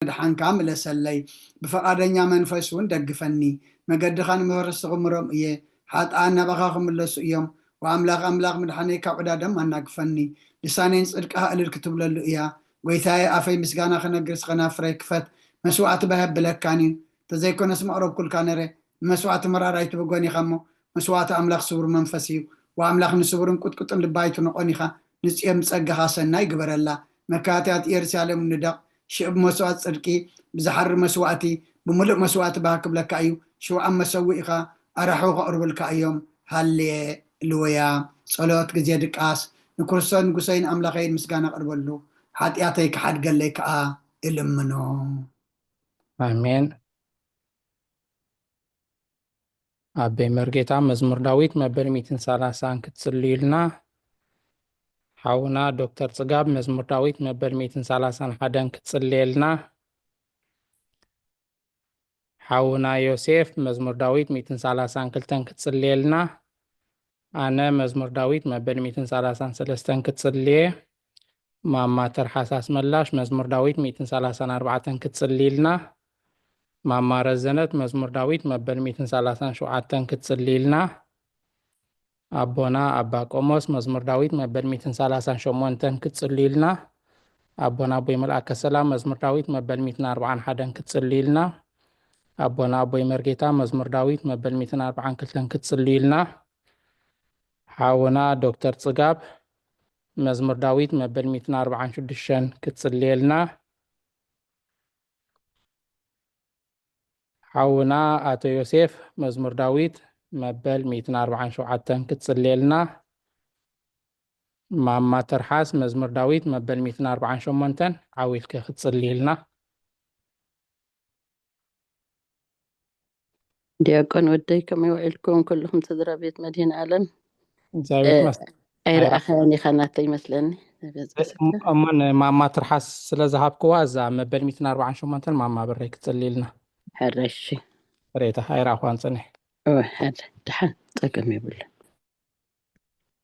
ምድሓንካ ምለሰለይ። ብፈቓደኛ መንፈስ እውን ደግፈኒ። መገድኻ ንመህረስቲ ክምሮም እየ። ሓጥኣን ናባኻ ክምለሱ እዮም። ወኣምላኽ ኣምላኽ ምድሓነይ ካብ ዕዳ ደም ኣናግፈኒ። ልሳነይ ንጽድቅኻ እልል ክትብለሉ እያ። ጐይታየ ኣፈይ ምስጋና ክነግርስ ኸናፍረይ ክፈት። መስዋዕቲ ባህ የብለካን እዩ። ተዘይኮነስ መቕረብኩልካ ነረ። ንመስዋዕቲ መራር ኣይትብጎን ኢኻ እሞ፣ መስዋዕቲ ኣምላኽ ስቡር መንፈስ እዩ። ወኣምላኽ ንስቡርን ቁጥቁጥን ልቢ ኣይትንቆን ኢኻ። ንጽዮን ብጸጋኻ ሰናይ ግበረላ። መካትያት ኢየሩሳሌም ንደቕ። ሽዕ ብመስዋዕት ጽድቂ፣ ብዝሓሪ መስዋዕቲ፣ ብምሉእ መስዋዕቲ ባህ ክብለካ እዩ። ሽውዓን መሰውኢኻ ኣራሑ ከቕርቡልካ እዮም። ሃሌ ሉያ። ጸሎት ግዜ ድቃስ። ንክርስቶስ ንጉሰይን ኣምላኸይን ምስጋና ኣቕርበሉ። ሓጢኣተይ ክሓድገለይ ከኣ እልምኖ። ኣሜን። ኣበይ መርጌታ መዝሙር ዳዊት መበል ሚእትን ሰላሳን ክትጽልዩልና። ሓውና ዶክተር ጽጋብ መዝሙር ዳዊት መበል ሚእትን ሰላሳን ሓደን ክትጽልየልና። ሓውና ዮሴፍ መዝሙር ዳዊት ሚእትን ሰላሳን ክልተን ክትጽልየልና። ኣነ መዝሙር ዳዊት መበል ሚእትን ሰላሳን ሰለስተን ክትጽልየ። ማማ ተርሓስ ኣስመላሽ መዝሙር ዳዊት ሚእትን ሰላሳን ኣርባዕተን ክትጽልይልና። ማማ ረዘነት መዝሙር ዳዊት መበል ሚእትን ሰላሳን ሸውዓተን ክትጽልይልና። ኣቦና ኣባ ቆሞስ መዝሙር ዳዊት መበል ሚእትን ሰላሳን ሸሞንተን ክትጽልዩልና። ኣቦና ኣቦይ መልኣከ ሰላም መዝሙር ዳዊት መበል ሚእትን ኣርባዓን ሓደን ክትጽልዩልና። ኣቦና ኣቦይ መርጌታ መዝሙር ዳዊት መበል ሚእትን ኣርባዓን ክልተን ክትጽልዩልና። ሓውና ዶክተር ጽጋብ መዝሙር ዳዊት መበል ሚእትን ኣርባዓን ሽዱሽተን ክትጽልየልና። ሓውና ኣቶ ዮሴፍ መዝሙር ዳዊት መበል ሚእትን ኣርባዓን ሸውዓተን ክትጽልየልና። ማማ ተርሓስ መዝሙር ዳዊት መበል ሚእትን ኣርባዓን ሸሞንተን ዓው ኢልኪ ክትጽልይልና። ዲያቆን ወደይ ከመይ ውዒልኩም ኩልኹም ስድራ ቤት መድህን ዓለም? እግዚኣብሔር ይመስገን። ኣይረኣኸያን ኢኻ ናተይ ይመስለኒ። እሞ ንማማ ትርሓስ ስለ ዝሃብክዋ እዛ መበል ሚእትን ኣርባዓን ሸሞንተን ማማ ብረይ ክትጽልይልና። ሕረሺ። ሬታ ኣይረኣኽዋን ጽኒሕ። እወ፣ ሓደ ድሓን ጸገም የብሉን።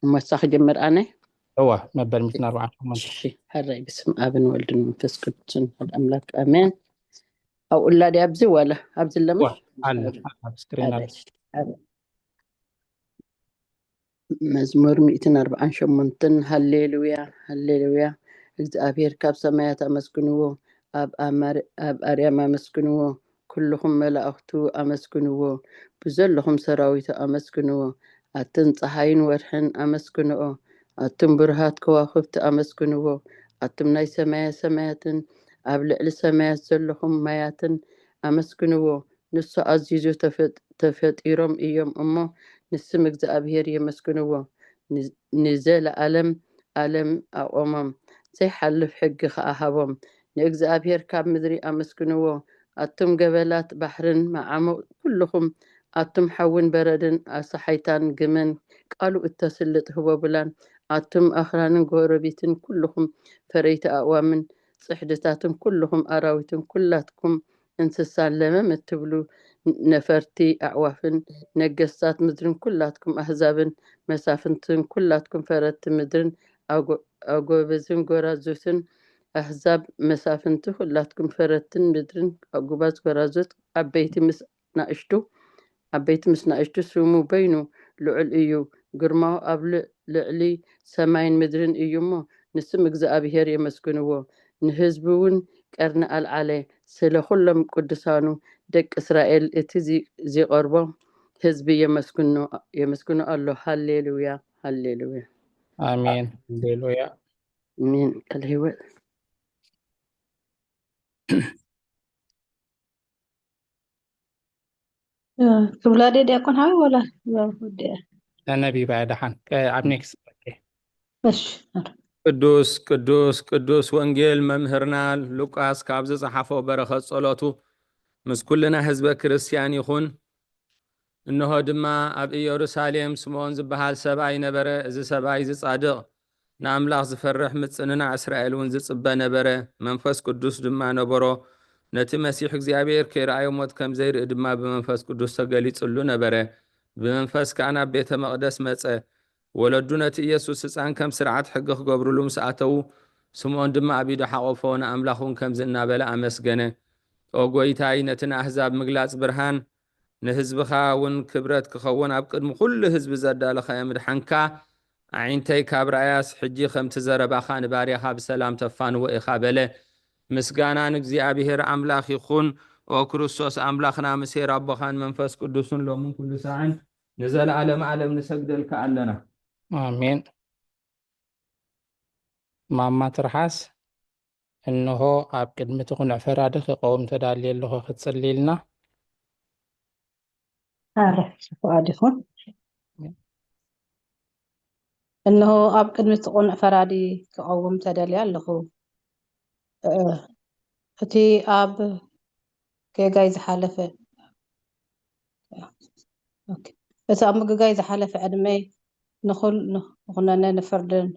እሞ እሳ ክጅምር ኣነ? እወ፣ መበል ሚእትን ኣርባዓን ሸሞንተን። እሺ፣ ሕራይ ብስም ኣብን ወልድን መንፈስ ቅዱስን ሓደ ኣምላክ ኣሜን። ኣብኡ ኣላ ድያ ኣብዚ ዋላ? ኣብዚ ኣለማ? እወ፣ ኣለ፣ ኣብ ስክሪን ኣለ። ሕራይ፣ ሕራይ። መዝሙር ሚእትን ኣርባዓን ሸሞንተን። ሃሌሉያ፣ ሃሌሉያ። እግዚኣብሔር ካብ ሰማያት ኣመስግንዎ፣ ኣብ ኣማር-፣ ኣብ ኣርያም ኣመስግንዎ፣ ኩልኹም መላእኽቱ ኣመስግንዎ፣ ብዘለኹም ሰራዊቱ ኣመስግንዎ። ኣትን ጸሓይን ወርሕን ኣመስግንኦ፣ ኣቱም ብሩሃት ከዋኽብቲ ኣመስግንዎ፣ ኣቱም ናይ ሰማየ ሰማያትን ኣብ ልዕሊ ሰማያት ዘለኹም ማያትን ኣመስግንዎ። ንሱ ኣዚዙ ተፈጥ-፣ ተፈጢሮም እዮም እሞ፣ ንስም እግዚኣብሔር የመስግንዎ። ን-፣ ንዘለኣለም ኣለም ኣቖሞም፣ ዘይሓልፍ ሕጊ ኸኣ ሃቦም። ንእግዚኣብሔር ካብ ምድሪ ኣመስግንዎ፣ ኣቱም ገበላት ባሕርን መዓሙቕ ኩልኹም፣ ኣቱም ሓውን በረድን ኣሳሓይታን ግመን ቃሉ እተስልጥ ህቦብላን፣ ኣቱም ኣኽራንን ጎረቢትን ኩልኹም ፈረይቲ ኣእዋምን ጽሕድታትን ኩልኹም ኣራዊትን ኩላትኩም እንስሳን ለመም እትብሉ ነፈርቲ ኣዕዋፍን ነገስታት ምድርን ኩላትኩም ኣህዛብን መሳፍንትን ኩላትኩም ፈረድቲ ምድርን ኣጎ-፣ ኣጎበዝን ጎራዙትን ኣህዛብ መሳፍንቲ ኩላትኩም ፈረድትን ምድርን ኣጉባዝ ጎራዙት ዓበይቲ ምስ ናእሽቱ ዓበይቲ ምስ ናእሽቱ ስሙ በይኑ ልዑል እዩ። ግርማኡ ኣብ ል-፣ ልዕሊ ሰማይን ምድርን እዩ እሞ፣ ንስም እግዚኣብሔር የመስግንዎ። ንህዝቡ እውን ቀርኒ ኣልዓለ። ስለ ኩሎም ቅዱሳኑ ደቂ እስራኤል እቲ ዚ-፣ ዚቐርቦ ህዝቢ የመስግኖ፣ የመስግኖ ኣሎ። ሃሌሉያ፣ ሃሌሉያ። ኣሜን። ሃሌሉያ። ኣሜን። ቃለ ህይወት። እ፣ ክብላ ድየ ዲያቆን ሓወይ ወላ ወዲአ? ተነቢባ እያ ደሓን። ከ-፣ ኣብ ኔክስት። ኦኬ። እሺ። ቅዱስ፣ ቅዱስ፣ ቅዱስ ወንጌል መምህርና ሉቃስ ካብ ዝጸሓፎ በረኸት ጸሎቱ ምስ ኩልና ህዝበ ክርስቲያን ይኹን። እንሆ ድማ ኣብ ኢየሩሳሌም ስምዖን ዝበሃል ሰብኣይ ነበረ። እዚ ሰብኣይ እዚ ጻድቕ፣ ንኣምላኽ ዝፈርሕ፣ ምጽንናዕ እስራኤል እውን ዝጽበ ነበረ። መንፈስ ቅዱስ ድማ ነበሮ። ነቲ መሲሕ እግዚኣብሔር ከይረኣዮ ሞት ከም ዘይርኢ ድማ ብመንፈስ ቅዱስ ተገሊጽሉ ነበረ። ብመንፈስ ከኣ ናብ ቤተ መቕደስ መጸ። ወለዱ ነቲ ኢየሱስ ህጻን ከም ስርዓት ሕጊ ክገብሩሉ ምስ ኣተዉ፣ ስምዖን ድማ ኣብ ኢዱ ሓቖፎ፣ ንኣምላኽ እውን ከምዚ እናበለ ኣመስገነ። ኦ ጐይታይ፣ ነቲ ንኣህዛብ ምግላጽ ብርሃን፣ ንህዝብኻ እውን ክብረት ክኸውን፣ ኣብ ቅድሚ ኩሉ ህዝቢ ዘዳለኻዮ ምድሓንካ፣ ኣዒንተይ ካብ ረኣያስ፣ ሕጂ ከምቲ ዘረባኻ ንባርያኻ ብሰላም ተፋንዎ ኢኻ በለ። ምስጋና ንእግዚኣብሔር ኣምላኽ ይኹን። ኦ ክርስቶስ ኣምላኽና፣ ምስ ኄር ኣቦኻን መንፈስ ቅዱስን ሎምን ኩሉ ሳዕን ንዘለዓለም ዓለም ንሰግደልካ ኣለና። ኣሜን። ማማ ትርሓስ፣ እንሆ ኣብ ቅድሚ እቲ ቁኑዕ ፈራዲ ክቐውም ተዳልየ ኣለኹ፣ ክትጽልይልና። ኣረ፣ ፍቓድ ይኹን። እንሆ ኣብ ቅድሚ እቲ ቁኑዕ ፈራዲ ክቐውም ተደልየ ኣለኹ። እ፣ እቲ ኣብ ጌጋይ ዝሓለፈ፣ ኦኬ። እቲ ኣብ ምግጋይ ዝሓለፈ ዕድመይ ንኹል-፣ ንኹነነ ንፍርድን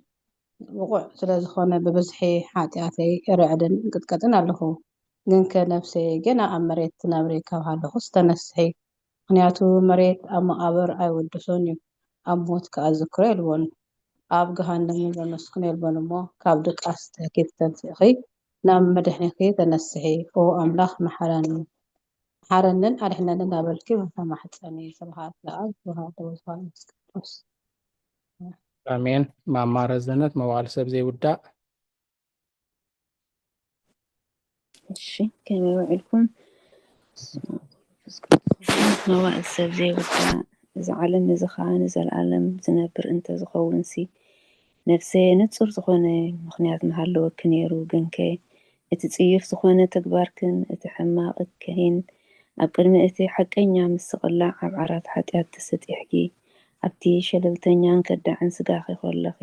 ብቑዕ ስለ ዝኾነ ብብዝሒ ሓጢኣተይ ርዕድን እንቅጥቀጥን ኣለኹ። ግንከ ነፍሰይ ገና ኣብ መሬት ትነብሪ ካብ ሃለኹስ ተነስሒ። ምኽንያቱ መሬት ኣብ መቓብር ኣይውድሶን እዩ፣ ኣብ ሞት ከኣ ዝክሮ የልቦን። ኣብ ገሃነም ዘመስክኖ የልቦን እሞ ካብ ድቃስ ትህኪ ተንሲእኺ ናብ መድሕኒኺ ተነስሒ። ኦ ኣምላኽ መሓረኒ፣ መሓረንን ኣድሕነንን እናበልኪ ምተማሕጸኒ። ስብሓት ለኣብ፣ ስብሓት ለወልድ፣ ስብሓት ለመንፈስ ቅዱስ። ኣሜን። ማማ ረዘነት መዋዕል ሰብ ዘይውዳእ። እሺ፣ ከመይ ውዒልኩም? መዋዕል ሰብ ዘይውዳእ፣ እዚ ዓለም እዚ ኸኣ ንዘለኣለም ዝነብር እንተ ዝኸውንሲ፣ ነፍሰየ ንጹር ዝኾነ ምኽንያት ምሃለወኪ ነይሩ። ግንከ እቲ ጽዩፍ ዝኾነ ተግባርክን እቲ ሕማቕ እከይን ኣብ ቅድሚ እቲ ሓቀኛ ምስቕላዕ ኣብ ዓራት ሓጢኣት ተሰጢሕኪ፣ ኣብቲ ሸለልተኛን ከዳዕን ስጋኺ ከለኺ፣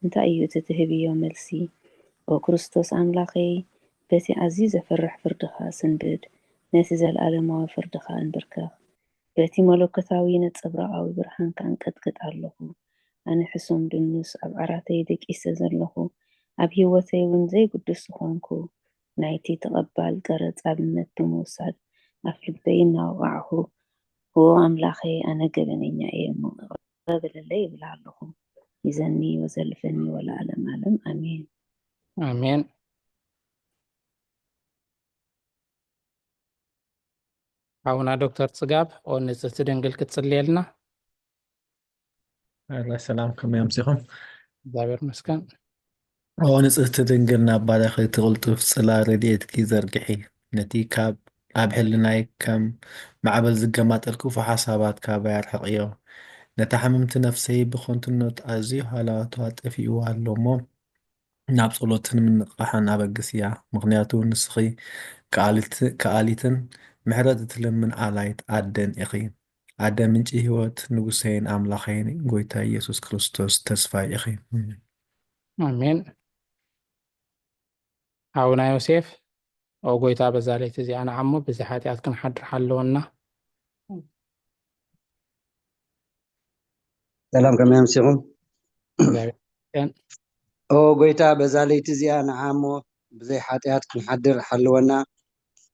እንታይ እዩ እቲ ትህብዮ መልሲ? ኦ ክርስቶስ ኣምላኸይ፣ በቲ ኣዝዩ ዘፍርሕ ፍርድኻ ስንብድ፣ ነቲ ዘለኣለማዊ ፍርድኻ እንብርከኽ። በቲ መለኮታዊ ነጸብራቓዊ ብርሃንካ እንቀጥቅጥ ኣለኹ። ኣነ ሕሱም ድኑስ ኣብ ዓራተይ ደቂሰ ዘለኹ፣ ኣብ ህይወተይ እውን ዘይግዱስ ዝኾንኩ፣ ናይቲ ተቐባል ቀረጽ ኣብነት ብምውሳድ ኣፍ ልበይ እናወቓዕኹ፣ ኦ ኣምላኸይ፣ ኣነ ገበነኛ እየ እሞ ይቕረ በለለይ ይብል ኣለኹ። ይዘኒ ወዘልፈኒ ወለዓለም ዓለም ኣሜን። ኣሜን። ሓውና ዶክተር ጽጋብ፣ ኦ ንጽህቲ ድንግል ክትጽልየልና። ኣላ ሰላም፣ ከመይ ኣምሲኹም? እግዚኣብሔር ይመስገን። ኦ ንጽህቲ ድንግል፣ ናብ ባርያኺ እቲ ቅልጡፍ ጽላ ረድኤትኪ ዘርግሒ። ነቲ ካብ ኣብ ሕልናይ ከም ማዕበል ዝገማጠል ክፉ ሓሳባት ካባይ ኣርሕቕዮ። ነታ ሕምምቲ ነፍሰይ ብኸንቱነት ኣዝዩ ሃላዋትዋ ጠፊእዋ ኣሎ እሞ፣ ናብ ጸሎትን ምንቕቓሕን ኣበግስያ። ምኽንያቱ ንስኺ ከኣሊት-፣ ከኣሊትን ምሕረት እትልምን ኣላይት ኣደን ኢኺ። ኣደ ምንጪ ህይወት፣ ንጉሰይን ኣምላኸይን ጎይታ ኢየሱስ ክርስቶስ ተስፋይ ኢኺ። ኣሜን። ሓውና ዮሴፍ፣ ኦ ጎይታ፣ በዛ ለይቲ እዚኣ ንዓሞ ብዘይ ሓጢኣት ክንሓድር ሓለወና። ሰላም፣ ከመይ ኣምሲኹም? እግዚኣብሔር ይመስገን። ኦ ጎይታ፣ በዛ ለይቲ እዚኣ ንዓሞ ብዘይ ሓጢኣት ክንሓድር ሓልወና።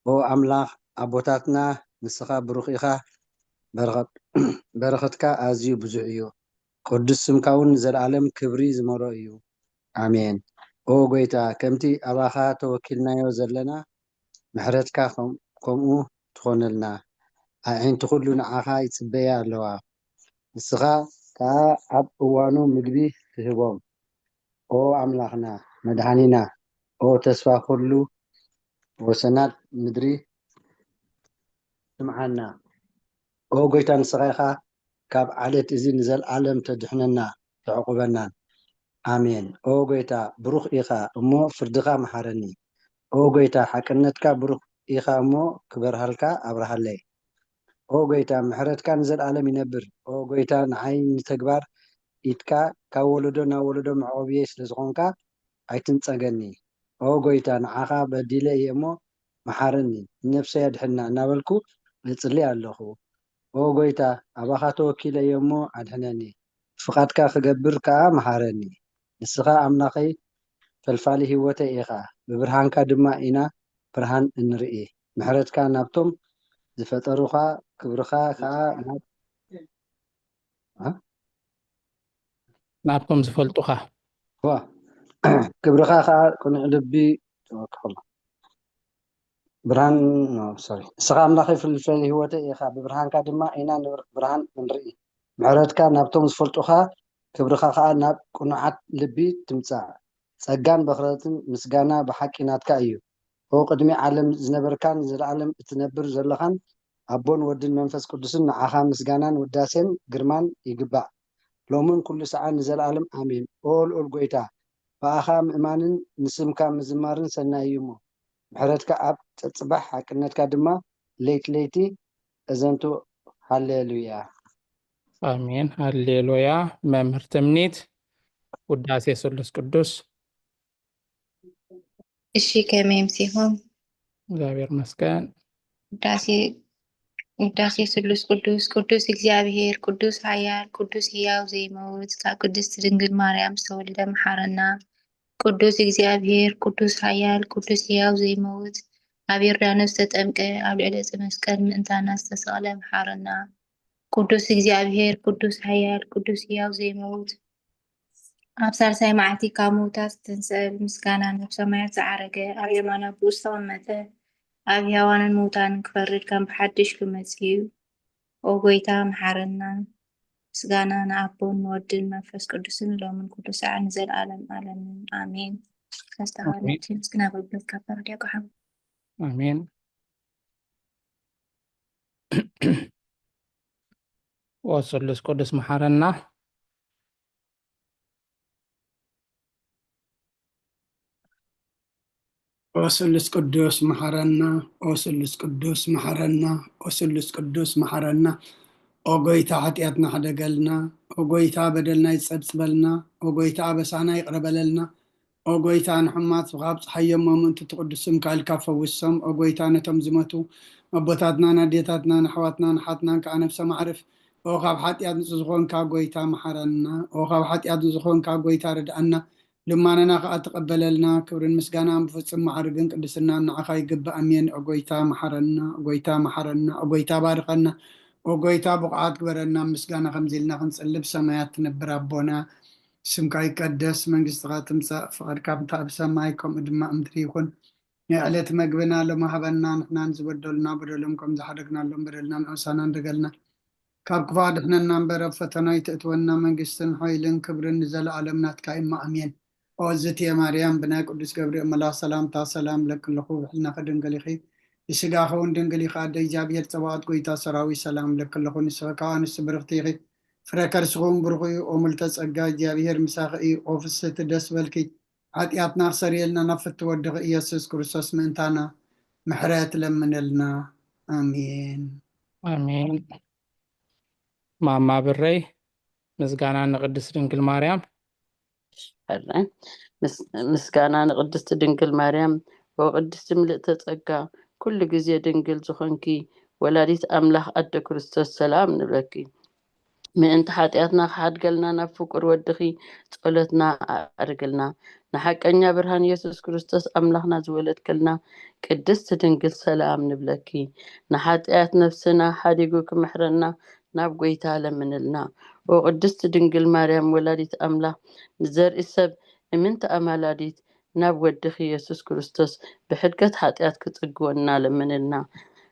ኦ ኣምላኽ ኣቦታትና፣ ንስኻ ብሩኽ ኢኻ፣ በረኸት-፣ በረኸትካ ኣዝዩ ብዙሕ እዩ። ቅዱስ ስምካ እውን ንዘለኣለም ክብሪ ዝመልኦ እዩ። ኣሜን። ኦ ጎይታ፣ ከምቲ ኣባኻ ተወኪልናዮ ዘለና፣ ምሕረትካ ከም-፣ ከምኡ ትኾነልና። ኣዒንቲ ኩሉ ንዓኻ ይጽበያ ኣለዋ። ንስኻ ከኣ ኣብ እዋኑ ምግቢ ትህቦም። ኦ ኣምላኽና፣ መድሓኒና፣ ኦ ተስፋ ኩሉ ወሰናት ምድሪ፣ ስምዓና። ኦ ጎይታ፣ ንስኻ ኢኻ ካብ ዓሌት እዚ ንዘለኣለም ተድሕነና፣ ተዕቁበናን። ኣሜን። ኦ ጎይታ፣ ብሩኽ ኢኻ እሞ ፍርድኻ መሓረኒ። ኦ ጎይታ፣ ሓቅነትካ ብሩኽ ኢኻ እሞ ክበርሃልካ ኣብርሃለይ። ኦ ጎይታ፣ ምሕረትካ ንዘለኣለም ይነብር። ኦ ጎይታ፣ ንዓይ ንተግባር ኢድካ ካብ ወለዶ ናብ ወለዶ መዕቆብየይ ስለ ዝኾንካ ኣይትንጸገኒ። ኦ ጎይታ፣ ንዓኻ በዲለ እየ እሞ መሓረኒ፣ ንነፍሰይ ኣድሕና እናበልኩ እጽሊ ኣለኹ። ኦ ጎይታ፣ ኣባኻ ተወኪለ እየ እሞ ኣድሕነኒ፣ ፍቓድካ ክገብር ከኣ መሃረኒ። ንስኻ ኣምላኸይ ፈልፋሊ ህይወተይ ኢኻ፣ ብብርሃንካ ድማ ኢና ብርሃን እንርኢ። ምሕረትካ ናብቶም ዝፈጠሩኻ፣ ክብርኻ ከኣ ናብ፣ እ? ናብቶም ዝፈልጡኻ። እዋ፣ ክብርኻ ከኣ ቅኑዕ ልቢ ተወክፈሎ። ብርሃን፣ ኖ፣ ሶሪ። ንስኻ ኣምላኸይ ፍልፍል ህይወተይ ኢኻ፣ ብብርሃንካ ድማ ኢና ንብር-፣ ብርሃን እንርኢ። ምሕረትካ ናብቶም ዝፈልጡኻ፣ ክብርኻ ከኣ ናብ ቅኑዓት ልቢ ትምጻእ። ጸጋን በኽረትን ምስጋና ብሓቂ ናትካ እዩ። ኦ ቅድሚ ዓለም ዝነበርካን ንዘለኣለም እትነብር ዘለኻን ኣቦን ወድን መንፈስ ቅዱስን ንዓኻ ምስጋናን ውዳሴን ግርማን ይግባእ። ሎምን ኩሉ ሰዓን ንዘለኣለም ኣሜን። ኦ ልዑል ጐይታ፣ ብኣኻ ምእማንን ንስምካ ምዝማርን ሰናይ እዩ እሞ፣ ምሕረትካ ኣብ ጸጽባሕ ሓቅነትካ ድማ ለይቲ ለይቲ እዘንቱ። ሃሌሉያ። ኣሜን። ሃሌሉያ። መምህር ትምኒት፣ ውዳሴ ስሉስ ቅዱስ። እሺ፣ ከመይ ምሲኹም? እግዚኣብሔር መስገን። ውዳሴ፣ ውዳሴ ስሉስ ቅዱስ። ቅዱስ እግዚኣብሔር፣ ቅዱስ ኃያል፣ ቅዱስ ሕያው ዘይመውት፣ ካብ ቅድስት ድንግል ማርያም ዝተወልደ መሓረና። ቅዱስ እግዚኣብሔር፣ ቅዱስ ኃያል፣ ቅዱስ ሕያው ዘይመውት፣ ኣብ ዮርዳኖስ ዝተጠምቀ፣ ኣብ ልዕሊ ዕፀ መስቀል ምእንታና ዝተሰቕለ መሓረና። ቅዱስ እግዚኣብሔር፣ ቅዱስ ኃያል፣ ቅዱስ ሕያው ዘይመውት፣ ኣብ ሳልሳይ መዓልቲ ካብ ምውታት ዝተንስአ፣ ብምስጋና ናብ ሰማያት ዝዓረገ፣ ኣብ የማን ኣቦኡ ዝተቐመጠ፣ ኣብ ሕያዋንን ምውታንን ክፈርድ ከም ብሓድሽ ክመጽእ እዩ። ኦ ጐይታ፣ መሓረና። ምስጋና ንኣቦን ንወድን መንፈስ ቅዱስን ሎምን ኩሉ ሰዓት ንዘለዓለም ዓለምን። ኣሜን። ኣሜን። ከስተኻነቲ ምስግና ኣገልግሎት ካብ ፈረድ ያቆሓም። ኣሜን። ኦ ስሉስ ቅዱስ መሓረና። ኦ ስሉስ ቅዱስ መሓረና፣ ኦ ስሉስ ቅዱስ መሓረና፣ ኦ ስሉስ ቅዱስ መሓረና። ኦ ጐይታ፣ ሓጢኣትና ሕደገልና። ኦ ጐይታ፣ በደልና ይጸብጽበልና። ኦ ጐይታ፣ ኣበሳና ይቕረ በለልና። ኦ ጐይታ፣ ንሕሙማት ካብ ጸሓዮም ምእንቲ ትቕዱስ ስምካ ኢልካ ፈውሶም። ኦ ጐይታ፣ ነቶም ዝሞቱ ኣቦታትናን ኣዴታትናን ኣሕዋትናን ኣሓትናን ከኣ ነፍሶም ኣዕርፍ። ኦ ካብ ሓጢኣት ንጹህ ዝኾንካ ጐይታ መሓረና። ኦ ካብ ሓጢኣት ንጹህ ዝኾንካ ጐይታ ርድኣና። ልማናና ከኣ ተቐበለልና። ክብርን ምስጋናን ብፍጹም ማዕርግን ቅድስናን ንዓኻ ይግባእ። ኣሜን። ኦ ጐይታ መሓረና፣ ኦ ጐይታ መሓረና፣ ኦ ጐይታ ባርኸና፣ ኦ ጐይታ ብቑዓት ግበረና። ምስጋና ከምዚ ኢልና ክንጽሊ፣ ብሰማያት ትነብር ኣቦና፣ ስምካ ይቀደስ፣ መንግስትኻ ትምጻእ፣ ፍቓድካ ከምታ ኣብ ሰማይ ከምኡ ድማ ኣብ ምድሪ ይኹን። ናይ ዕለት መግብና ሎሚ ሃበና፣ ንሕና ንዝበደሉና በደሎም ከም ዝሓደግናሎም በደልና ንኣሳና እንደገልና፣ ካብ ክፉእ ኣድሕነና እምበር፣ ኣብ ፈተና ኣይተእትወና፣ መንግስትን ሓይልን ክብርን ንዘለኣለም ናትካ እዩ፣ ኣሜን። ኦ እግዝእትየ ማርያም፣ ብናይ ቅዱስ ገብርኤል መልኣኽ ሰላምታ ሰላም እለኪ ኣለኹ፣ ብሕልናኺ ድንግል ኢኺ፣ ብስጋኺ እውን ድንግል ኢኺ፣ ኣደ እግዚኣብሔር ጸባኦት፣ ጐይታ ሰራዊት፣ ሰላም እለኪ ኣለኹ፣ ንስኺ ካብ ኣንስቲ ብርኽቲ ኢኺ፣ ፍረ ከርስኺ እውን ብሩኽ እዩ። ኦ ምልዕተ ጸጋ፣ እግዚኣብሔር ምሳኺ እዩ። ኦ ፍስሕቲ፣ ደስ በልኪ፣ ሓጢኣትና ክሰርየልና ናብ ፍትው ወድኺ ኢየሱስ ክርስቶስ ምእንታና ምሕረት ለምነልና። ኣሜን። ኣሜን። ማማ ብረይ፣ ምስጋና ንቅድስት ድንግል ማርያም። ሕራይ። ምስ-፣ ምስጋና ንቅድስት ድንግል ማርያም። ኦ ቅድስቲ ምልእተ ጸጋ፣ ኩሉ ግዜ ድንግል ዝኾንኪ ወላዲት ኣምላኽ ኣደ ክርስቶስ፣ ሰላም ንብለኪ። ምእንቲ ሓጢኣትና ክሓድገልና ናብ ፍቁር ወድኺ ጸሎትና ኣዕርግልና። ንሓቀኛ ብርሃን የሱስ ክርስቶስ ኣምላኽና ዝወለድክልና ቅድስት ድንግል፣ ሰላም ንብለኪ። ንሓጢኣት ነፍስና ሓዲጉ ክምሕረና ናብ ጐይታ ለምንልና። ኦ ቅድስት ድንግል ማርያም ወላዲት ኣምላኽ፣ ንዘርኢ ሰብ እምንቲ ኣማላዲት፣ ናብ ወድኺ የሱስ ክርስቶስ ብሕድገት ሓጢኣት ክጽግወና ለምንልና።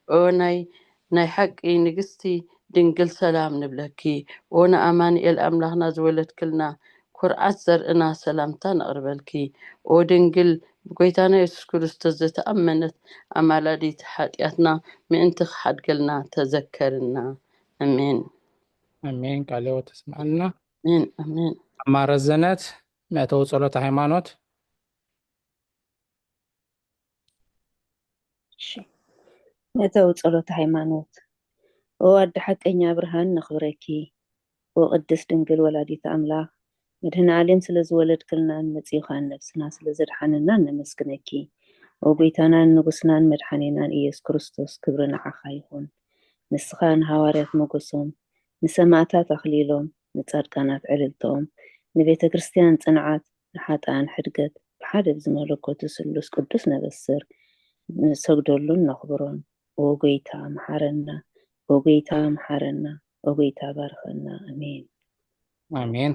ኦ ናይ፣ ናይ ሓቂ ንግስቲ ድንግል፣ ሰላም ንብለኪ። ኦ ንኣማኑኤል ኣምላኽና ዝወለድክልና፣ ኩርዓት ዘርእና፣ ሰላምታ ነቕርበልኪ። ኦ ድንግል፣ ብጎይታና የሱስ ክርስቶስ ዝተኣመነት ኣማላዲት፣ ሓጢኣትና ምእንቲ ክሓድገልና ተዘከርና። ኣሜን። ኣሜን። ቃለ ሕይወት ተስምዐልና። ኣሜን፣ ኣሜን። ኣማረዘነት መእተዊ ጸሎተ ሃይማኖት። እሺ። መእተዊ ጸሎተ ሃይማኖት። ኦ ኣደ ሓቀኛ ብርሃን ነኽብረኪ። ኦ ቅድስት ድንግል ወላዲት ኣምላኽ፣ መድህን ዓለም ስለ ዝወለድክልናን መጺኡ ኸኣ ነብስና ስለ ዘድሓነናን ነመስግነኪ። ኦ ጎይታናን ንጉስናን መድሓኔናን ኢየሱስ ክርስቶስ፣ ክብሪ ንዓኻ ይኹን። ንስኻ ንሃዋርያት ሞገሶም፣ ንሰማእታት ኣኽሊሎም፣ ንጻድቃናት ዕልልታኦም፣ ንቤተ ክርስቲያን ጽንዓት፣ ንሓጥኣን ሕድገት፣ ብሓደ ብዝመለኮቱ ስሉስ ቅዱስ ነበስር፣ ንሰግደሉን ነኽብሮን። ኦ ጎይታ መሓረና፣ ኦ ጎይታ መሓረና፣ ኦ ጎይታ ባርኸና። ኣሜን። ኣሜን።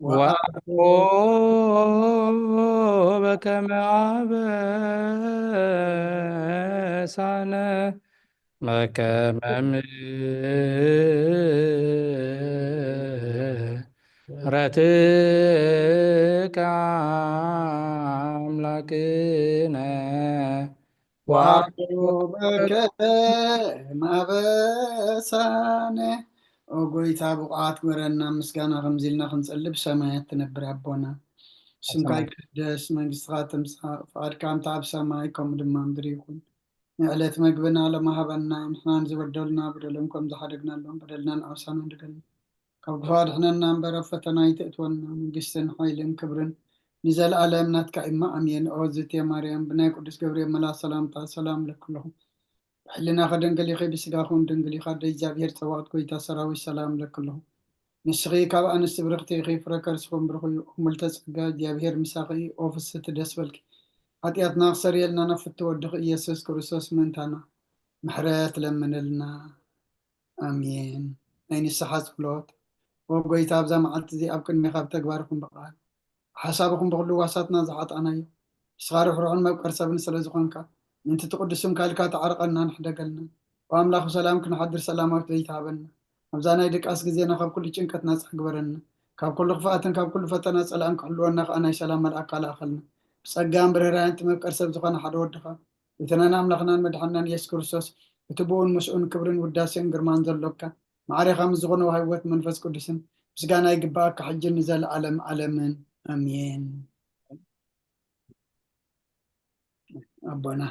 ወአኮ በከመ አበሳነ በከመ ምሕረትከ አምላክነ ወአኮ በከመ አበሳነ። ኦ ጎይታ፣ ብቑዓት ግበረና፣ ምስጋና ከምዚ ኢልና ክንጸልብ። ሰማያት ትነብር ኣቦና፣ ስምካ ይቀደስ፣ መንግስትኻ ትምጻእ፣ ፍቓድካ ከምታ ኣብ ሰማይ ከምኡ ድማ ምድሪ ይኹን። ንዕለት መግብና ሎሚ ሃበና፣ ንሕናን ዝበደሉና በደሎም ከም ዝሓደግናሎም በደልና ንኣውሳና ንገልና። ካብ ክፉእ ኣድሕነና እምበር፣ ኣብ ፈተና ኣይተእትወና። መንግስትን ሓይልን ክብርን ንዘለኣለም ናትካ እማ፣ ኣሜን። ኦ ዝቴ ማርያም፣ ብናይ ቅዱስ ገብርኤል መልኣኽ ሰላምታ ሰላም እለኪ ኣለኹ። ብሕልናኺ ድንግል ኢኺ፣ ብስጋኺ እውን ድንግል ኢኺ። ኣደ እግዚኣብሔር፣ ጸባኦት፣ ጎይታ ሰራዊት፣ ሰላም እለኪ ኣለኹ። ንስኺ ካብ ኣንስቲ ብርኽቲ ኢኺ፣ ፍረ ከርስኺ እውን ብሩኽ እዩ። እሙልተ ጸጋ፣ እግዚኣብሔር ምሳኺ እዩ። ኦ ፍስሕቲ፣ ደስ በልኪ። ሓጢኣትና ክሰርየልና ናብ ፍትው ወድኺ ኢየሱስ ክርስቶስ ምእንታና ምሕረት ለምንልና። ኣሜን። ናይ ንስሓ ጸሎት። ኦ ጎይታ፣ ኣብዛ መዓልቲ እዚ ኣብ ቅድሜኻ ብተግባርኹም ብቓል ሓሳብኹም ብኹሉ ዋሳትና ዝሓጣናዮ፣ ንስኻ ርሕሩሕን መብቀር ሰብን ስለ ዝኾንካ፣ ምእንቲ ትቕዱስም ካልካ ተዓርቐና፣ ንሕደገልና። ኦ ኣምላኽ፣ ብሰላም ክንሓድር ሰላማዊት ለይቲ ሃበና። ኣብዛ ናይ ድቃስ ግዜና ካብ ኩሉ ጭንቀት ናጻ ግበረና። ካብ ኩሉ ክፍኣትን ካብ ኩሉ ፈተና ጸላእን ክሕልወና ከኣ ናይ ሰላም መልኣካ ለኣኸልና። ብጸጋን ብርህራሄን እቲ መብቀር ሰብ ዝኾነ ሓደ ወድኻ፣ ጎይታናን ኣምላኽናን መድሓንናን ኢየሱስ ክርስቶስ፣ እቲ ብኡን ምስኡን ክብርን ውዳሴን ግርማን ዘሎካ፣ ማዕሬኻ ምስ ዝኾነ ወሃቢ ህይወት መንፈስ ቅዱስን ምስጋና ይግብኣካ፣ ሕጂ ንዘለኣለም ኣለምን። ኣሜን። ኣቦና።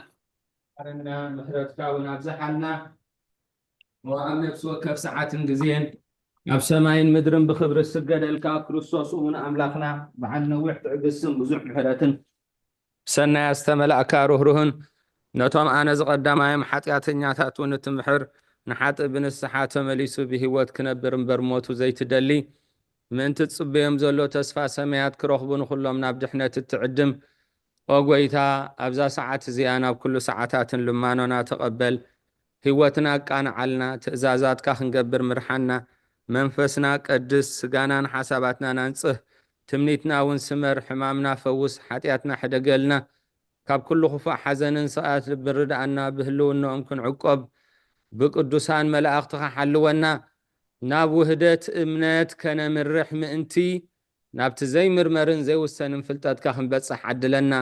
ማረና፣ ምሕረትካ እውን ኣብዝሓልና። ኣብ ነፍሲ ወከፍ ሰዓትን ግዜን ኣብ ሰማይን ምድርን ብኽብሪ ዝስገደልካ ክርስቶስ እውን ኣምላኽና፣ በዓል ነዊሕ ትዕግስትን ብዙሕ ምሕረትን፣ ሰናያት ዝተመላእካ ርህሩህን፣ ነቶም ኣነ ዝቐዳማዮም ሓጢኣተኛታት እውን እትምሕር፣ ንሓጥእ ብንስሓ ተመሊሱ ብህይወት ክነብር እምበር ሞቱ ዘይትደሊ፣ ምእንቲ ትጽበዮም ዘሎ ተስፋ ሰማያት ክረኽቡ ንኹሎም ናብ ድሕነት እትዕድም፣ ኦ ጐይታ፣ ኣብዛ ሰዓት እዚኣ ናብ ኩሉ ሰዓታትን ልማኖና ተቐበል። ህይወትና ኣቃንዓልና፣ ትእዛዛትካ ክንገብር ምርሓና። መንፈስና ቀድስ፣ ስጋናን ሓሳባትናን ኣንጽህ፣ ትምኒትና እውን ስመር፣ ሕማምና ፈውስ፣ ሓጢኣትና ሕደገልና፣ ካብ ኩሉ ክፉእ ሓዘንን ስቓያት ልቢ ርድኣና፣ ብህልውናኦም ክንዕቆብ፣ ብቅዱሳን መላእኽትኻ ሓልወና፣ ናብ ውህደት እምነት ከነምርሕ ምእንቲ፣ ናብቲ ዘይምርመርን ዘይውሰንን ፍልጠትካ ክንበጽሕ ዓድለና።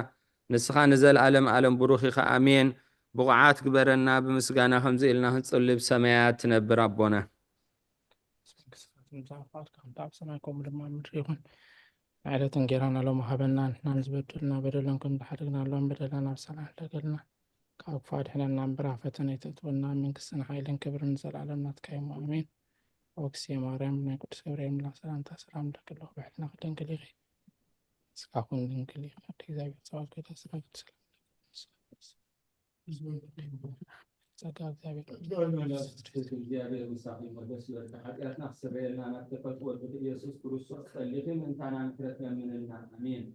ንስኻ ንዘለኣለም ኣለም ብሩኽ ኢኻ። ኣሜን። ብቑዓት ግበረና፣ ብምስጋና ከምዚ ኢልና ክንጽሊ፣ ብሰማያት ትነብር ኣቦና። መንግስትኻ ትምጻእ፣ ፍቓድካ ከምቲ ኣብ ሰማይ ከምኡ ድማ ኣብ ምድሪ ይኹን። ንዕለት እንጌራና ሎሚ ሃበና፣ ንሕና ንዝበደሉና በደሎም ከም ዝሓደግናሎም በደልና ናብ ሰላም ሕደገልና። ካብ ክፉእ ኣድሕነና እምበር፣ ኣብ ፈተነ ኣይተእትወና፣ መንግስትን ሓይልን ክብርን ንዘለኣለም ናትካ እዩ። ኣሜን። ኦክስየ ማርያም፣ ናይ ቅዱስ ገብርኤል መልኣክ ሰላምታ ሰላም እልኪ ኣለኹ። ብሕልናኺ ድንግል ኢኺ፣ ስጋኺ እውን ድንግል እዩ። ኣደ እግዚኣብሔር ጸባኦት፣ ጎይታ ሰራዊት ሰላም እልኪ። ጸጋ እግዚኣብሔር እግዚኣብሔር ምሳኺ፣ ሞገስ ይበልካ። ሓጢኣትና ክስረየልና ናብ ተፈትወ ወድኺ ኢየሱስ ክርስቶስ ጸሊኺ ምእንታና ምሕረት ለምንልና። ኣሜን።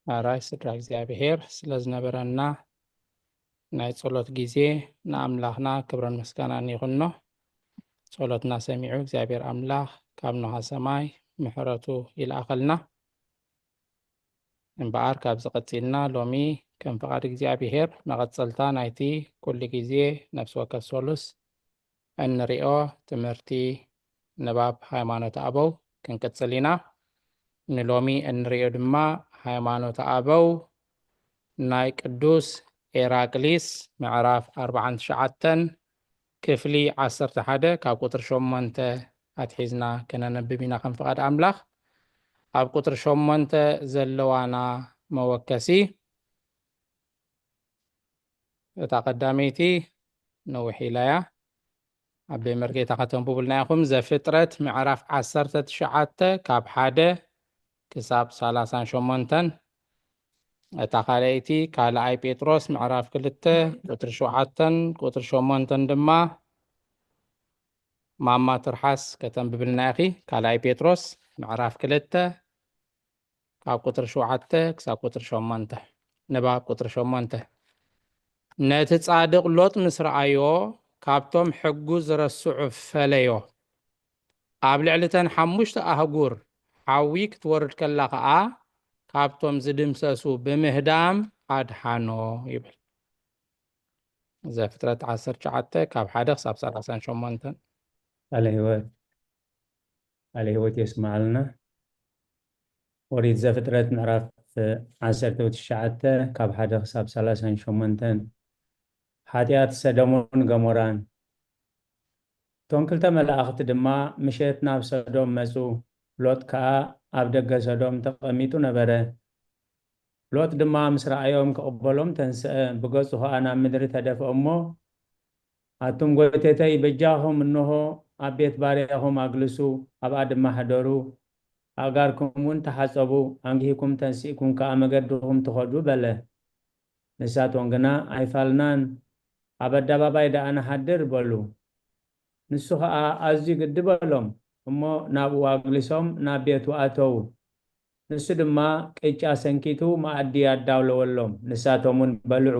ኣራይ ስድራ እግዚኣብሔር፣ ስለ ዝነበረና ናይ ጸሎት ግዜ ንኣምላኽና ክብርን ምስጋናን ይኹኖ። ጸሎትና ሰሚዑ እግዚኣብሔር ኣምላኽ ካብ ኖሃ ሰማይ ምሕረቱ ይልኣኸልና። እምበኣር ካብዚ ቀጺልና ሎሚ ከም ፍቓድ እግዚኣብሔር መቐጸልታ ናይቲ ኩሉ ግዜ ነፍሲ ወከፍ ሰሉስ እንሪኦ ትምህርቲ ንባብ ሃይማኖተ ኣበው ክንቅጽል ኢና። ንሎሚ እንሪኦ ድማ ሃይማኖተ ኣበው ናይ ቅዱስ ኤራቅሊስ ምዕራፍ ኣርባዓን ትሽዓተን ክፍሊ ዓሰርተ ሓደ ካብ ቁጽሪ ሸሞንተ ኣትሒዝና ከነነብብ ኢና ከም ፍቓድ ኣምላኽ። ኣብ ቁጽሪ ሸሞንተ ዘለዋና መወከሲ እታ ቀዳመይቲ ነዊሕ ኢላ እያ። ኣበይ መርጌታ ከተንብቡልና ኢኹም? ዘፍጥረት ምዕራፍ ዓሰርተ ትሽዓተ ካብ ሓደ ክሳብ ሰላሳን ሸሞንተን። እታ ካልኣይቲ ካልኣይ ጴጥሮስ ምዕራፍ ክልተ ቁፅሪ ሸውዓተን ቁፅሪ ሸሞንተን ድማ ማማ ትርሓስ ከተንብብልና ኢኺ። ካልኣይ ጴጥሮስ ምዕራፍ ክልተ ካብ ቁፅሪ ሸውዓተ ክሳብ ቁፅሪ ሸሞንተ። ንባብ ቁፅሪ ሸሞንተ። ነቲ ጻድቕ ሎጥ ምስ ረኣዮ፣ ካብቶም ሕጉ ዝረስዑ ፈለዮ። ኣብ ልዕሊ እተን ሓሙሽተ ኣህጉር ሓዊ ክትወርድ ከላ ኸኣ፣ ካብቶም ዝድምሰሱ ብምህዳም ኣድሓኖ ይብል። ዘፍጥረት ዓሰርተ ትሽዓተ ካብ ሓደ ክሳብ ሰላሳን ሸሞንተን። ቃለ ህይወት፣ ቃለ ህይወት የስምዓልና። ኦሪት ዘፍጥረት ምዕራፍ ዓሰርተ ትሽዓተ ካብ ሓደ ክሳብ ሰላሳን ሸሞንተን። ሓጢኣት ሰዶምን ገሞራን። እቶም ክልተ መላእኽቲ ድማ ምሸት ናብ ሰዶም መጹ። ሎጥ ከኣ ኣብ ደገ ሰዶም ተቐሚጡ ነበረ። ሎጥ ድማ ምስ ረኣዮም ክቕበሎም ተንስአ፣ ብገጹ ኸኣ ናብ ምድሪ ተደፍአ እሞ፣ ኣቱም ጐይተተይ፣ በጃኹም፣ እንሆ፣ ኣብ ቤት ባርያኹም ኣግልሱ፣ ኣብኣ ድማ ሕደሩ፣ ኣእጋርኩም እውን ተሓጸቡ፣ ኣንጊህኩም ተንሲእኩም ከኣ መገድኹም ትኸዱ፣ በለ። ንሳቶም ግና፣ ኣይፋልናን፣ ኣብ ኣደባባይ ደኣ ንሓድር፣ በሉ። ንሱ ኸኣ ኣዝዩ ግዲ በሎም። እሞ ናብኡ ኣግሊሶም ናብ ቤቱ ኣተዉ። ንሱ ድማ ቅጫ ሰንኪቱ መኣዲ ኣዳለወሎም፣ ንሳቶም እውን በልዑ።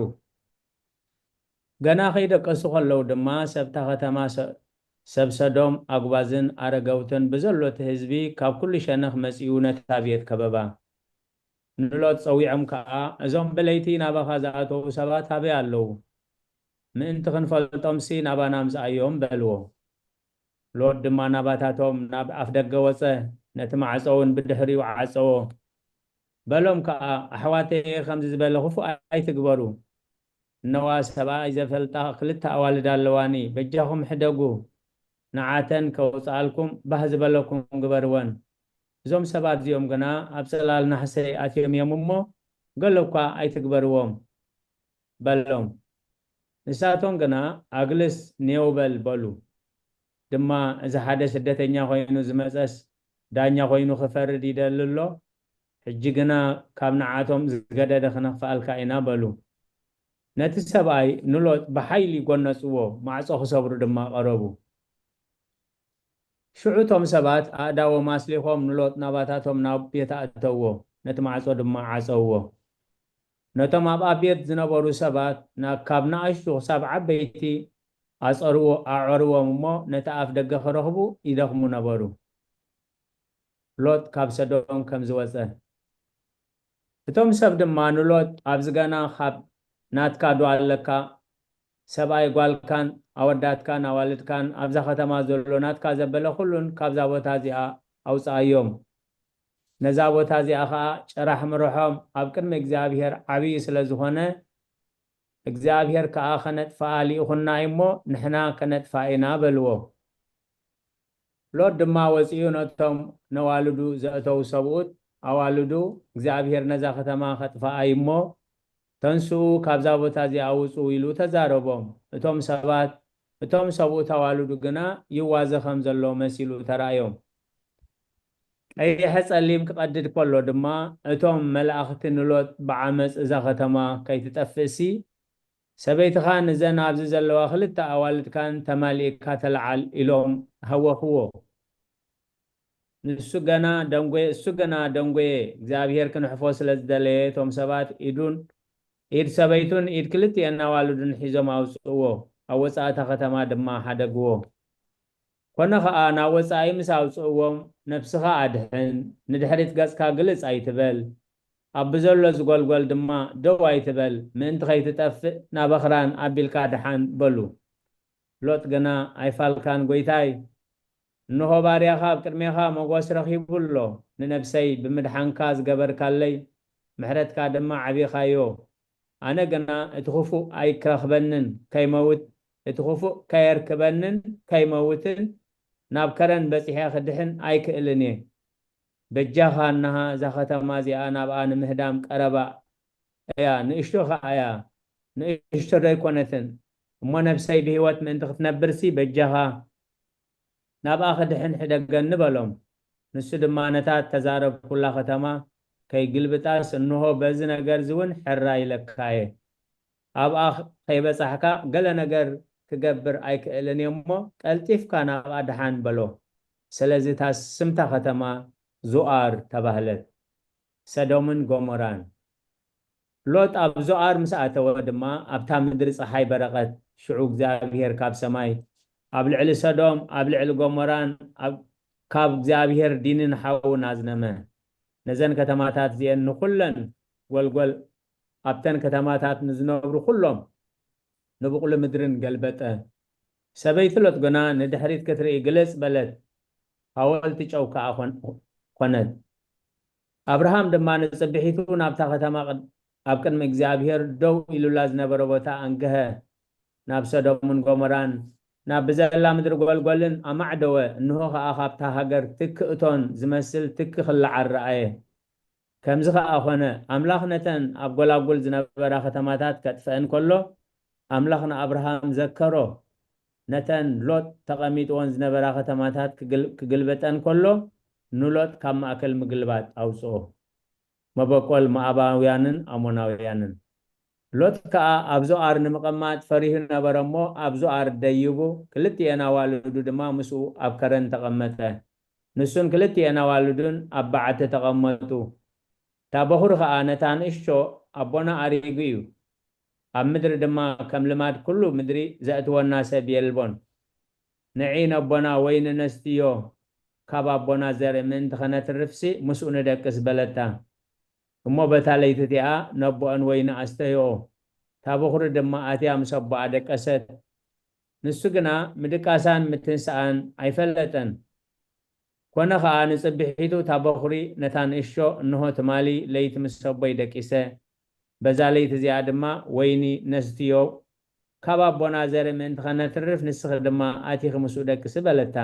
ገና ከይደቀሱ ከለዉ ድማ ሰብታ ከተማ ሰ-፣ ሰብ ሰዶም ኣጉባዝን ኣረገውትን ብዘሎ እቲ ህዝቢ ካብ ኩሉ ሸነኽ መጺኡ ነታ ቤት ከበባ። ንሎጥ ጸዊዖም ከኣ፣ "እዞም ብለይቲ ናባኻ ዝኣተዉ ሰባት ኣበይ ኣለዉ? ምእንቲ ክንፈልጦምሲ ናባና ኣምጽኣዮም" በልዎ። ሎጥ ድማ ናባታቶም ናብ ኣፍደገ ወጸ፣ ነቲ ማዕጾ እውን ብድሕሪኡ ዓጸዎ። በሎም ከኣ፣ "ኣሕዋተየ፣ ከምዚ ዝበለ ክፉእ ኣይትግበሩ። እነዋ ሰብኣይ ዘፈልጣ ክልተ ኣዋልድ ኣለዋኒ፣ በጃኹም ሕደጉ፣ ንዓተን ከውጽኣልኩም ባህ ዝበለኩም ግበርወን። እዞም ሰባት እዚኦም ግና ኣብ ጽላል ናሕሰይ ኣትዮም እዮም እሞ፣ ገለ እኳ ኣይትግበርዎም" በሎም። ንሳቶም ግና፣ "ኣግልስ ኔው በል" በሉ። ድማ፣ "እዚ ሓደ ስደተኛ ኮይኑ ዝመጸስ ዳኛ ኮይኑ ክፈርድ ይደሊ ኣሎ፣ ሕጂ ግና ካብ ንዓቶም ዝገደደ ክነኽፍኣልካ ኢና" በሉ። ነቲ ሰብኣይ ንሎጥ ብሓይሊ ጎነጽዎ፣ ማዕጾ ክሰብሩ ድማ ቀረቡ። ሽዑ እቶም ሰባት ኣእዳዎም ኣስሊኾም ንሎጥ ናባታቶም ናብ ቤት ኣእተውዎ፣ ነቲ ማዕጾ ድማ ዓጸውዎ። ነቶም ኣብኣ ቤት ዝነበሩ ሰባት፣ ና-፣ ካብ ንኣሽቱ ክሳብ ዓበይቲ ኣጸርዎ-፣ ኣዐርዎም እሞ፣ ነቲ ኣፍ ደገ ክረኽቡ ይደኽሙ ነበሩ። ሎጥ ካብ ሰዶም ከም ዝወጸ። እቶም ሰብ ድማ ንሎጥ፣ "ኣብዚ ገና ካብ ናትካ ዶ ኣለካ? ሰብኣይ ጓልካን ኣወዳትካን ኣዋልድካን፣ ኣብዛ ከተማ ዘሎ ናትካ ዘበለ ኩሉን ካብዛ ቦታ እዚኣ ኣውጽኣዮም። ነዛ ቦታ እዚኣ ኸኣ ጭራሕ ምርሖም፣ ኣብ ቅድሚ እግዚኣብሔር ዓብዪ ስለ ዝኾነ፣ እግዚኣብሔር ከኣ ከነጥፍኣ ልኢኹና እዩ እሞ፣ ንሕና ከነጥፍኣ ኢና" በልዎ። ሎጥ ድማ ወጺኡ ነቶም ነዋልዱ ዘእተዉ ሰብኡት ኣዋልዱ፣ "እግዚኣብሔር ነዛ ከተማ ከጥፍኣ እዩ እሞ፣ ተንስኡ፣ ካብዛ ቦታ እዚኣ ውጹ" ኢሉ ተዛረቦም። እቶም ሰባት፣ እቶም ሰብኡት ኣዋልዱ ግና ይዋዘ ከም ዘሎ መሲሉ ተራእዮም። ቀይሐ ጸሊም ክቐድድ ከሎ ድማ፣ እቶም መላእኽቲ ንሎጥ፣ "ብዓመጽ እዛ ከተማ ከይትጠፍእሲ፣ ሰበይትኻን እዘን ኣብዚ ዘለዋ ክልተ ኣዋልድካን ተማሊእካ ተለዓል" ኢሎም ሃወኽዎ። ንሱ ገና ደንጎየ፣ እሱ ገና ደንጎየ። እግዚኣብሔር ክንሕፎ ስለ ዝደለየ፣ እቶም ሰባት ኢዱን፣ ኢድ ሰበይቱን ኢድ ክልቲኤን ኣዋልዱን ሒዞም ኣውጽእዎ፣ ኣብ ወጻኢ እታ ከተማ ድማ ሓደግዎ። ኮነ ኸኣ፣ ናብ ወጻኢ ምስ ኣውጽእዎም፣ "ነፍስኻ ኣድሕን፣ ንድሕሪት ገጽካ ግልጽ ኣይትበል፣ ኣብ ብዘሎ ዝጎልጎል ድማ ደው ኣይትበል፣ ምእንቲ ኸይትጠፍእ ናብ ኣኽራን ኣቢልካ ድሓን" በሉ። ሎጥ ግና፣ "ኣይፋልካን ጐይታይ፣ እንሆ ባርያኻ ኣብ ቅድሜኻ ሞገስ ረኺቡ ኣሎ፣ ንነፍሰይ ብምድሓንካ ዝገበርካለይ ምሕረትካ ድማ ዓቢኻዮ። ኣነ ግና እቲ ኽፉእ ኣይክረኽበንን ከይመውት፣ እቲ ኽፉእ ከየርክበንን ከይመውትን ናብ ከረን በጺሐ ክድሕን ኣይክእልን እየ። በጃኻ፣ እንሃ እዛ ኸተማ እዚኣ ናብኣ ንምህዳም ቀረባ እያ፣ ንእሽቶ ኸኣ እያ፣ ንእሽቶ ዶ ኣይኮነትን? እሞ ነፍሰይ ብህይወት ምእንቲ ክትነብርሲ በጃኻ ናብኣ ክድሕን ሕደገኒ" በሎም። ንሱ ድማ ነታ እተዛረብኩላ ኸተማ ከይግልብጣስ፣ እንሆ፣ በዚ ነገር እዚ እውን ሕራይ ኢለካ እየ። ኣብኣ ከይበጻሕካ፣ ገለ ነገር ክገብር ኣይክእልን እየ እሞ፣ ቀልጢፍካ ናብኣ ደሓን በሎ። ስለዚ እታ ስምታ ከተማ ዞኣር ተባህለት። ሰዶምን ጎሞራን። ሎጥ ኣብ ዞኣር ምስ ኣተወ ድማ፣ ኣብታ ምድሪ ጸሓይ በረቐት። ሽዑ እግዚኣብሄር ካብ ሰማይ ኣብ ልዕሊ ሰዶም፣ ኣብ ልዕሊ ጎሞራን፣ ኣብ፣ ካብ እግዚኣብሄር ዲንን ሓውን ኣዝነመ። ነዘን ከተማታት እዚኤን ንኹለን ጎልጎል፣ ኣብተን ከተማታት ንዝነብሩ ኩሎም ንብቑሊ ምድርን ገልበጠ። ሰበይቲ ሎጥ ግና ንድሕሪት ክትርኢ ግልጽ በለት፣ ሃወልቲ ጨው ከኣ ኾን-፣ ኾነት። ኣብርሃም ድማ ንጽብሒቱ ናብታ ከተማ ቅድ-፣ ኣብ ቅድሚ እግዚኣብሄር ደው ኢሉላ ዝነበረ ቦታ ኣንገሀ። ናብ ሰዶምን ጎሞራን፣ ናብ ብዘላ ምድሪ ጎልጎልን ኣማዕደወ። እንሆ ኸኣ፣ ካብታ ሃገር ትኪ እቶን ዝመስል ትኪ ክለዓል ረኣየ። ከምዚ ኸኣ ኾነ፣ ኣምላኽ ነተን ኣብ ጐላጉል ዝነበራ ከተማታት ከጥፍአን ከሎ፣ ኣምላኽ ንኣብርሃም ዘከሮ። ነተን ሎጥ ተቐሚጥወን ዝነበራ ከተማታት ክግል-፣ ክግልብጠን ከሎ፣ ንሎጥ ካብ ማእከል ምግልባጥ ኣውጽኦ። መበቆል ሞኣባውያንን ኣሞናውያንን። ሎጥ ከኣ ኣብ ዞኣር ንምቕማጥ ፈሪሁ ነበረ እሞ፣ ኣብ ዞኣር ደይቡ፣ ክልቲኤን ኣዋልዱ ድማ ምስኡ ኣብ ከረን ተቐመጠ። ንሱን ክልቲኤን ኣዋልዱን ኣብ በዓቲ ተቐመጡ። እታ በኹሪ ኸኣ ነታ ንእሽቶ፣ ኣቦና ኣሪጉ እዩ፣ ኣብ ምድሪ ድማ ከም ልማድ ኩሉ ምድሪ ዘእትወና ሰብ የልቦን። ንዒ ነቦና ወይኒ ነስትዮ፣ ካብ ኣቦና ዘርኢ ምእንቲ ኸነትርፍሲ ምስኡ ንደቅስ በለታ። እሞ በታ ለይቲ እቲኣ ነቦአን ወይኒ ኣስተይኦ። እታ በኹሪ ድማ ኣትያ ምስ ኣቦኣ ደቀሰት። ንሱ ግና ምድቃሳን ምትንስኣን ኣይፈለጠን። ኮነ ኸኣ ንጽብሒቱ እታ በኹሪ ነታ ንእሽቶ፣ "እንሆ ትማሊ ለይቲ ምስ ኣቦይ ደቂሰ፣ በዛ ለይቲ እዚኣ ድማ ወይኒ ነስትዮ፣ ካብ ኣቦና ዘርኢ ምእንቲ ኸነትርፍ ንስኺ ድማ ኣቲኺ ምስኡ ደቅሲ" በለታ።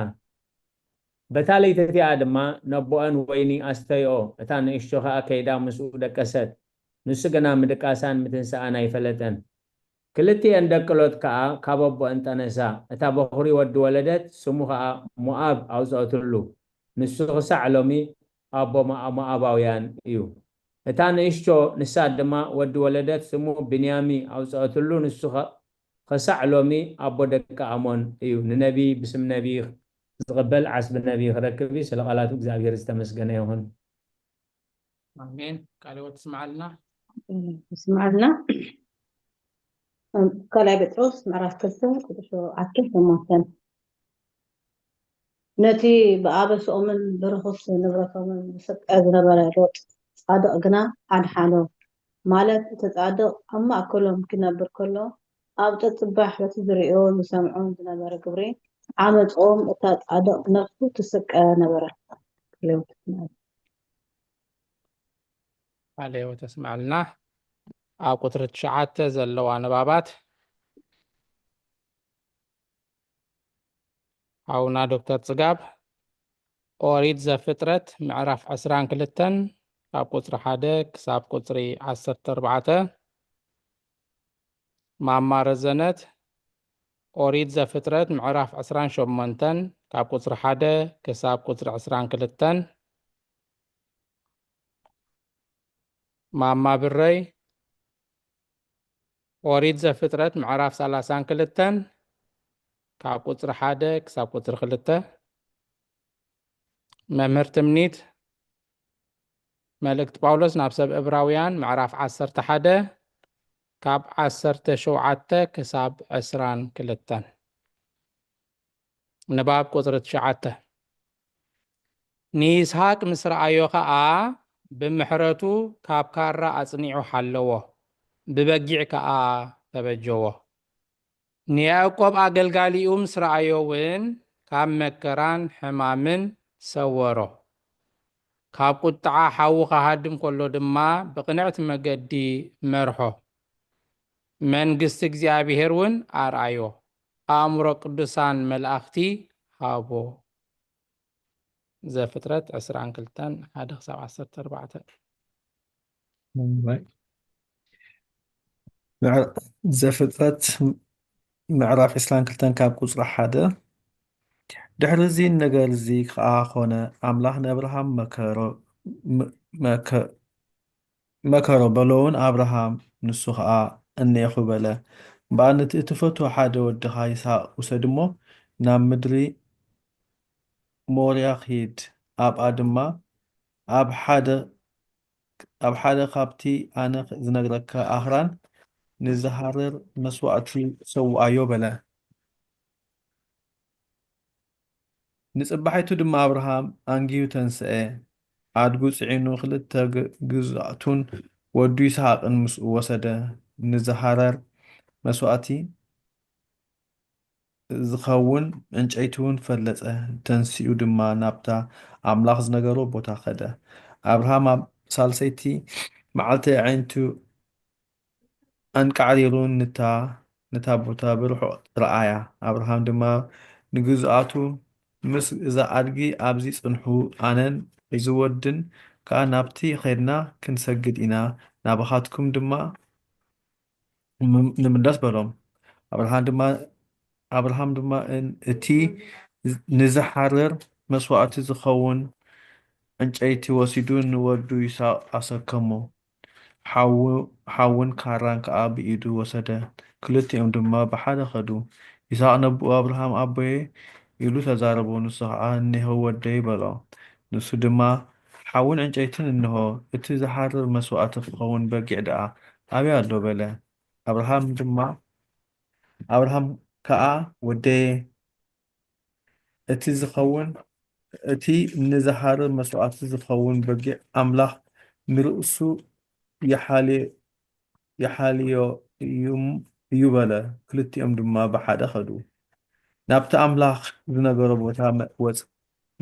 በታ ለይቲ እቲኣ ድማ ነቦአን ወይኒ ኣስተይኦ፣ እታ ንእሽቶ ኸኣ ከይዳ ምስኡ ደቀሰት። ንሱ ግና ምድቃሳን ምትንስኣን ኣይፈለጠን። ክልቲኤን ደቂ ሎጥ ከኣ ካብ ኣቦአን ጠነሳ። እታ በኹሪ ወዲ ወለደት፣ ስሙ ኸኣ ሞኣብ ኣውጸአትሉ። ንሱ ኽሳዕ ሎሚ ኣቦ ሞኣ-፣ ሞኣባውያን እዩ። እታ ንእሽቶ፣ ንሳ ድማ ወዲ ወለደት፣ ስሙ ብንያሚ ኣውጸአትሉ። ንሱ ኸ-፣ ኽሳዕ ሎሚ ኣቦ ደቂ ኣሞን እዩ። ንነቢ ብስም ነቢ ዝቕበል ዓስቢ ነቢ ክረክብ እዩ። ስለ ቃላቱ እግዚኣብሔር ዝተመስገነ ይኹን። ኣሜን። ቃለ ሕይወት ትስምዓልና። ትስምዓልና። ካልኣይ ጴጥሮስ ምዕራፍ ክልተ ቁጽሪ ሸውዓተ ሸሞንተን። ነቲ ብኣበስኦምን ብርኹስ ንብረቶምን ዝስቀ ዝነበረ ሎጥ ጻድቕ ግና ሓድሓዶ፣ ማለት እቲ ጻድቕ ኣብ ማእከሎም ኪነብር ከሎ፣ ኣብ ጸጽባሕ በቲ ዝርእዮን ዝሰምዖን ዝነበረ ግብሪ ዓመጾም፣ እታ ጻድቕ ነፍሱ ትስቀ ነበረት። ቃለ ሕይወት ተስምዓልና። ኣብ ቁጽሪ ትሽዓተ ዘለዋ ንባባት ሓውና ዶክተር ጽጋብ፣ ኦሪት ዘፍጥረት ምዕራፍ ዕስራን ክልተን ካብ ቁጽሪ ሓደ ክሳብ ቁጽሪ ዓሰርተ ኣርባዕተ። ማማ ረዘነት፣ ኦሪት ዘፍጥረት ምዕራፍ ዕስራን ሸሞንተን ካብ ቁጽሪ ሓደ ክሳብ ቁጽሪ ዕስራን ክልተን። ማማ ብረይ፣ ኦሪት ዘፍጥረት ምዕራፍ ሰላሳን ክልተን ካብ ቁጽሪ ሓደ ክሳብ ቁጽሪ ክልተ። መምህር ትምኒት፣ መልእክቲ ጳውሎስ ናብ ሰብ ዕብራውያን ምዕራፍ ዓሰርተ ሓደ ካብ ዓሰርተ ሸውዓተ ክሳብ ዕስራን ክልተን። ንባብ ቁጽሪ ትሽዓተ። ንይስሃቅ ምስ ረኣዮ ኸኣ፣ ብምሕረቱ ካብ ካራ ኣጽኒዑ ሓለዎ፣ ብበጊዕ ከኣ ተበጀዎ። ንያዕቆብ ኣገልጋሊኡ ምስ ረኣዮ እውን፣ ካብ መከራን ሕማምን ሰወሮ። ካብ ቁጥዓ ሓዊ ክሃድም ከሎ ድማ፣ ብቕንዕቲ መገዲ መርሖ። መንግስቲ እግዚኣብሔር እውን ኣርኣዮ፣ ኣእምሮ ቅዱሳን መላእኽቲ ሃቦ። ዘፍጥረት ዕስራን ክልተን፣ ሓደ ክሳብ ዓሰርተ ኣርባዕተ። እዋይ። ምዕ-፣ ዘፍጥረት ምዕራፍ ዕስራን ክልተን ካብ ቁጽሪ ሓደ። ድሕሪ እዚ ነገር እዚ ከኣ ኾነ፣ ኣምላኽ ንኣብርሃም መከሮ-፣ መ-፣ መከ-፣ መከሮ በሎውን ኣብርሃም ንሱ ኸኣ እኔኹ በለ። እምበኣር ነቲ እትፈትዎ ሓደ ወድኻ ይስሐቅ ውሰድ እሞ ናብ ምድሪ ሞርያ ኺድ፣ ኣብኣ ድማ ኣብ ሓደ ኣብ ሓደ ኻብቲ ኣነ ዝነግረካ ኣኽራን ንዝሃርር መስዋእቲ ሰውኣዮ በለ። ንጽባሒቱ ድማ ኣብርሃም ኣንጊሁ ተንስኤ፣ ኣድጉ ጽዒኑ፣ ክልተ ግዛቱን ወዱ ይስሓቅን ምስኡ ወሰደ። ንዝሃርር መስዋእቲ ዝኸውን ዕንጨይቲውን ፈለጸ። ተንሲኡ ድማ ናብታ ኣምላኽ ዝነገሮ ቦታ ኸደ። ኣብርሃም ኣብ ሳልሰይቲ መዓልቲ ኣዒንቱ ኣንቃዕሪሩ ንታ ነታ ቦታ ብርሑቕ ረኣያ። ኣብርሃም ድማ ንግዝኣቱ፣ ምስ እዛ ኣድጊ ኣብዚ ጽንሑ፣ ኣነን እዚ ወድን ከኣ ናብቲ ኸድና ክንሰግድ ኢና፣ ናባኻትኩም ድማ ንምለስ በሎም። ኣብርሃም ድማ ኣብርሃም ድማ እቲ ንዝሓርር መስዋእቲ ዝኸውን ዕንጨይቲ ወሲዱ ንወዱ ይስሓቅ ኣሰከሞ። ሓውን ካራን ከኣ ብኢዱ ወሰደ። ክልቲኦም ድማ ብሓደ ኸዱ። ይስሓቅ ነቦኡ ኣብርሃም ኣቦየ ኢሉ ተዛረቦ። ንሱ ኸኣ እነሆ ወደይ በሎ። ንሱ ድማ ሓውን ዕንጨይትን እንሆ እቲ ዝሓርር መስዋእቲ ክኸውን በጊዕ ደኣ ኣበይ ኣሎ በለ። ኣብርሃም ድማ ኣብርሃም ከኣ ወደየ እቲ ዝኸውን እቲ ንዝሃርር መስዋእቲ ዝኸውን በጊዕ ኣምላኽ ንርእሱ ይሓልዮ እዩ በለ። ክልቲኦም ድማ ብሓደ ኸዱ። ናብቲ ኣምላኽ ዝነገሮ ቦታ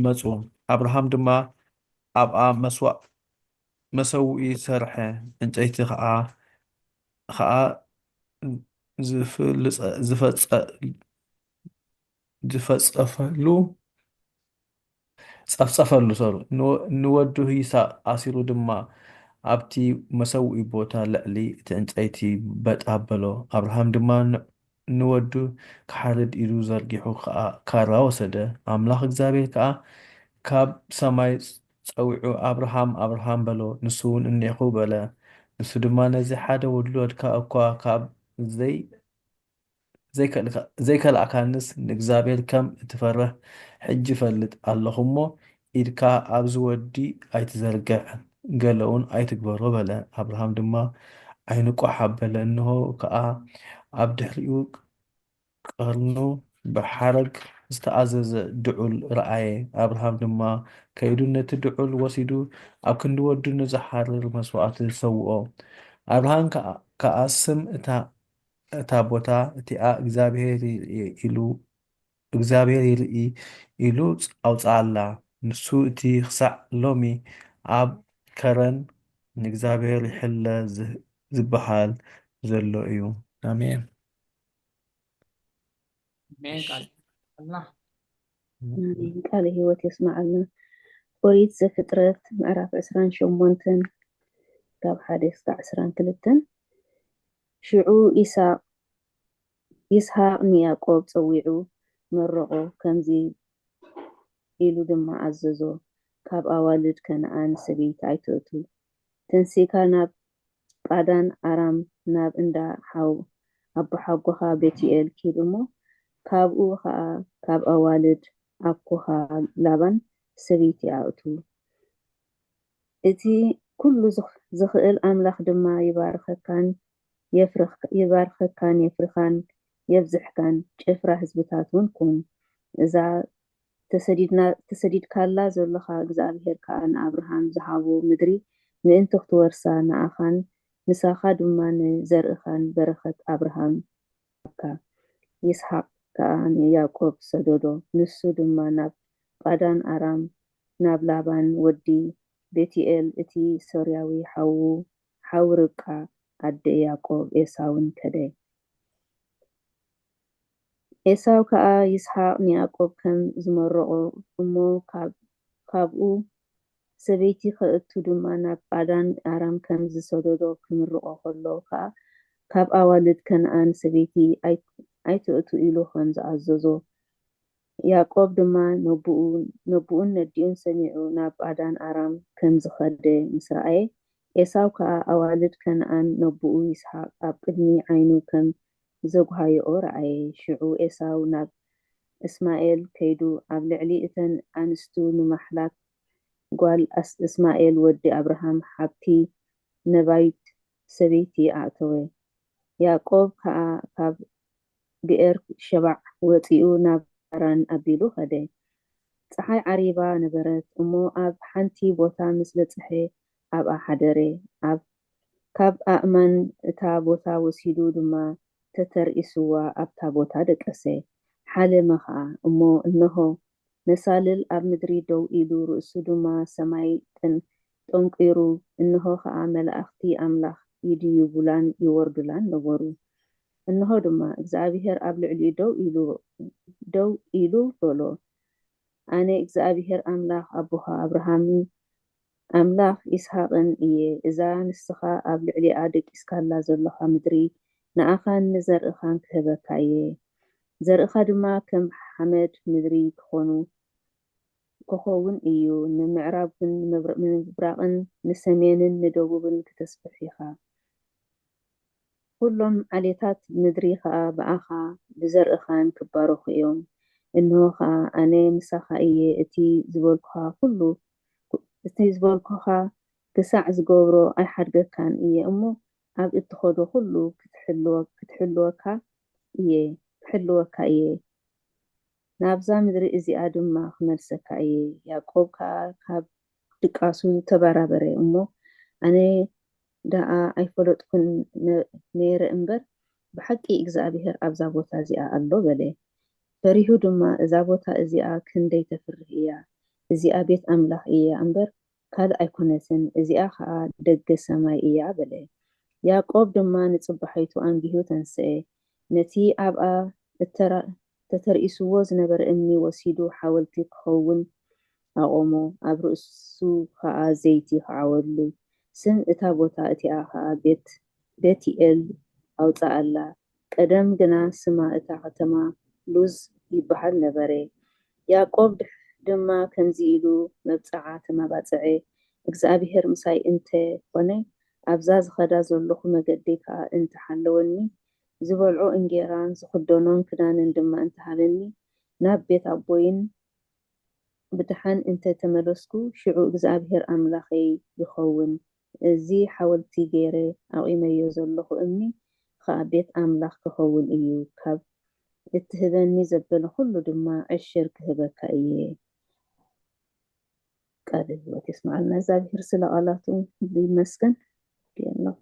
መጹ። ኣብርሃም ድማ ኣብኣ መሰውኢ ሰርሐ፣ ዕንጨይቲ ኸኣ ዝፈጸፈሉ ጸፍጸፈሉ። ሶሪ ንወዱ ይስሓቅ ኣሲሩ ድማ ኣብቲ መሰውኢ ቦታ ልዕሊ እቲ ዕንጨይቲ በጥ ኣበሎ። ኣብርሃም ድማ ንወዱ ክሓርድ ኢዱ ዘርጊሑ ካራ ወሰደ። ኣምላኽ እግዚኣብሔር ከኣ ካብ ሰማይ ጸዊዑ፣ ኣብርሃም፣ ኣብርሃም በሎ። ንሱ እውን እኔኹ በለ። ንሱ ድማ ነዚ ሓደ ውሉድካ እኳ ካብ ዘይከልኣካንስ ንእግዚኣብሔር ከም እትፈርህ ሕጂ እፈልጥ ኣለኹ እሞ፣ ኢድካ ኣብዚ ወዲ ኣይትዘርግሕ፣ ገለውን ኣይትግበሮ በለ። ኣብርሃም ድማ ዓይኑ ቋሕ ኣበለ፣ እንሆ ከኣ ኣብ ድሕሪኡ ቀርኑ ብሓረግ ዝተኣዘዘ ድዑል ረኣየ። ኣብርሃም ድማ ከይዱ ነቲ ድዑል ወሲዱ ኣብ ክንዲ ወዱ ንዝሓርር መስዋእቲ ሰውኦ። ኣብርሃም ከኣ ስም እታ ቦታ እቲኣ እግዚኣብሔር ይርኢ ኢሉ እግዚኣብሔር ይርኢ ኢሉ ኣውፅኣላ። ንሱ እቲ ክሳዕ ሎሚ ኣብ ከረን ንእግዚኣብሔር ይሕለ ዝበሃል ዘሎ እዩ። ኣሜን። ቃለ ህይወት የስማዓልና። ኦሪት ዘፍጥረት ምዕራፍ ዕስራን ሸሞንተን ካብ ሓደ እስካዕ ዕስራን ክልተን። ሽዑ ኢሳቅ ይስሃቅ ንያቆብ ጸዊዑ መረቖ፣ ከምዚ ኢሉ ድማ ኣዘዞ፣ ካብ ኣዋልድ ከነኣን ሰበይቲ ኣይትእቱ። ተንሲእካ ናብ ጳዳን ኣራም ናብ እንዳ ኣቦሓጎኻ ቤትኤል ኪድ እሞ፣ ካብኡ ኸኣ ካብ ኣዋልድ ኣኮኻ ላባን ሰበይቲ ኣእቱ። እቲ ኩሉ ዝኽእል ኣምላኽ ድማ ይባርኸካን የፍርኻን የብዝሕካን፣ የብዝሕካን፣ ጭፍራ ህዝብታት እውን ኩን። እዛ ተሰዲድካላ ዘሎኻ እግዚኣብሄር ከኣ ንኣብርሃም ዝሃቦ ምድሪ ምእንቲ ክትወርሳ ንኣኻን ንሳኻ ድማ ንዘርእኻን በረኸት ኣብርሃም ኣካ። ይስሓቅ ከኣ ንያዕቆብ ሰደዶ፣ ንሱ ድማ ናብ ጳዳን ኣራም ናብ ላባን ወዲ ቤቱኤል እቲ ሶርያዊ ሓዉ ሓው ርብቃ ኣደ ያዕቆብ ኤሳውን ከደ። ኤሳው ከኣ ይስሓቅ ንያዕቆብ ከም ዝመረቖ እሞ ካብኡ ሰበይቲ ከእቱ ድማ ናብ ጳዳን ኣራም ከም ዝሰደዶ ክምርቖ ከሎ ከኣ ካብ ኣዋልድ ከነኣን ሰበይቲ ኣይትእቱ ኢሉ ከም ዝኣዘዞ ያዕቆብ ድማ ነቡኡን ነዲኡን ሰሚዑ ናብ ጳዳን ኣራም ከም ዝኸደ ምስ ረኣየ፣ ኤሳው ከኣ ኣዋልድ ከነኣን ነቦኡ ይስሓቅ ኣብ ቅድሚ ዓይኑ ከም ዘጉሃየኦ ረኣየ። ሽዑ ኤሳው ናብ እስማኤል ከይዱ ኣብ ልዕሊ እተን ኣንስቱ ንማሕላት ጓል ኣስ-፣ እስማኤል ወዲ ኣብርሃም ሓብቲ ነባይት ሰበይቲ ኣእተወ። ያዕቆብ ከኣ ካብ ብኤር ሸባዕ ወጺኡ ናብ ሃራን ኣቢሉ ኸደ። ጸሓይ ዓሪባ ነበረት እሞ ኣብ ሓንቲ ቦታ ምስ በጽሐ ኣብኣ ሓደረ። ኣብ ካብ ኣእማን እታ ቦታ ወሲዱ ድማ ተተርኢስዋ ኣብታ ቦታ ደቀሰ። ሓለመ ኸኣ እሞ እንሆ መሳልል ኣብ ምድሪ ደው ኢሉ ርእሱ ድማ ሰማይ ጠን-፣ ጠንቂሩ፣ እንሆ ኸኣ መላእኽቲ ኣምላኽ ይድይቡላን ይወርዱላን ነበሩ። እንሆ ድማ እግዚኣብሄር ኣብ ልዕሊኡ ደው ኢሉ፣ ደው ኢሉ በሎ፣ ኣነ እግዚኣብሄር ኣምላኽ ኣቦኻ ኣብርሃምን ኣምላኽ ይስሃቅን እየ። እዛ ንስኻ ኣብ ልዕሊኣ ደቂስካላ ዘሎኻ ምድሪ ንኣኻን ንዘርእኻን ክህበካ እየ። ዘርእኻ ድማ ከም ሓመድ ምድሪ ክኾኑ፣ ክኸውን እዩ። ንምዕራብን ንምብር-፣ ንምብራቕን ንሰሜንን ንደቡብን ክተስፍሕ ኢኻ። ኩሎም ዓሌታት ምድሪ ኸኣ ብኣኻ ብዘርእኻን ክባረኹ እዮም። እንሆ ኸኣ ኣነ ምሳኻ እየ፣ እቲ ዝበልኩኻ ኩሉ፣ እቲ ዝበልኩኻ ክሳዕ ዝገብሮ ኣይሓድገካን እየ እሞ፣ ኣብ እትኸዶ ኩሉ ክትሕልወ-፣ ክትሕልወካ እየ፣ ክሕልወካ እየ። ናብዛ ምድሪ እዚኣ ድማ ክመልሰካ እየ። ያዕቆብ ከኣ ካብ ድቃሱ ተበራበረ እሞ፣ ኣነ ደኣ ኣይፈለጥኩን ነ-፣ ነይረ እምበር፣ ብሓቂ እግዚኣብሄር ኣብዛ ቦታ እዚኣ ኣሎ በለ። ፈሪሁ ድማ፣ እዛ ቦታ እዚኣ ክንደይ ተፍርህ እያ! እዚኣ ቤት ኣምላኽ እያ እምበር፣ ካልእ ኣይኮነትን፣ እዚኣ ኸኣ ደገ ሰማይ እያ በለ። ያዕቆብ ድማ ንጽባሒቱ ኣንጊሁ ተንስኤ፣ ነቲ ኣብኣ እተራ-፣ ተተርኢስዎ ዝነበረ እምኒ ወሲዱ ሓወልቲ ክኸውን ኣቖሞ፣ ኣብ ርእሱ ኸኣ ዘይቲ ኸዓወሉ። ስም እታ ቦታ እቲኣ ኸኣ ቤት-፣ ቤትኤል ኣውጽኣላ። ቀደም ግና ስማ እታ ኸተማ ሉዝ ይበሃል ነበረ። ያዕቆብ ድሕ-፣ ድማ ከምዚ ኢሉ መብጽዓ ተመባጽዐ፣ እግዚኣብሄር ምሳይ እንተ ኾነ፣ ኣብዛ ዝኸዳ ዘለኹ መገዲ ከኣ እንተ ሓለወኒ፣ ዝበልዖ እንጌራን ዝኽደኖን ክዳንን ድማ እንተ ሃበኒ፣ ናብ ቤት ኣቦይን ብደሓን እንተ ተመለስኩ፣ ሽዑ እግዚኣብሄር ኣምላኸይ ይኸውን፣ እዚ ሓወልቲ ገይረ ኣቑመዮ ዘለኹ እምኒ ኸኣ ቤት ኣምላኽ ክኸውን እዩ፣ ካብ እትህበኒ ዘበለ ኹሉ ድማ ዕሽር ክህበካ እየ። ቃለ ህይወት የስምዓልና እግዚኣብሄር ስለ ቃላቱ ይመስገን። ኣለኹ።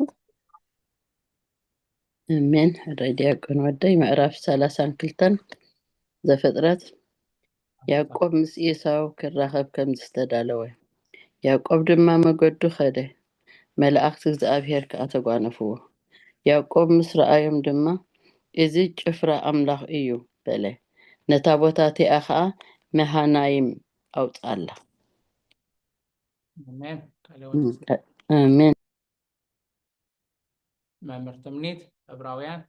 ኣሜን። ሕራይ ዲያቆን ወደይ፣ ምዕራፍ ሰላሳን ክልተን ዘፍጥረት። ያዕቆብ ምስ ኤሳው ክራኸብ ከም ዝተዳለወ። ያዕቆብ ድማ መገዱ ኸደ፣ መላእኽቲ እግዚኣብሄር ከኣ ተጓነፍዎ። ያዕቆብ ምስ ረኣዮም ድማ፣ "እዚ ጭፍራ ኣምላኽ እዩ" በለ። ነታ ቦታ እቲኣ ኸኣ መሃናይም ኣውጽኣላ። ኣሜን። ቃለ ህይወት። ኣሜን። መምህር ትምኒት፣ ዕብራውያን።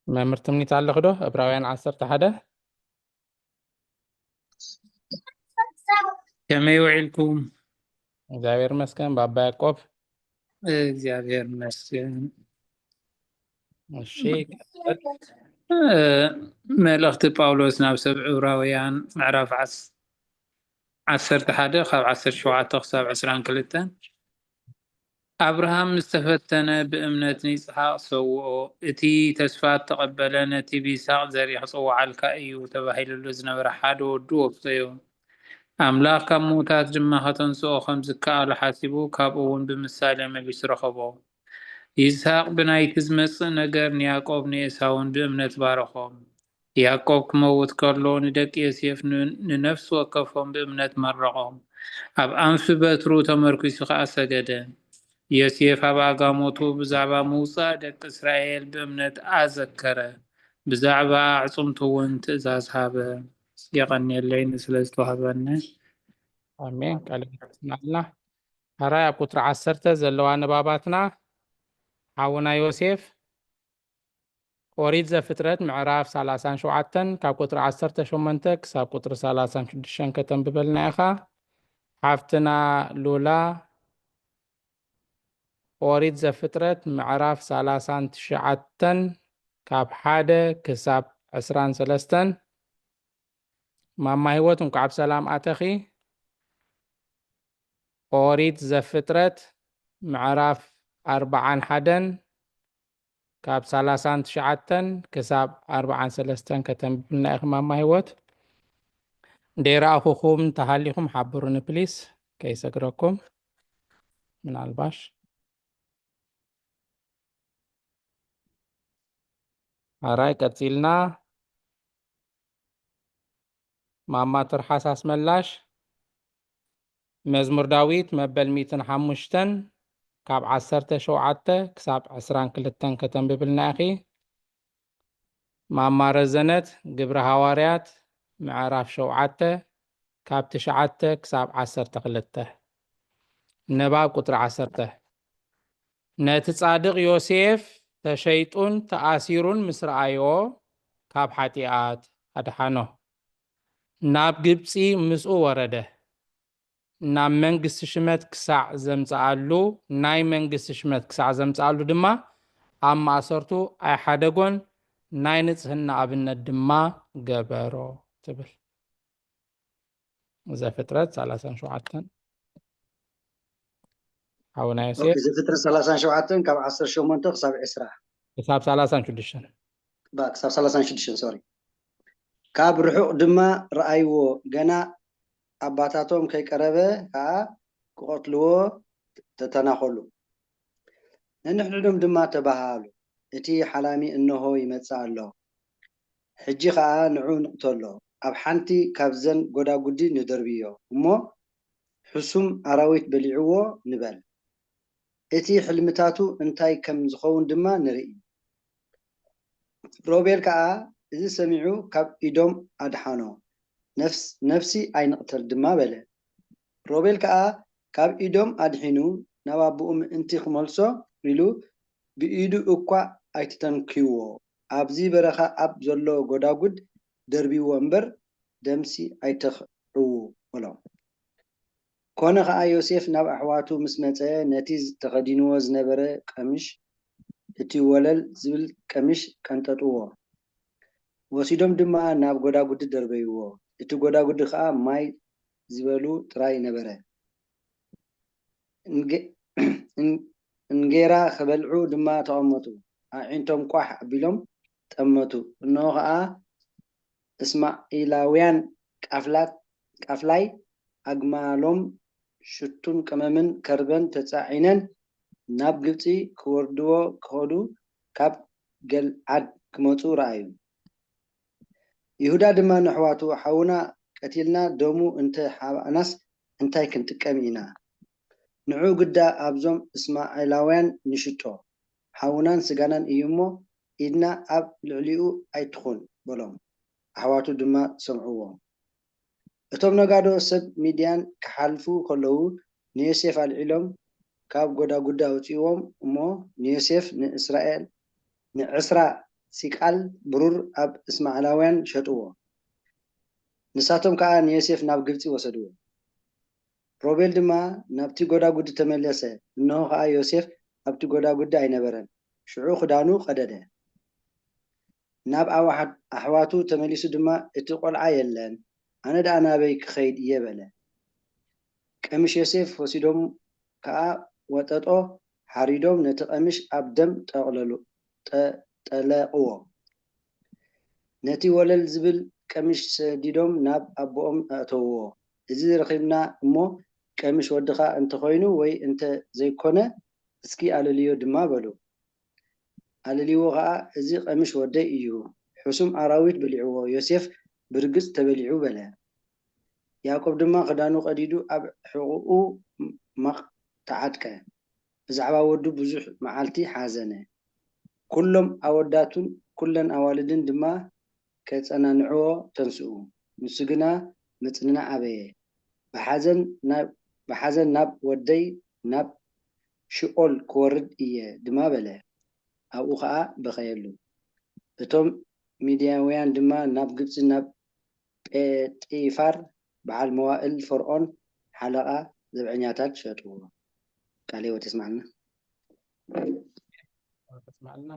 መምህር ትምኒት ኣለኹ ዶ? ዕብራውያን ዓሰርተ ሓደ። ከመይ ውዒልኩም? እግዚኣብሔር ይመስገን፣ ባባ ያዕቆብ። እግዚኣብሔር ይመስገን። እሺ፣ እ፣ መልእኽቲ ጳውሎስ ናብ ሰብ ዕብራውያን ምዕራፍ ዓስ-፣ ዓሰርተ ሓደ ካብ ዓሰርተ ሸውዓተ ክሳብ ዕስራን ክልተን። ኣብርሃም ምስ ተፈተነ ብእምነት ንይስሓቅ ሰውኦ። እቲ ተስፋ እተቐበለ ነቲ ብይስሓቅ ዘርኢ ክጽውዓልካ እዩ ተባሂሉሉ ዝነበረ ሓደ ወዱ ወፍሰዮ። ኣምላኽ ካብ ምዉታት ድማ ከተንስኦ ከም ዝከኣሎ ሓሲቡ፣ ካብኡ እውን ብምሳሌ መሊሱ ረኸቦ። ይስሃቅ ብናይቲ ዝመጽእ ነገር ንያዕቆብ ንኤሳውን ብእምነት ባረኾም። ያዕቆብ ክመውት ከሎ ንደቂ ዮሴፍ ን-፣ ንነፍሲ ወከፎም ብእምነት መረቖም። ኣብ ኣንፊ በትሩ ተመርኲሱ ኸኣ ሰገደ። ዮሴፍ ኣብ ኣጋሞቱ ብዛዕባ ምውጻእ ደቂ እስራኤል ብእምነት ኣዘከረ። ብዛዕባ ኣዕጽምቱ እውን ትእዛዝ ሃበ። የቐንየለይ ንስለ ዝተዋህበኒ። ኣሜን። ቃል ይስማዕልና። ሕራይ ኣብ ቁጽሪ ዓሰርተ ዘለዋ ንባባትና ሓውና ዮሴፍ። ኦሪት ዘፍጥረት ምዕራፍ ሰላሳን ሸውዓተን ካብ ቁጽሪ ዓሰርተ ሸሞንተ ክሳብ ቁጽሪ ሰላሳን ሽዱሽተን ከተንብበልና ኢኻ። ሓፍትና ሉላ፣ ኦሪት ዘፍጥረት ምዕራፍ ሰላሳን ትሽዓተን ካብ ሓደ ክሳብ ዕስራን ሰለስተን። ማማ ህይወት፣ እንኳዕ ብሰላም ኣተኺ። ኦሪት ዘፍጥረት ምዕራፍ ኣርባዓን ሓደን ካብ ሰላሳን ትሽዓተን ክሳብ ኣርባዓን ሰለስተን ከተንብብልና ኢኺ ማማ ህይወት። ደይረኣኹኹም እንተሃሊኹም ሓብሩኒ ፕሊስ፣ ከይሰግረኩም። ምናልባሽ ኣራይ ቀጺልና። ማማ ትርሓስ ኣስመላሽ፣ መዝሙር ዳዊት መበል ሚእትን ሓሙሽተን ካብ ዓሰርተ ሸውዓተ ክሳብ ዕስራን ክልተን ከተንብብልና ኢኺ። ማማ ረዘነት፣ ግብሪ ሃዋርያት ምዕራፍ ሸውዓተ ካብ ትሽዓተ ክሳብ ዓሰርተ ክልተ። ንባብ ቁጽሪ ዓሰርተ። ነቲ ጻድቕ ዮሴፍ ተሸይጡን ተኣሲሩን ምስ ረኣዮ፣ ካብ ሓጢኣት ኣድሓኖ። ናብ ግብጺ ምስኡ ወረደ። ናብ መንግስቲ ሽመት ክሳዕ ዘምጽኣሉ፣ ናይ መንግስቲ ሽመት ክሳዕ ዘምጽኣሉ ድማ ኣብ ማእሰርቱ ኣይሓደጎን፣ ናይ ንጽህና ኣብነት ድማ ገበሮ ትብል። ዘፍጥረት ሰላሳን ሸውዓተን። ሓውና ዮሴፍ። ኦኬ፣ ዘፍጥረት ሰላሳን ሸውዓተን ካብ ዓሰርተ ሸሞንተ ክሳብ ዕስራ። ክሳብ ሰላሳን ሽዱሽተን። ባ፣ ክሳብ ሰላሳን ሽዱሽተን፣ ሶሪ። ካብ ርሑቕ ድማ ረኣይዎ፣ ገና ኣባታቶም ከይቀረበ ከኣ ክቐትልዎ ተተናኸሉ። ነንሕድሕዶም ድማ ተባሃሃሉ፣ "እቲ ሓላሚ እንሆ ይመጽእ ኣሎ። ሕጂ ኸኣ ንዑ ንቕተሎ፣ ኣብ ሓንቲ ካብዘን ጐዳጉዲ ንደርብዮ እሞ፣ ሕሱም ኣራዊት በሊዕዎ ንበል። እቲ ሕልምታቱ እንታይ ከም ዝኸውን ድማ ንርኢ።" ሮቤል ከኣ እዚ ሰሚዑ ካብ ኢዶም ኣድሓኖ፣ ነፍስ-፣ "ነፍሲ ኣይንቕተል ድማ" በለ። ሮቤል ከኣ ካብ ኢዶም ኣድሒኑ ናብ ኣቦኡ ምእንቲ ክመልሶ ኢሉ ብኢዱ እኳ ኣይትተንክይዎ፣ ኣብዚ በረኻ ኣብ ዘሎ ጐዳጉድ ደርብይዎ እምበር ደምሲ ኣይተኽዕዉ በሎም። ኮነ ኸኣ ዮሴፍ ናብ ኣሕዋቱ ምስ መጸ፣ ነቲ ተኸዲንዎ ዝነበረ ቀምሽ፣ እቲ ወለል ዝብል ቀምሽ ቀንጠጥዎ። ወሲዶም ድማ ናብ ጐዳጉዲ ደርበይዎ። እቲ ጐዳጉዲ ኸኣ ማይ ዝበሉ ጥራይ ነበረ። እንጌ-፣ እን-፣ እንጌራ ክበልዑ ድማ ተቐመጡ። ኣዒንቶም ቋሕ ኣቢሎም ጠመቱ። እንሆ ኸኣ እስማዒላውያን ቃፍላት-፣ ቃፍላይ ኣግማሎም ሽቱን ቀመምን ከርበን ተጻዒነን ናብ ግብጺ ክወርድዎ ክኸዱ ካብ ገልዓድ ክመጹ ረኣዩ። ይሁዳ ድማ ንኣሕዋቱ፣ "ሓውና ቀቲልና ደሙ እንተ ሓባእናስ እንታይ ክንጥቀም ኢና? ንዑ ግዳ ኣብዞም እስማኤላውያን ንሽጦ፣ ሓውናን ስጋናን እዩ እሞ፣ ኢድና ኣብ ልዕሊኡ ኣይትኹን" በሎም። ኣሕዋቱ ድማ ሰምዕዎ። እቶም ነጋዶ ሰብ ሚድያን ክሓልፉ ከለዉ፣ ንዮሴፍ ኣልዒሎም ካብ ጎዳጉዲ ኣውጽእዎም እሞ፣ ንዮሴፍ ንእስራኤል ንዕስራ ሲቃል ብሩር ኣብ እስማዓላውያን ሸጥዎ። ንሳቶም ከኣ ንዮሴፍ ናብ ግብጺ ወሰድዎ። ሮቤል ድማ ናብቲ ጎዳጉዲ ተመለሰ፣ እንሆ ኸኣ ዮሴፍ ኣብቲ ጎዳጉዲ ኣይነበረን። ሽዑ ክዳኑ ቀደደ። ናብ ኣዋሓት-፣ ኣሕዋቱ ተመሊሱ ድማ፣ "እቲ ቈልዓ የለን፣ ኣነ ደኣ ናበይ ክኸይድ እየ?" በለ። ቀሚሽ ዮሴፍ ወሲዶም ከኣ ወጠጦ ሓሪዶም ነቲ ቀሚሽ ኣብ ደም ጠቕለሉ-፣ ጠ-፣ ጠለቕዎ። ነቲ ወለል ዝብል ቀሚሽ ሰዲዶም ናብ ኣቦኦም ኣእተውዎ። "እዚ ረኺብና እሞ ቀሚሽ ወድኻ እንተኾይኑ ወይ እንተ ዘይኮነ እስኪ ኣለልዮ ድማ" በሉ። ኣለልይዎ ኸኣ፣ "እዚ ቀሚሽ ወደይ እዩ፣ ሕሱም ኣራዊት በሊዕዎ፣ ዮሴፍ ብርግጽ ተበሊዑ" በለ። ያዕቆብ ድማ ክዳኑ ቀዲዱ ኣብ ሕቖኡ ማቕ ተዓጥቀ። ብዛዕባ ወዱ ብዙሕ መዓልቲ ሓዘነ። ኩሎም ኣወዳቱን ኩለን ኣዋልድን ድማ ከጸናንዕዎ ተንስኡ። ንሱ ግና ምጽንናዕ ኣበየ። ብሓዘን ናብ፣ ብሓዘን ናብ ወደይ ናብ ሽኦል ክወርድ እየ ድማ በለ። ኣብኡ ኸኣ በኸየሉ። እቶም ሚድያውያን ድማ ናብ ግብጺ ናብ ጴጢፋር በዓል መዋእል ፈርኦን ሓለቓ ዘብዐኛታት ሸጥዎ። ቃለ ሕይወት የስምዓልና። ተስማዕልና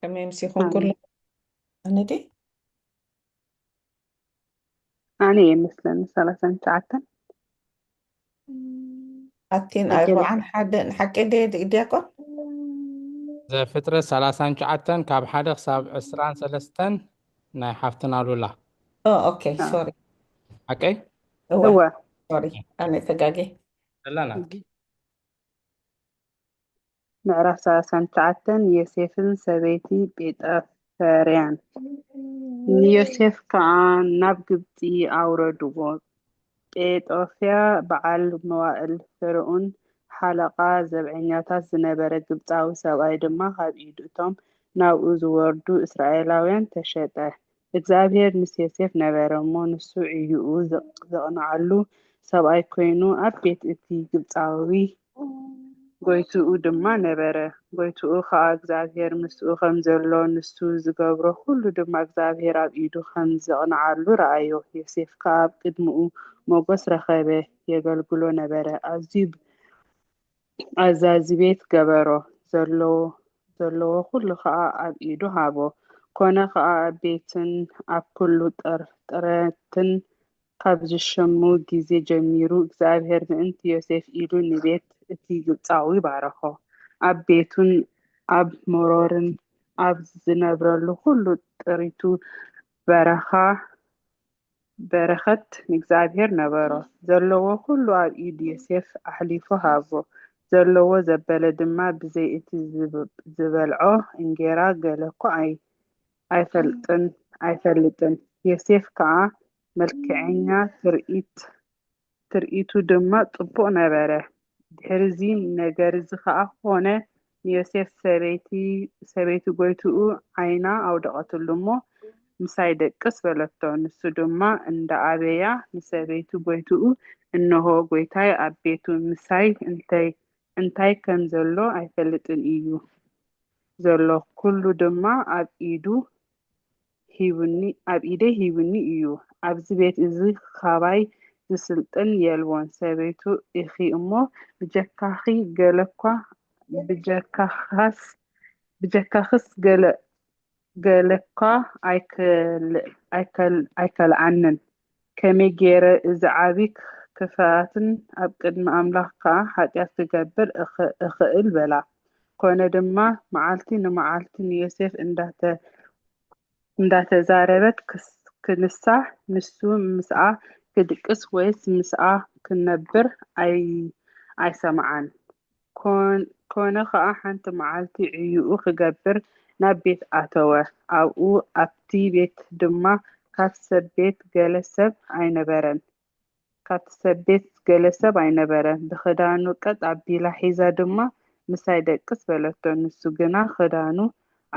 ከመይ ምስ ይኹን ኩሉ ኣነዲ ኣነ የመስለኒ ሰላሳን ትሽዓተን ኣቲን ኣርባዓን ሓደን ሓቂ ዲያቆን ዘፍጥረት ሰላሳን ትሽዓተን ካብ ሓደ ክሳብ ዕስራን ሰለስተን ናይ ሓፍትና ሉላ ኦኬ ሶሪ ሓቀይ እወ ሶሪ ኣነ ተጋጌ ዘላና ምዕራፍ ሰላሳን ትሽዓተን ዮሴፍን ሰበይቲ ጴጠፈርያን ንዮሴፍ ከኣ ናብ ግብጺ ኣውረድዎ። ጴጦፍያ በዓል መዋእል ፈርኦን ሓለቓ ዘብዐኛታት ዝነበረ ግብጻዊ ሰብኣይ ድማ ካብ ኢዱ እቶም ናብኡ ዝወርዱ እስራኤላውያን ተሸጠ። እግዚኣብሔር ምስ ዮሴፍ ነበረ እሞ ንሱ ዕዩኡ ዘቕንዓሉ ሰብኣይ ኮይኑ ኣብ ቤት እቲ ግብጻዊ ጎይትኡ ድማ ነበረ። ጎይትኡ ኸኣ እግዚኣብሔር ምስኡ ከም ዘሎ ንሱ ዝገብሮ ኩሉ ድማ እግዚኣብሔር ኣብ ኢዱ ከም ዘቕንዓሉ ረኣዮ። ዮሴፍ ከኣ ኣብ ቅድሚኡ ሞገስ ረኸበ፣ የገልግሎ ነበረ። ኣዝዩ ኣዛዚ ቤት ገበሮ፣ ዘለዎ ኩሉ ኸኣ ኣብ ኢዱ ሃቦ። ኮነ ኸኣ ኣብ ቤትን ኣብ ኩሉ ጥረትን ካብ ዝሸሙ ግዜ ጀሚሩ እግዚኣብሔር ምእንቲ ዮሴፍ ኢሉ ንቤት እቲ ግብጻዊ ባረኾ። ኣብ ቤቱን ኣብ መሮርን ኣብ ዝነብረሉ ኩሉ ጥሪቱ በረኻ በረኸት ንእግዚኣብሔር ነበሮ። ዘለዎ ኩሉ ኣብ ኢድ ዮሴፍ ኣሕሊፉ ሃቦ። ዘለዎ ዘበለ ድማ ብዘይ እቲ ዝበልዖ እንጌራ ገለ እኳ ኣይፈልጥን ኣይፈልጥን። ዮሴፍ ከኣ መልክዐኛ ትርኢት ትርኢቱ ድማ ጽቡቕ ነበረ። ድሕርዚ ነገር እዚ ኸኣ ኾነ፣ ንዮሴፍ ሰበይቲ ሰበይቲ ጎይትኡ ዓይና ኣውደቐትሉ እሞ፣ ምሳይ ደቅስ በለቶ። ንሱ ድማ እንዳ ኣበያ ንሰበይቲ ጎይትኡ፣ እንሆ፣ ጎይታይ ኣብ ቤቱ ምሳይ እንታይ እንታይ ከም ዘሎ ኣይፈልጥን እዩ ዘሎ፣ ኩሉ ድማ ኣብ ኢዱ ሂቡኒ ኣብ ኢደይ ሂቡኒ እዩ። ኣብዚ ቤት እዚ ኻባይ ዝስልጥን የልቦን። ሰበይቱ ኢኺ እሞ ብጀካኺ ገለኳ ብጀካኻስ ብጀካኽስ ገለ ገለኳ ኣይከልዓንን። ከመይ ገይረ እዚ ዓቢ ክፍኣትን ኣብ ቅድሚ ኣምላኽ ከኣ ሓጢኣት ክገብር እኽእል በላ። ኮነ ድማ መዓልቲ ንመዓልቲ ንዮሴፍ እንዳተ እንዳተዛረበት ክስ- ክንሳ ንሱ ምስኣ ክድቅስ ወይስ ምስኣ ክነብር ኣይ- ኣይሰምዓን። ኮን- ኮነ ኸኣ ሓንቲ መዓልቲ ዕዩኡ ክገብር ናብ ቤት ኣተወ። ኣብኡ ኣብቲ ቤት ድማ ካብ ሰብ ቤት ገለ ሰብ ኣይነበረን። ካብቲ ሰብ ቤት ገለ ሰብ ኣይነበረን። ብኽዳኑ ቀጥ ኣቢላ ሒዛ ድማ ምሳይ ደቅስ በለቶ። ንሱ ግና ኽዳኑ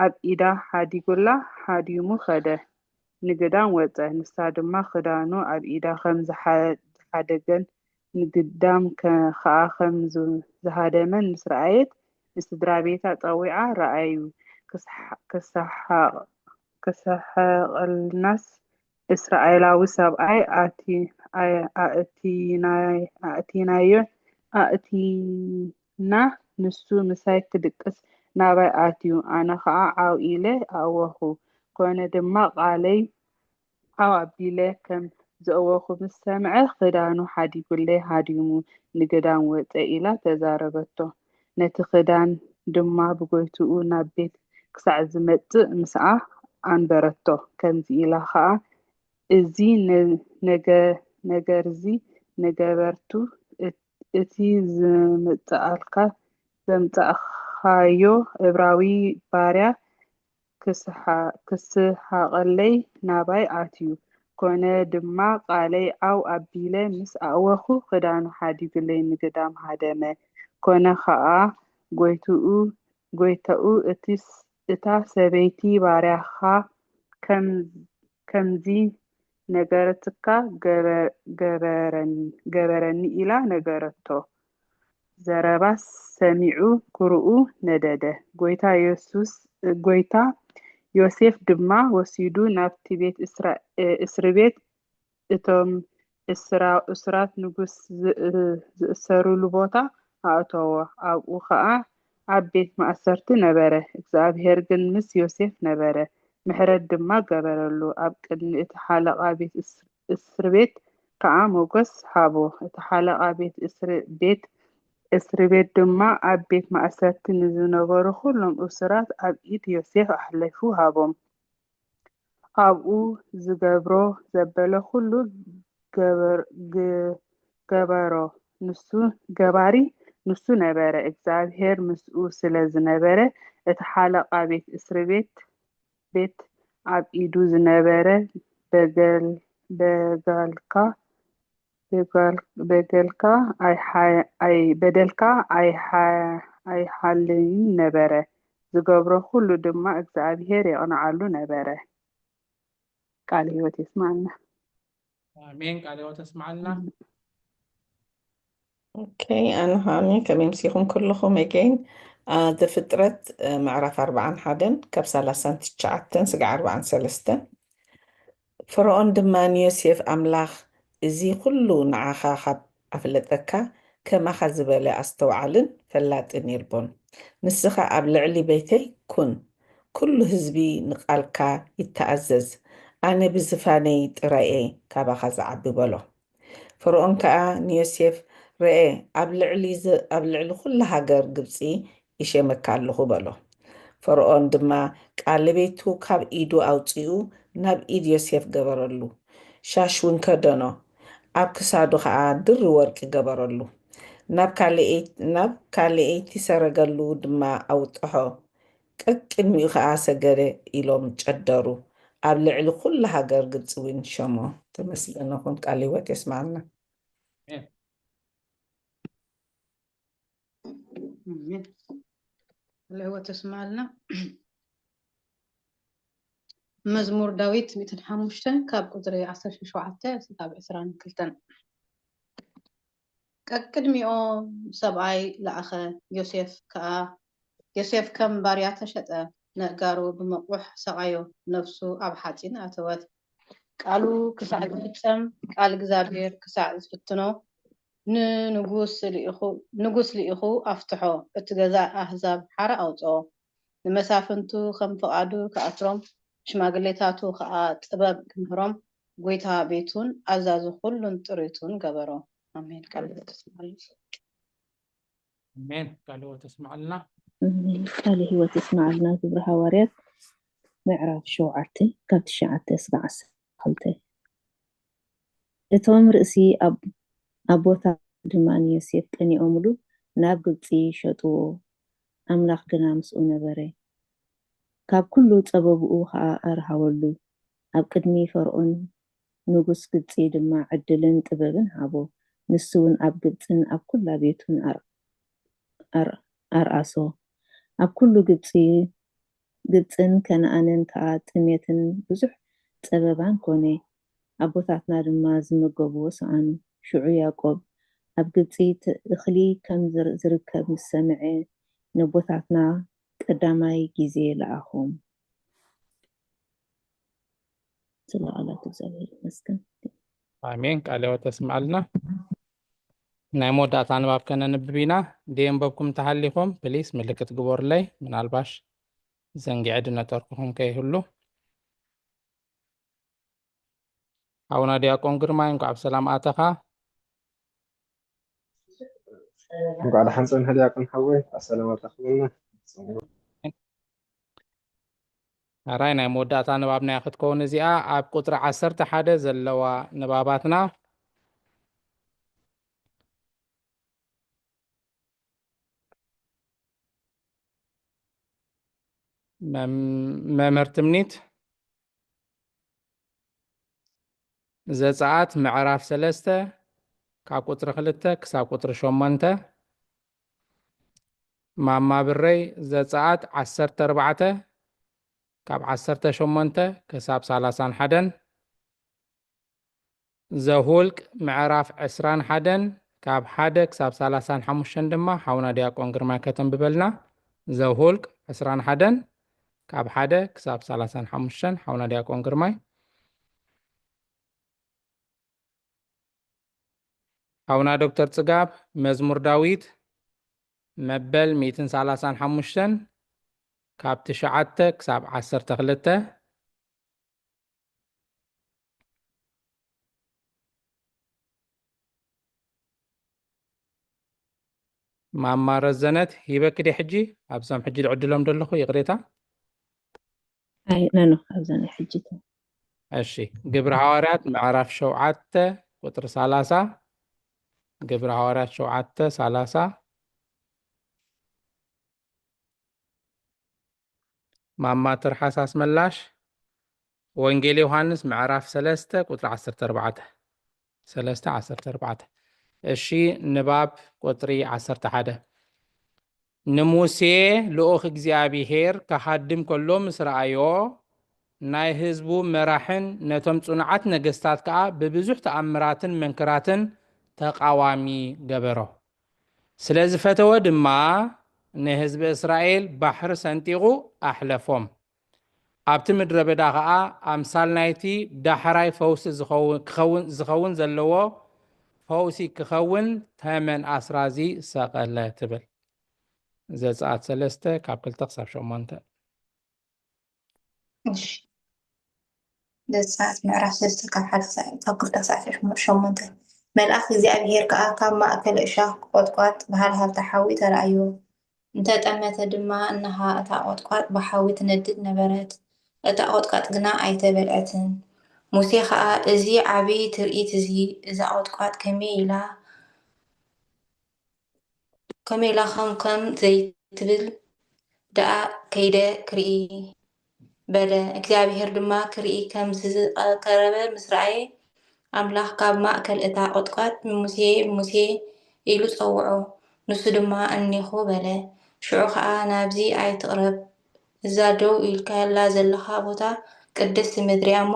ኣብ ኢዳ ሓዲጉላ ሃዲሙ ኸደ። ንግዳም ወጸ። ንሳ ድማ ኽዳኑ ኣብ ኢዳ ኸም ዝሓደገን ንግዳም ኸኣ ኸም ዝሃደመን ምስ ረኣየት፣ ንስድራ ቤታ ጸዊዓ፣ ረኣዩ፣ ክስሓቐልናስ እስራኤላዊ ሰብኣይ ኣእቲናዮ፣ ኣእቲና፣ ንሱ ምሳይ ክድቅስ ናባይ ኣትዩ፣ ኣነ ኸኣ ዓው ኢለ ኣእወኹ። ኮነ ድማ፣ ቃለይ ዓው ኣቢለ ከም ዘእወኹ ምስ ሰምዐ፣ ክዳኑ ሓዲጉለይ ሃዲሙ ንግዳም ወጸ ኢላ ተዛረበቶ። ነቲ ክዳን ድማ ብጎይትኡ ናብ ቤት ክሳዕ ዝመጽእ ምስኣ ኣንበረቶ። ከምዚ ኢላ ኸኣ፣ እዚ ነገርዚ ንገበርቱ፣ እቲ ዘምጻእካዮ እብራዊ ባርያ ክስሓቐለይ ናባይ ኣትዩ። ኮነ ድማ፣ ቃለይ ዓው ኣቢለ ምስ ኣእወኹ፣ ክዳኑ ሓዲጉለይ ንግዳም ሃደመ። ኮነ ኸኣ፣ ጎይትኡ፣ ጎይታኡ፣ እታ ሰበይቲ ባርያኻ ከምዚ ነገረትካ ገበረኒ ኢላ ነገረቶ። ዘረባ ሰሚዑ ኩርኡ ነደደ። ጎይታ የሱስ ጎይታ ዮሴፍ ድማ ወሲዱ ናብቲ ቤት እስራ-፣ እስሪ ቤት እቶም እስራ-፣ እሱራት ንጉስ ዝ-፣ ዝእሰሩሉ ቦታ ኣእተዎ። ኣብኡ ኸኣ ኣብ ቤት ማእሰርቲ ነበረ። እግዚኣብሔር ግን ምስ ዮሴፍ ነበረ፣ ምሕረት ድማ ገበረሉ። ኣብ ቅድሚ እቲ ሓለቓ ቤት እስ-፣ እስሪ ቤት ከኣ ሞገስ ሃቦ። እቲ ሓለቓ ቤት እስሪ ቤት፣ እስሪ ቤት ድማ ኣብ ቤት ማእሰርቲ ንዝነበሩ ኹሎም እሱራት ኣብ ኢድ ዮሴፍ ኣሕሊፉ ሃቦም። ኣብኡ ዝገብሮ ዘበለ ኹሉ ገበር-፣ ግ-፣ ገበሮ። ንሱ ገባሪ ንሱ ነበረ፣ እግዚኣብሔር ምስኡ ስለ ዝነበረ፣ እቲ ሓለቓ ቤት እስሪ ቤት፣ ቤት ኣብ ኢዱ ዝነበረ በገል-፣ በጋልካ፣ በጋል-፣ በገልካ ኣይሓ-፣ ኣይ-፣ በደልካ ኣይሓ-፣ ኣይሓልይን ነበረ። ዝገብሮ ኩሉ ድማ እግዚኣብሔር የቕንዓሉ ነበረ። ቃል ህይወት የስማዕና። ኣሜን። ቃል ህይወት የስማዕልና። ኦኬ፣ ኣነ ሃኒ ከመይ ምሲኹም ኩልኹም? ኤጌን፣ አ፣ ዘፍጥረት፣ አ፣ ምዕራፍ ኣርባዓን ሓደን ካብ ሰላሳን ትሽዓተን ስጋዕ ኣርባዓን ሰለስተን። ፈርኦን ድማ ንዮሴፍ፣ ኣምላኽ እዚ ኩሉ ንዓኻ ካብ ኣፍለጠካ፣ ከማኻ ዝበለ ኣስተውዓልን ፈላጥን የልቦን። ንስኻ ኣብ ልዕሊ ቤተይ ኩን፣ ኩሉ ህዝቢ ንቓልካ ይተኣዘዝ፣ ኣነ ብዝፋነይ ጥራይ እየ ካባኻ ዝዓቢ በሎ። ፈርኦን ከኣ ንዮሴፍ፣ ርኤ፣ ኣብ ልዕሊ ዘ-፣ ኣብ ልዕሊ ኩላ ሃገር ግብጺ ይሸመካ ኣለኹ በሎ። ፈርኦን ድማ ቃል ቤቱ ካብ ኢዱ ኣውጺኡ ናብ ኢድ ዮሴፍ ገበረሉ። ሻሽ እውን ከደኖ፣ ኣብ ክሳዱ ኸኣ ድሪ ወርቂ ገበረሉ። ናብ ካልኣይ-፣ ናብ ካልኣይቲ ሰረገሉ ድማ ኣውጥሖ። ቀቅድሚኡ ኸኣ ሰገደ ኢሎም ጨደሩ። ኣብ ልዕሊ ኩሉ ሃገር ግብጺ እውን ሸሞ። ተመስገን ይኹን። ቃል ህይወት የስማዕና። ኣሜን። ኣሜን። ቃል ህይወት የስማዕልና። መዝሙር ዳዊት ሚእትን ሓሙሽተን ካብ ቁጽሪ ዓሰርተ ሸውዓተ ክሳብ ዕስራን ክልተን። ቀቅድሚኦም ሰብኣይ ለኣኸ፣ ዮሴፍ ከኣ፣ ዮሴፍ ከም ባርያ ተሸጠ፣ ነእጋሩ ብመቑሕ ሰቓዮ፣ ነፍሱ ኣብ ሓጺን ኣተወት። ቃሉ ክሳዕ ዝፍጸም፣ ቃል እግዚኣብሔር ክሳዕ ዝፍትኖ፣ ንንጉስ ልኢኹ፣ ንጉስ ልኢኹ ኣፍትሖ፣ እቲ ገዛእ ኣህዛብ ሓራ ኣውጽኦ። ንመሳፍንቱ ከም ፍቓዱ ክኣስሮም፣ ሽማግሌታቱ ኸኣ ጥበብ ክምህሮም፣ ጐይታ ቤቱን ኣዛዚ ኹሉን ጥሪቱን ገበሮ። ኣሜን። ቃል ህይወት የስምዓልና። ኣሜን። ቃል ህይወት የስምዓልና። ኣሜን። ቃል ህይወት የስምዓልና። ግብሪ ሃዋርያት ምዕራፍ ሸውዓተ ካብ ትሽዓተ እስከ ዓሰርተ ክልተ። እቶም ርእሲ ኣብ-፣ ኣቦታት ድማ ንዮሴፍ ቀኒኦምሉ ናብ ግብጺ ሸጥዎ፣ ኣምላኽ ግና ምስኡ ነበረ፣ ካብ ኩሉ ጸበብኡ ኸኣ ኣርሃወሉ። ኣብ ቅድሚ ፈርኦን ንጉስ ግብጺ ድማ ዕድልን ጥበብን ሃቦ፣ ንሱ እውን ኣብ ግብጽን ኣብ ኩላ ቤቱን ኣር-፣ ኣር-፣ ኣርኣሶ። ኣብ ኩሉ ግብጺ ግብጽን ከነኣንን ከኣ ጥሜትን ብዙሕ ጸበባን ኮነ። ኣቦታትና ድማ ዝመገብዎ ሰኣኑ። ሽዑ ያዕቆብ ኣብ ግብጺ ተ-፣ እኽሊ ከም ዝር-፣ ዝርከብ ምስ ሰምዐ፣ ነቦታትና ቀዳማይ ግዜ ለኣኾም። ስለ ቃላት እግዚኣብሔር ይመስገን። ኣሜን። ቃለ ሕይወት የስምዓልና። ናይ መወዳእታ ንባብ ከነንብብ ኢና። ደየንበብኩም እንተሃሊኹም፣ ፕሊስ ምልክት ግበሩለይ። ምናልባሽ ዘንጊዐ ድነጠርኩኹም ከይህሉ። ሓውና ዲያቆን ግርማይ፣ እንኳዕ ብሰላም ኣተኻ። እንኳዕ ደሓን ጸንሐ ዲያቆን ሓወይ፣ ኣሰላም ኣተኽብና። ኣራይ ናይ መወዳእታ ንባብ ናይ ክትከውን እዚኣ ኣብ ቁጽሪ ዓሰርተ ሓደ ዘለዋ ንባባትና። መም-፣ መምህር ትምኒት። ዘጸኣት ምዕራፍ ሰለስተ ካብ ቁጽሪ ክልተ ክሳብ ቁጽሪ ሸሞንተ። ማማ ብረይ ዘጸኣት ዓሰርተ ኣርባዕተ ካብ ዓሰርተ ሸሞንተ ክሳብ ሰላሳን ሓደን። ዘሁልቅ ምዕራፍ ዕስራን ሓደን ካብ ሓደ ክሳብ ሰላሳን ሓሙሽተን ድማ ሓውና ዲያቆን ግርማይ ከተንብበልና። ዘሁልቅ ዕስራን ሓደን ካብ ሓደ ክሳብ ሰላሳን ሓሙሽተን ሓውና ዲያቆን ግርማይ። ሓውና ዶክተር ጽጋብ፣ መዝሙር ዳዊት መበል ሚእትን ሰላሳን ሓሙሽተን ካብ ትሽዓተ ክሳብ ዓሰርተ ክልተ። ማማ ረዘነት፣ ሂበኪ ድየ ሕጂ? ኣብዞም ሕጂ ድዕድሎም ዘለኹ፣ ይቕሬታ። ኣይ፣ ነኖ፣ ኣብዛ ናይ ሕጂ እተ። እሺ፣ ግብሪ ሃዋርያት ምዕራፍ ሸውዓተ ቁጽሪ ሰላሳ። ግብሪ ሃዋርያት ሸውዓተ ሰላሳ። ማማ ትርሓስ ኣስመላሽ፣ ወንጌል ዮሃንስ ምዕራፍ ሰለስተ ቁጽሪ ዓሰርተ ኣርባዕተ። ሰለስተ ዓሰርተ ኣርባዕተ። እሺ፣ ንባብ ቁጽሪ ዓሰርተ ሓደ። ንሙሴ ልኡኽ እግዚኣብሄር ክሃድም ከሎ ምስ ረኣዮ፣ ናይ ህዝቡ መራሕን ነቶም ጽኑዓት ነገስታት ከኣ ብብዙሕ ተኣምራትን መንክራትን ተቓዋሚ ገበሮ። ስለ ዝፈተወ ድማ፣ ንህዝቢ እስራኤል ባሕሪ ሰንጢቑ ኣሕለፎም። ኣብቲ ምድረ በዳ ኸኣ ኣምሳል ናይቲ ዳሕራይ ፈውሲ ዝኸውን፣ ክኸውን፣ ዝኸውን ዘለዎ ፈውሲ ክኸውን ተመን ኣስራዚ ሰቐለ ትብል። ዘጸኣት ሰለስተ ካብ ክልተ ክሳብ ሸሞንተ። እሺ። ዘጸኣት ምዕራፍ ሰለስተ ካብ ሓደ ክሳብ፣ ካብ ክልተ ክሳብ ሸሞንተ። መልኣኽ እግዚኣብሄር ከኣ ካብ ማእከል እሻኽ ቈጥቋጥ ብሃልሃልታ ሓዊ ተራእዮ። እንተ ጠመተ ድማ፣ እንሃ፣ እታ ቈጥቋጥ ብሓዊ ትነድድ ነበረት፣ እታ ቈጥቋጥ ግና ኣይተበልዐትን። ሙሴ ኸኣ፣ እዚ ዓቢ ትርኢት እዚ፣ እዛ ቈጥቋጥ ከመይ ኢላ፣ ከመይ ኢላ ከም ከም ዘይትብል ደኣ ከይደ ክርኢ በለ። እግዚኣብሄር ድማ ክርኢ ከም ዝቐረበ ምስ ረኣየ፣ ኣምላኽ ካብ ማእከል እታ ቁጥቋጥ፣ "ሙሴ፣ ሙሴ" ኢሉ ጸውዖ። ንሱ ድማ "እኔኹ" በለ። ሽዑ ኸኣ "ናብዚ ኣይትቕረብ፣ እዛ ደው ኢልካላ ዘለኻ ቦታ ቅድስቲ ምድሪ እያ እሞ፣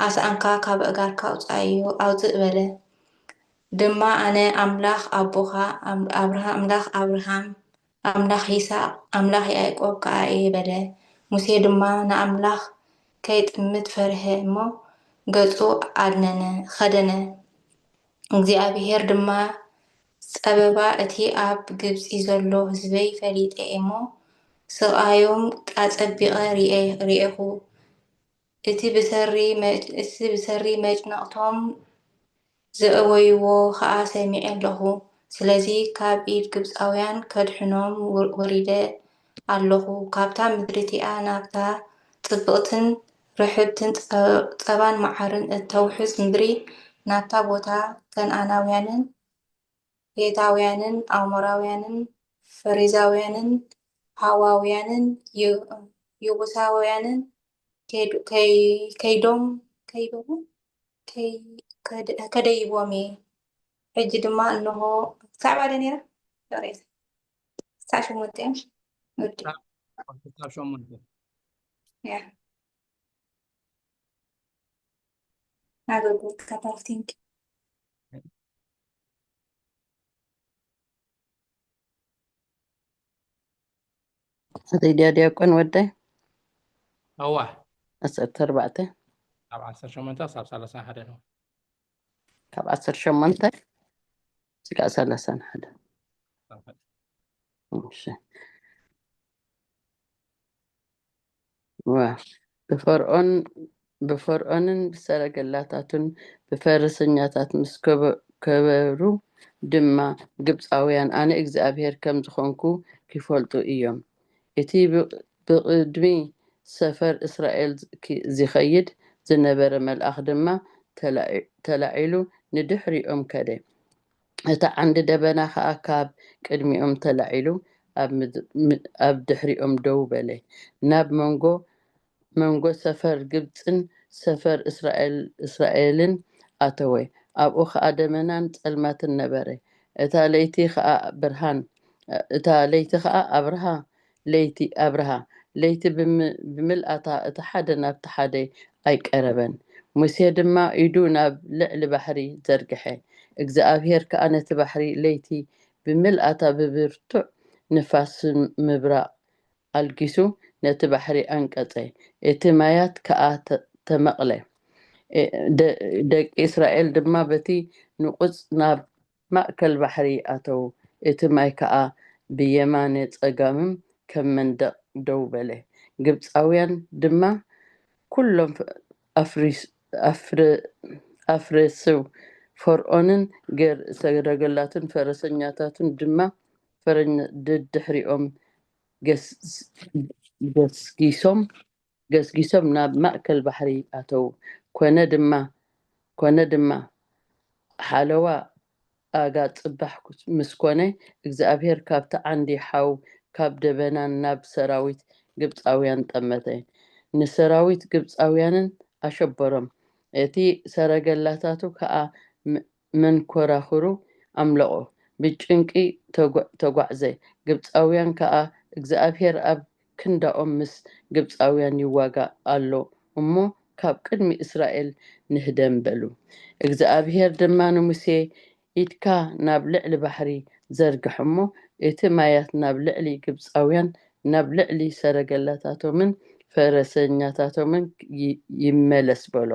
ኣስኣንካ ካብ ኣእጋርካ ኣውጽኣዮ፣ ኣውጽእ" በለ። ድማ "ኣነ ኣምላኽ ኣቦኻ፣ ኣም-፣ ኣብርሃ-፣ ኣምላኽ ኣብርሃም፣ ኣምላኽ ይስሐቅ፣ ኣምላኽ ያዕቆብ ከኣ እየ" በለ። ሙሴ ድማ ንኣምላኽ ከይጥምት ፈርሀ እሞ፣ ገጹ ኣድነነ፣ ኸደነ። እግዚኣብሄር ድማ፣ "ጸበባ እቲ ኣብ ግብጺ ዘሎ ህዝበይ ፈሊጠ እየ እሞ፣ ስቓዮም ኣጸቢቐ ርኤ-፣ ርኤኹ። እቲ ብሰሪ መጭ-፣ እቲ ብሰሪ መጭነቕቶም ዘእወይዎ ኸኣ ሰሚዐ ኣለኹ። ስለዚ ካብ ኢድ ግብጻውያን ከድሕኖም ወ-፣ ወሪደ ኣለኹ። ካብታ ምድሪ እቲኣ ናብታ ጽብቕትን ርሕብትን ጸ-፣ ጸባን መዓርን እተውሕዝ ምድሪ፣ ናብታ ቦታ ከነኣናውያንን ሄታውያንን ኣሞራውያንን ፈሪዛውያንን ሃዋውያንን የ-፣ የቡሳውያንን ከይድ-፣ ከይ-፣ ከይዶም፣ ከይዶም፣ ከይ-፣ ከደ-፣ ከደይቦም እየ። ሕጂ ድማ እንሆ፣ ክሳዕ ባደ ነይራ? ይቕሬታ። ክሳዕ ሸሞንተ እዮም። ወዲ። ክሳብ ሸሞንተ። ያ። ኣገልግሎት ካታል፣ ቲንክ። ኣተይ ድያ ዲያቆን ወደይ? እዋ። ዓሰርተ ኣርባዕተ። ካብ ዓሰርተ ሸሞንተ ክሳብ ሰላሳ ሓደ ነው። ካብ ዓሰርተ ሸሞንተ ስጋዕ ሰላሳን ሓደ። እሺ። ዋ፣ ብፈርዖን፣ ብፈርዖንን ብሰረገላታቱን ብፈረሰኛታት ምስ ከበ-፣ ከበሩ ድማ ግብጻውያን ኣነ እግዚኣብሄር ከም ዝኾንኩ ኪፈልጡ እዮም። እቲ ብ-፣ ብቕድሚ ሰፈር እስራኤል ኪ-፣ ዚኸይድ ዝነበረ መልኣኽ ድማ ተላዒ-፣ ተላዒሉ ንድሕሪኦም ከደ። እቲ ዓንዲ ደበና ኸኣ ካብ ቅድሚኦም ተላዒሉ ኣብ ምድ-፣ ም-፣ ኣብ ድሕሪኦም ደው በለ። ናብ መንጎ፣ መንጎ ሰፈር ግብጽን ሰፈር እስራኤል፣ እስራኤልን ኣተወ። ኣብኡ ኸኣ ደመናን ጸልማትን ነበረ። እታ ለይቲ ኸኣ ብርሃን፣ እታ ለይቲ ኸኣ ኣብርሃ፣ ለይቲ ኣብርሃ። ለይቲ ብም-፣ ብምልኣታ እቲ ሓደ ናብቲ ሓደ ኣይቀረበን። ሙሴ ድማ ኢዱ ናብ ልዕሊ ባሕሪ ዘርግሐ። እግዚኣብሄር ከኣ ነቲ ባሕሪ ለይቲ ብምልኣታ ብብርቱዕ ንፋስን ምብራቕ ኣልጊሱ ነቲ ባሕሪ ኣንቀጸ፣ እቲ ማያት ከኣ ተ-፣ ተመቕለ። እ፣ ደ-፣ ደቂ እስራኤል ድማ በቲ ንቑጽ ናብ ማእከል ባሕሪ ኣተዉ፣ እቲ ማይ ከኣ ብየማነ ጸጋምም ከም መንደቕ ደው በለ። ግብጻውያን ድማ ኩሎም ኣፍሪስ-፣ ኣፍር-፣ ኣፍረሱ፣ ፈርዖንን ገር-፣ ሰረገላቱን ፈረሰኛታቱን ድማ ፈረኝ-፣ ደድሕሪኦም ገስ-፣ ገስጊሶም፣ ገስጊሶም ናብ ማእከል ባሕሪ ኣተዉ። ኮነ ድማ፣ ኮነ ድማ ሓለዋ ኣጋ ጽባሕ ምስ ኮነ፣ እግዚኣብሄር ካብቲ ዓንዲ ሓው ካብ ደበናን ናብ ሰራዊት ግብጻውያን ጠመተ። ንሰራዊት ግብጻውያንን ኣሸበሮም። እቲ ሰረገላታቱ ከኣ ም-፣ መንኮራኹሩ ኣምለቖ። ብጭንቂ ተጓ-፣ ተጓዕዘ። ግብጻውያን ከኣ እግዚኣብሄር ኣብ ክንዳኦም ምስ ግብጻውያን ይዋጋእ ኣሎ እሞ ካብ ቅድሚ እስራኤል ንህደም በሉ። እግዚኣብሄር ድማ ንሙሴ፣ ኢድካ ናብ ልዕሊ ባሕሪ ዘርግሕ እሞ እቲ ማያት ናብ ልዕሊ ግብጻውያን፣ ናብ ልዕሊ ሰረገላታቶምን ፈረሰኛታቶምን ይ-፣ ይመለስ በሎ።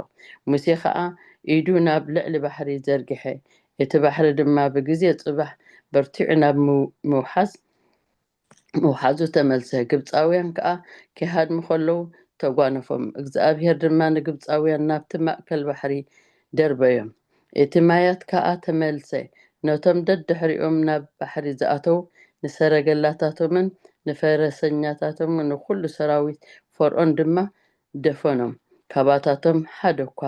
ሙሴ ኸኣ ኢዱ ናብ ልዕሊ ባሕሪ ዘርግሐ፣ እቲ ባሕሪ ድማ ብግዜ ጽባሕ በርቲዑ ናብ ምው-፣ ምውሓዝ ምውሓዙ ተመልሰ። ግብጻውያን ከኣ ኪሃድሙ ከለዉ ተጓነፎም። እግዚኣብሄር ድማ ንግብጻውያን ናብቲ ማእከል ባሕሪ ደርበዮም። እቲ ማያት ከኣ ተመልሰ። ነቶም ደድሕሪኦም ናብ ባሕሪ ዝኣተዉ ንሰረገላታቶምን ንፈረሰኛታቶምን ንኹሉ ሰራዊት ፈርዖን ድማ ደፈኖም። ካባታቶም ሓደ እኳ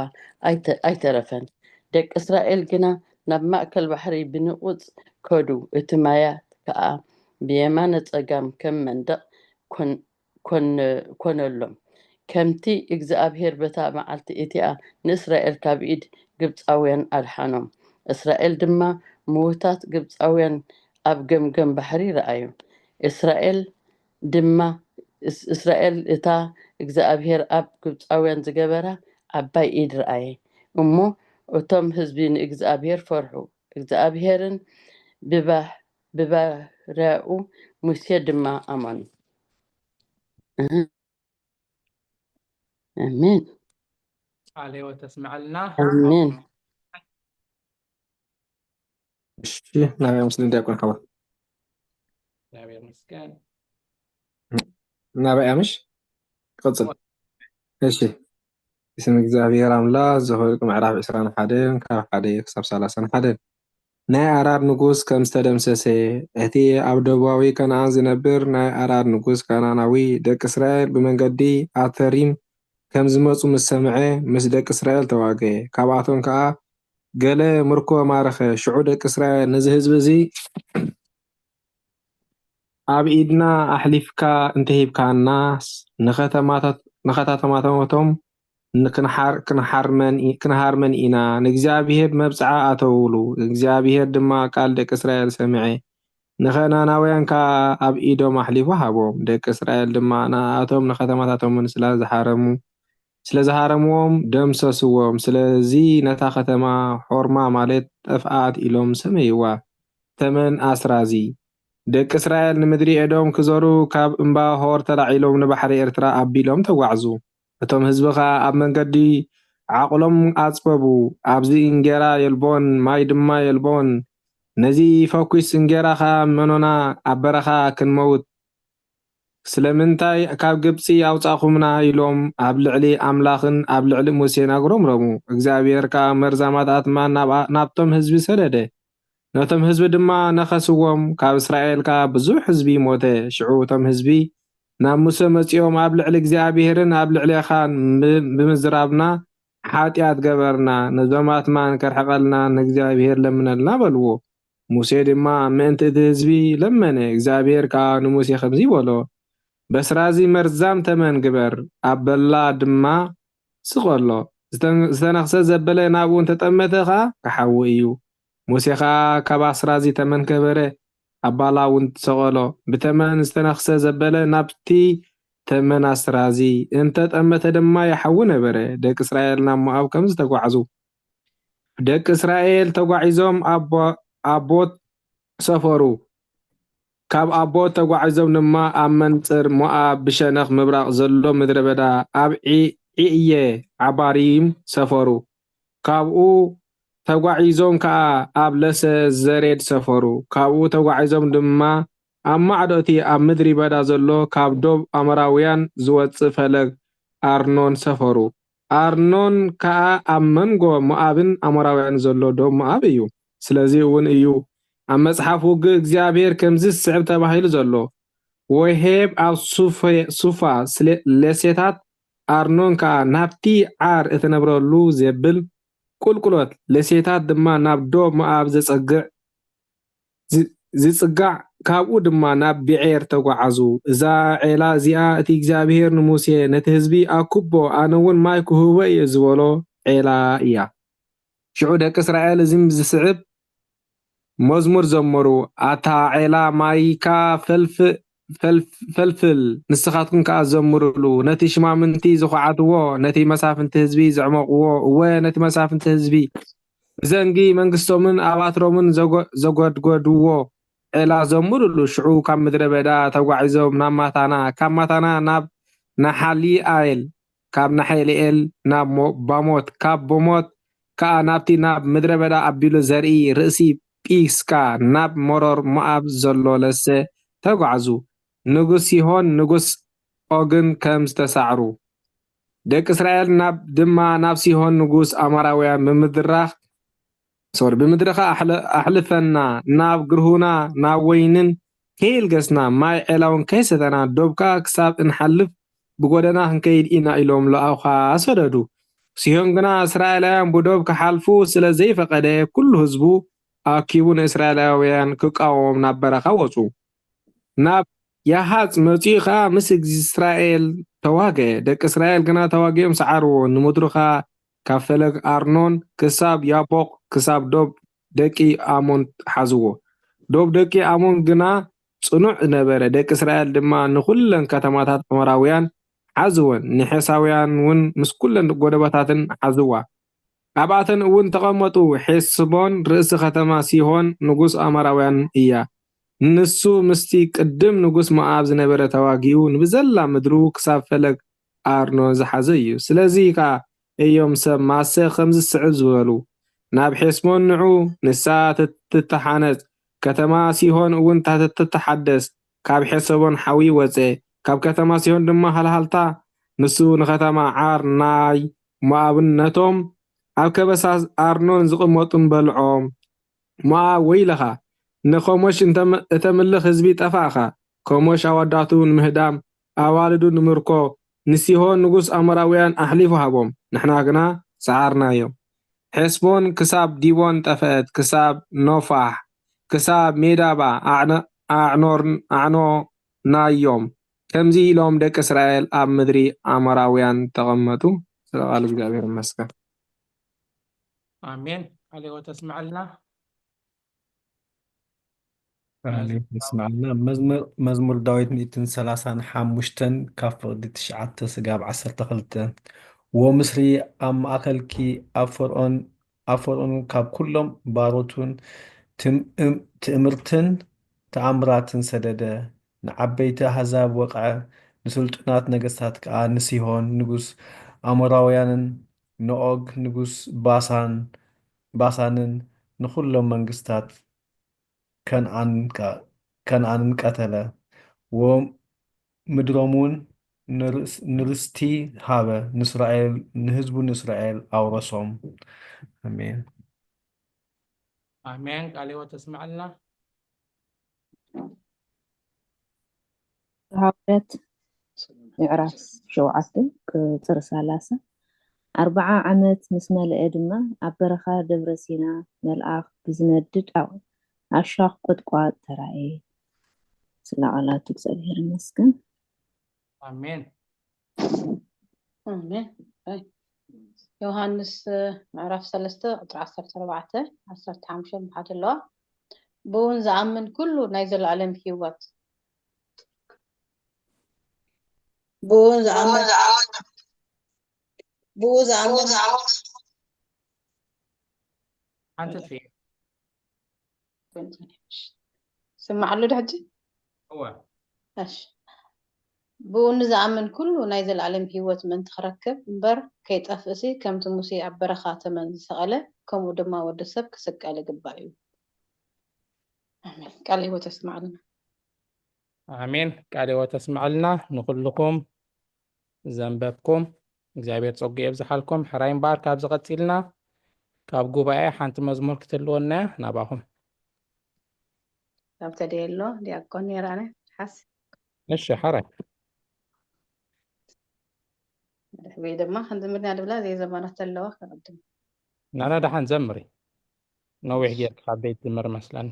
ኣይተ-፣ ኣይተረፈን። ደቂ እስራኤል ግና ናብ ማእከል ባሕሪ ብንቑጽ ከዱ። እቲ ማያት ከኣ ብየማነ ጸጋም ከም መንደቕ ኮን-፣ ኮነ-፣ ኮነሎም። ከምቲ እግዚኣብሄር በታ መዓልቲ እቲኣ ንእስራኤል ካብ ኢድ ግብጻውያን ኣድሓኖም። እስራኤል ድማ ምዉታት ግብጻውያን ኣብ ገምገም ባሕሪ ረኣዩ። እስራኤል ድማ፣ እስ-፣ እስራኤል እታ እግዚኣብሄር ኣብ ግብጻውያን ዝገበራ ዓባይ ኢድ ረኣየ። እሞ እቶም ህዝቢ ንእግዚኣብሄር ፈርሑ፣ እግዚኣብሄርን ብባ-፣ ብባርያኡ ሙሴ ድማ ኣመኑ። ኣሜን። ቃለ ሕይወት ተስምዐልና። ኣሜን። እሺ፣ ናበይ ምስልን ዲያቆን ሓዋ? እግዚኣብሔር ይመስገን። ናበይ ኣምሽ? ቀጽል። እሺ። ብስም እግዚኣብሔር ኣምላኽ ዘኍልቁ ምዕራፍ ዕስራን ሓደን ካብ ሓደ ክሳብ ሰላሳን ሓደን። ናይ ኣራድ ንጉስ ከም ዝተደምሰሰ፣ እቲ ኣብ ደቡባዊ ከነኣን ዝነብር ናይ ኣራድ ንጉስ ከነኣናዊ ደቂ እስራኤል ብመንገዲ ኣተሪም ከም ዝመጹ ምስ ሰምዐ፣ ምስ ደቂ እስራኤል ተዋግአ። ካብኣቶም ከኣ ገለ ምርኮ ማረኸ። ሽዑ ደቂ እስራኤል ነዚ ህዝቢ እዚ ኣብ ኢድና ኣሕሊፍካ እንተሂብካናስ፣ ንኸተማታት-፣ ንኸታተማታቶም ን-፣ ክንሓር-፣ ክንሓርመን ኢ-፣ ክንሃርመን ኢና። ንእግዚኣብሄር መብጽዓ ኣተውሉ። እግዚኣብሄር ድማ ቃል ደቂ እስራኤል ሰምዐ። ንኸነኣናውያን ከኣ ኣብ ኢዶም ኣሕሊፉ ሃቦም። ደቂ እስራኤል ድማ ንኣኣቶም ንኸተማታቶምን ስለ ዝሃረሙ፣ ስለ ዝሃረምዎም ደምሰስዎም። ስለዚ ነታ ኸተማ ሖርማ ማለት ጠፍኣት ኢሎም ሰመይዋ። ተመን ኣስራዚ። ደቂ እስራኤል ንምድሪ ኤዶም ክዘሩ ካብ እምባ ሆር ተላዒሎም ንባሕሪ ኤርትራ ኣቢሎም ተጓዕዙ። እቶም ህዝቢ ኸኣ ኣብ መንገዲ ዓቕሎም ኣጽበቡ። ኣብዚ እንጌራ የልቦን፣ ማይ ድማ የልቦን። ነዚ ፈኲስ እንጌራ ኸኣ መኖና ኣብ በረኻ ክንመውት ስለምንታይ ካብ ግብጺ ኣውጻእኹምና? ኢሎም ኣብ ልዕሊ ኣምላኽን ኣብ ልዕሊ ሙሴን ኣጉረምረሙ። እግዚኣብሔር ከኣ መርዛማት ኣትማን ናብኣ-፣ ናብቶም ህዝቢ ሰደደ። ነቶም ህዝቢ ድማ ነኸስዎም፣ ካብ እስራኤል ከኣ ብዙሕ ህዝቢ ሞተ። ሽዑ እቶም ህዝቢ ናብ ሙሴ መጺኦም፣ ኣብ ልዕሊ እግዚኣብሔርን ኣብ ልዕሌኻን ብ-፣ ብምዝራብና ሓጢኣት ገበርና፣ ነዞም ኣትማን ከርሕቐልና ንእግዚኣብሔር ለምነልና በልዎ። ሙሴ ድማ ምእንቲ እቲ ህዝቢ ለመነ። እግዚኣብሔር ከኣ ንሙሴ ከምዚ በሎ፣ በስራዚ መርዛም ተመን ግበር፣ ኣብ በላ ድማ ስቐሎ። ዝተን-፣ ዝተነኽሰ ዘበለ ናብኡ እንተጠመተ ኸኣ ክሓዊ እዩ። ሙሴ ኸኣ ካብ ኣስራዚ ተመን ገበረ፣ ኣብ ባላ እውን ሰቐሎ። ብተመን ዝተነኽሰ ዘበለ ናብቲ ተመን ኣስራዚ እንተጠመተ ድማ ይሓዊ ነበረ። ደቂ እስራኤል ናብ ሞኣብ ከም ዝተጓዕዙ። ደቂ እስራኤል ተጓዒዞም ኣብ ቦ-፣ ኣብ ቦት ሰፈሩ። ካብ ኣቦት ተጓዒዞም ድማ ኣብ መንጽር ሞኣብ ብሸነኽ ምብራቕ ዘሎ ምድረ በዳ ኣብ ዒ- ዒእየ ዓባሪም ሰፈሩ። ካብኡ ተጓዒዞም ከኣ ኣብ ለሰ ዘሬድ ሰፈሩ። ካብኡ ተጓዒዞም ድማ ኣብ ማዕዶ እቲ ኣብ ምድሪ በዳ ዘሎ ካብ ዶብ ኣሞራውያን ዝወጽእ ፈለግ ኣርኖን ሰፈሩ። ኣርኖን ከኣ ኣብ መንጎ ሞኣብን ኣሞራውያን ዘሎ ዶብ ሞኣብ እዩ። ስለዚ እውን እዩ ኣብ መጽሓፍ ውግእ እግዚኣብሔር ከምዚ ዝስዕብ ተባሂሉ ዘሎ፣ ወሄብ ኣብ ሱፈ- ሱፋ ስለ- ለሴታት ኣርኖን ከኣ ናብቲ ዓር እትነብረሉ ዘብል ቁልቁሎት ለሴታት ድማ ናብ ዶብ ሞኣብ ዘጸግዕ ዝ- ዝጽጋዕ ካብኡ ድማ ናብ ብዔር ተጓዓዙ። እዛ ዔላ እዚኣ እቲ እግዚኣብሔር ንሙሴ ነቲ ህዝቢ ኣኩቦ ኣነ እውን ማይ ክህቦ እየ ዝበሎ ዔላ እያ። ሽዑ ደቂ እስራኤል እዚ ዝስዕብ መዝሙር ዘመሩ፣ ኣታ ዔላ ማይካ ፈልፍ- ፈልፍ- ፈልፍል፣ ንስኻትኩም ከኣ ዘምሩሉ። ነቲ ሽማምንቲ ዝኹዓትዎ፣ ነቲ መሳፍንቲ ህዝቢ ዘዕመቕዎ፣ እወ ነቲ መሳፍንቲ ህዝቢ ብዘንጊ መንግስቶምን ኣባትሮምን ዘጎ- ዘጎድጎድዎ ዔላ ዘምሩሉ። ሽዑ ካብ ምድረ በዳ ተጓዒዞም ናብ ማታና፣ ካብ ማታና ናብ ናሓሊኣል፣ ካብ ናሓሊኤል ናብ ሞ- ባሞት፣ ካብ ቦሞት ከኣ ናብቲ ናብ ምድረ በዳ ኣቢሉ ዘርኢ ርእሲ ጲስካ፣ ናብ መሮር ሞኣብ ዘሎ ለሰ ተጓዕዙ። ንጉስ ሲሆን ንጉስ ኦግን ከም ዝተሳዕሩ ደቂ እስራኤል ናብ ድማ ናብ ሲሆን ንጉስ ኣማራውያን ብምድራኽ ሶሪ ብምድርኻ ኣሕልፈና ናብ ግርሁና ናብ ወይንን ከይልገስና ማይ ዔላውን ከይሰተና ዶብካ ክሳብ እንሓልፍ ብጎደና ክንከይድ ኢና ኢሎም ልኣውኻ ሰደዱ። ሲሆን ግና እስራኤላውያን ብዶብ ክሓልፉ ስለ ዘይፈቐደ ኩሉ ህዝቡ ኣኪቡ ንእስራኤላውያን ክቃወሞም ናብ በረኻ ወጹ። ናብ ያሃጽ መጺኡ ኸኣ ምስ እስራኤል ተዋግአ። ደቂ እስራኤል ግና ተዋጊኦም ሰዓርዎ። ንምድሩ ኸኣ ካብ ፈለግ ኣርኖን ክሳብ ያቦቕ ክሳብ ዶብ ደቂ ኣሞን ሓዝዎ። ዶብ ደቂ ኣሞን ግና ጽኑዕ ነበረ። ደቂ እስራኤል ድማ ንኹለን ከተማታት ኣሞራውያን ሓዝወን፣ ንሔሳውያን እውን ምስ ኩለን ጎደቦታተን ሓዝዋ። ኣብኣተን እውን ተቐመጡ። ሔስቦን ርእሲ ከተማ ሲሆን ንጉስ ኣሞራውያን እያ። ንሱ ምስቲ ቅድም ንጉስ ሞኣብ ዝነበረ ተዋጊኡ ንብዘላ ምድሩ ክሳብ ፈለግ ኣርኖን ዝሓዘ እዩ። ስለዚ ከኣ እዮም ሰብ ማሰ ከምዚ ዝስዕብ ዝበሉ፣ ናብ ሔስቦን ንዑ፣ ንሳ ትትሓነጽ፣ ከተማ ሲሆን እውን ትትሓደስ። ካብ ሔስቦን ሓዊ ወጸ፣ ካብ ከተማ ሲሆን ድማ ሃልሃልታ። ንሱ ንከተማ ዓር ናይ ሞኣብን ነቶም ኣብ ከበሳ ኣርኖን ዝቕመጡን በልዖም። ሞኣብ ወይለኻ፣ ንኸሞሽ እንተም- እተምልኽ ህዝቢ ጠፋእኻ። ከሞሽ ኣወዳቱ ንምህዳም፣ ኣዋልዱ ንምርኮ ንሲሆን ንጉስ ኣሞራውያን ኣሕሊፉ ሃቦም። ንሕና ግና ሰዓርናዮም። ሔስቦን ክሳብ ዲቦን ጠፍአት፣ ክሳብ ኖፋሕ፣ ክሳብ ሜዳባ ኣዕነ- ኣዕኖርን ኣዕኖናዮም። ከምዚ ኢሎም ደቂ እስራኤል ኣብ ምድሪ ኣሞራውያን ተቐመጡ። ስለ ቃል እግዚኣብሔር ይመስገን። ኣሜን። ቃለ ሕይወት ተስምዐልና። ቃለ ሕይወት የስምዓልና። መዝሙር መዝሙር ዳዊት ሚእትን ሰላሳን ሓሙሽተን ካብ ፍቕዲ ትሽዓተ ስጋብ ዓሰርተ ክልተ። ወምስሪ ኣብ ማእከልኪ ኣብ ፈርኦን ኣብ ፈርኦን ካብ ኩሎም ባሮቱን ትም- እም- ትእምርትን ተኣምራትን ሰደደ። ንዓበይቲ ኣህዛብ ወቕዐ፣ ንስልጡናት ነገስታት ከኣ ንሲሆን ንጉስ ኣሞራውያንን ንኦግ ንጉስ ባሳን ባሳንን ንኹሎም መንግስታት ከነኣን ከ- ከነኣንን ቀተለ። ወምድሮም እውን ንርስ- ንርስቲ ሃበ፣ ንእስራኤል ንህዝቡ ንእስራኤል ኣውረሶም። ኣሜን። ኣሜን። ቃለ ሕይወት ተስምዐልና። ሃዋርያት ምዕራፍ ሸውዓተ ቁጽሪ ሰላሳ። ኣርብዓ ዓመት ምስ መልአ ድማ ኣብ በረኻ ደብረ ሲና መልኣኽ ብዝነድድ ኣው- ኣሻኽ ቁጥቋጥ ተራእየ። ስለ ቃላቱ እግዚኣብሔር ይመስገን። ኣሜን። ኣሜን። ኣይ። ዮሃንስ ምዕራፍ ሰለስተ ቁጽሪ ዓሰርተ ኣርባዕተ ዓሰርተ ሓሙሽተ ምሓት ኣለዋ። ብውን ዝኣምን ኩሉ ናይ ዘለኣለም ህይወት ብውን ዝኣምን ብኡ ዝኣምን ሓንቲ ጥፊ ስማዕ ኣሎ ዶ ሕጂ? እወ። እሺ። ብኡ ንዝኣምን ኩሉ ናይ ዘለኣለም ህይወት ምእንቲ ክረክብ እምበር ከይጠፍእሲ፣ ከምቲ ሙሴ ኣብ በረኻ ተመን ዝሰቐለ፣ ከምኡ ድማ ወዲ ሰብ ክስቀል ይግባእ እዩ። ኣሜን። ቃል ህይወት ኣስማዕልና። ኣሜን። ቃል ህይወት ኣስማዕልና። ንኹልኹም ዘንበብኩም እግዚኣብሔር ጸጉ የብዝሓልኩም። ሕራይ እምበኣር፣ ካብዚ ቀጺልና ካብ ጉባኤ ሓንቲ መዝሙር ክትህልወና እያ ናባኹም። ካብ ተደየሎ ዲያቆን ነይራነ ሓስ። እሺ፣ ሕራይ። ወይ ድማ ክንዝምርና ድብላ ዘይዘመራት ኣለዋ ክቕድም። ናና ደሓን ዘምሪ። ነዊሕ ጌርካ ካብ ቤት ዝምር መስለኒ።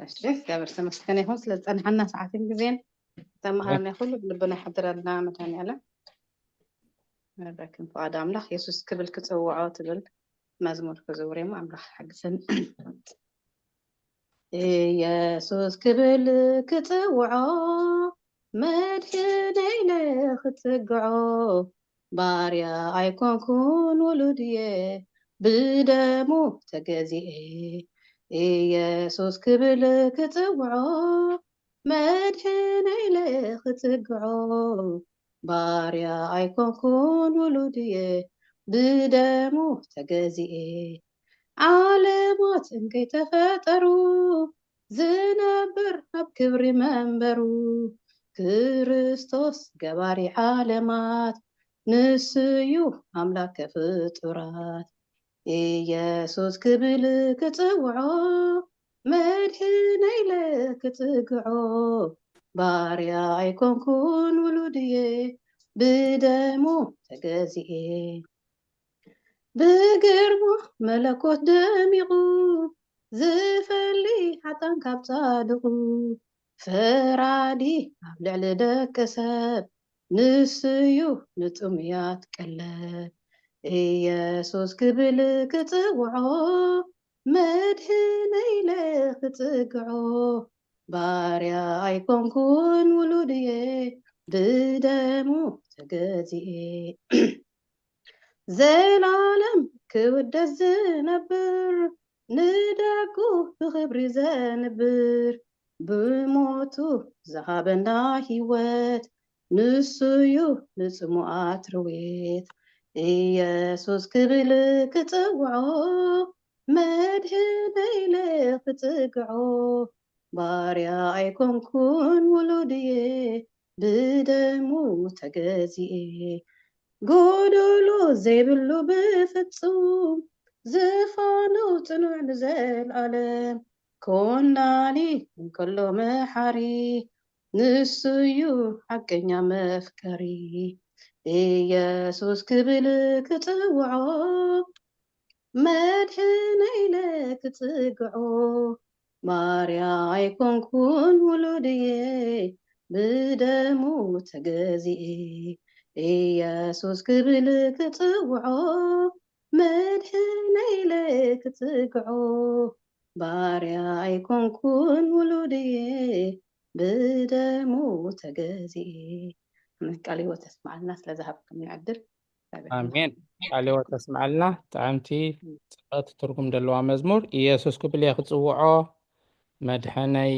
እሺ፣ እግዚኣብሔር ዝተመስገነ ይኹን ስለ ዝጸንሐና ሰዓትን ግዜን። ተመሃርና ኩሉ ብልብና ይሓድረልና መድኃኔዓለም። ረበክን ፍቓድ ኣምላኽ የሱስ ክብል ክጽውዖ ትብል መዝሙር ክዝውር እሞ ኣምላኽ ሓግዘን። ኢየሱስ ክብል ክጽውዖ፣ መድሕነይ ኢለ ክጽግዖ፣ ባርያ ኣይኮንኩን ውሉድየ፣ ብደሙ ተገዚኤ። ኢየሱስ ክብል ክጽውዖ፣ መድሕነይ ኢለ ክጽግዖ፣ ባርያ ኣይኮንኩን ውሉድየ፣ ብደሙ ተገዚኤ። ዓለማት እንከይተፈጠሩ፣ ዝነብር ኣብ ክብሪ መንበሩ፣ ክርስቶስ ገባሪ ዓለማት፣ ንሱዩ ኣምላከ ፍጡራት። ኢየሱስ ክብል ክጽውዖ፣ መድሕነይ ኢለ ክጽግዖ፣ ባርያ ኣይኮንኩን ውሉድየ፣ ብደሙ ተገዚኤ። ብግርማ መለኮት ደሚቑ፣ ዝፈሊ ሓጣን ካብ ጻድቑ፣ ፈራዲ ኣብ ልዕሊ ደቂ ሰብ፣ ንሱዩ ንጥሙያት ቀለብ። ኢየሱስ ክብል ክጽውዖ፣ መድሕነይ ኢለ ክጽግዖ፣ ባርያ ኣይኮንኩን ውሉድየ፣ ብደሙ ተገዚኤ። ዘላለም ክውደስ ዝነብር፣ ንደቁ ብኽብሪ ዘንብር፣ ብሞቱ ዝሃበና ህይወት፣ ንሱዩ ንጽሙኣት ርዌት። ኢየሱስ ክብል ክጽውዖ፣ መድሕነይ ኢለ ክጽግዖ፣ ባርያ ኣይኮንኩን ውሉድየ፣ ብደሙ ተገዚኤ። ጎዶሎ ዘይብሉ ብፍጹም፣ ዝፋኑ ጽኑዕ ንዘልኣለም፣ ኮናኒ እንከሎ መሓሪ፣ ንሱዩ ሓቀኛ መፍቀሪ። ኢየሱስ ክብል ክጽውዖ፣ መድሕነይ ኢለ ክጽግዖ፣ ባርያ ኣይኮንኩን ውሉድየ፣ ብደሙ ተገዚኤ። ኢየሱስ ክብል ክጽውዖ፣ መድሕነይ ኢለ ክጽግዖ፣ ባርያ ኣይኮንኩን ውሉድየ፣ ብደሙ ተገዚኤ። ኣሜን። ቃል ህይወት ተስማዕልና ስለ ዝሃብኩም ዕድል። ኣሜን። ቃል ህይወት ተስማዕልና። ጥዕምቲ፣ ጽብቕቲ ትርጉም ዘለዋ መዝሙር። ኢየሱስ ክብል እየ ክጽውዖ፣ መድሐነይ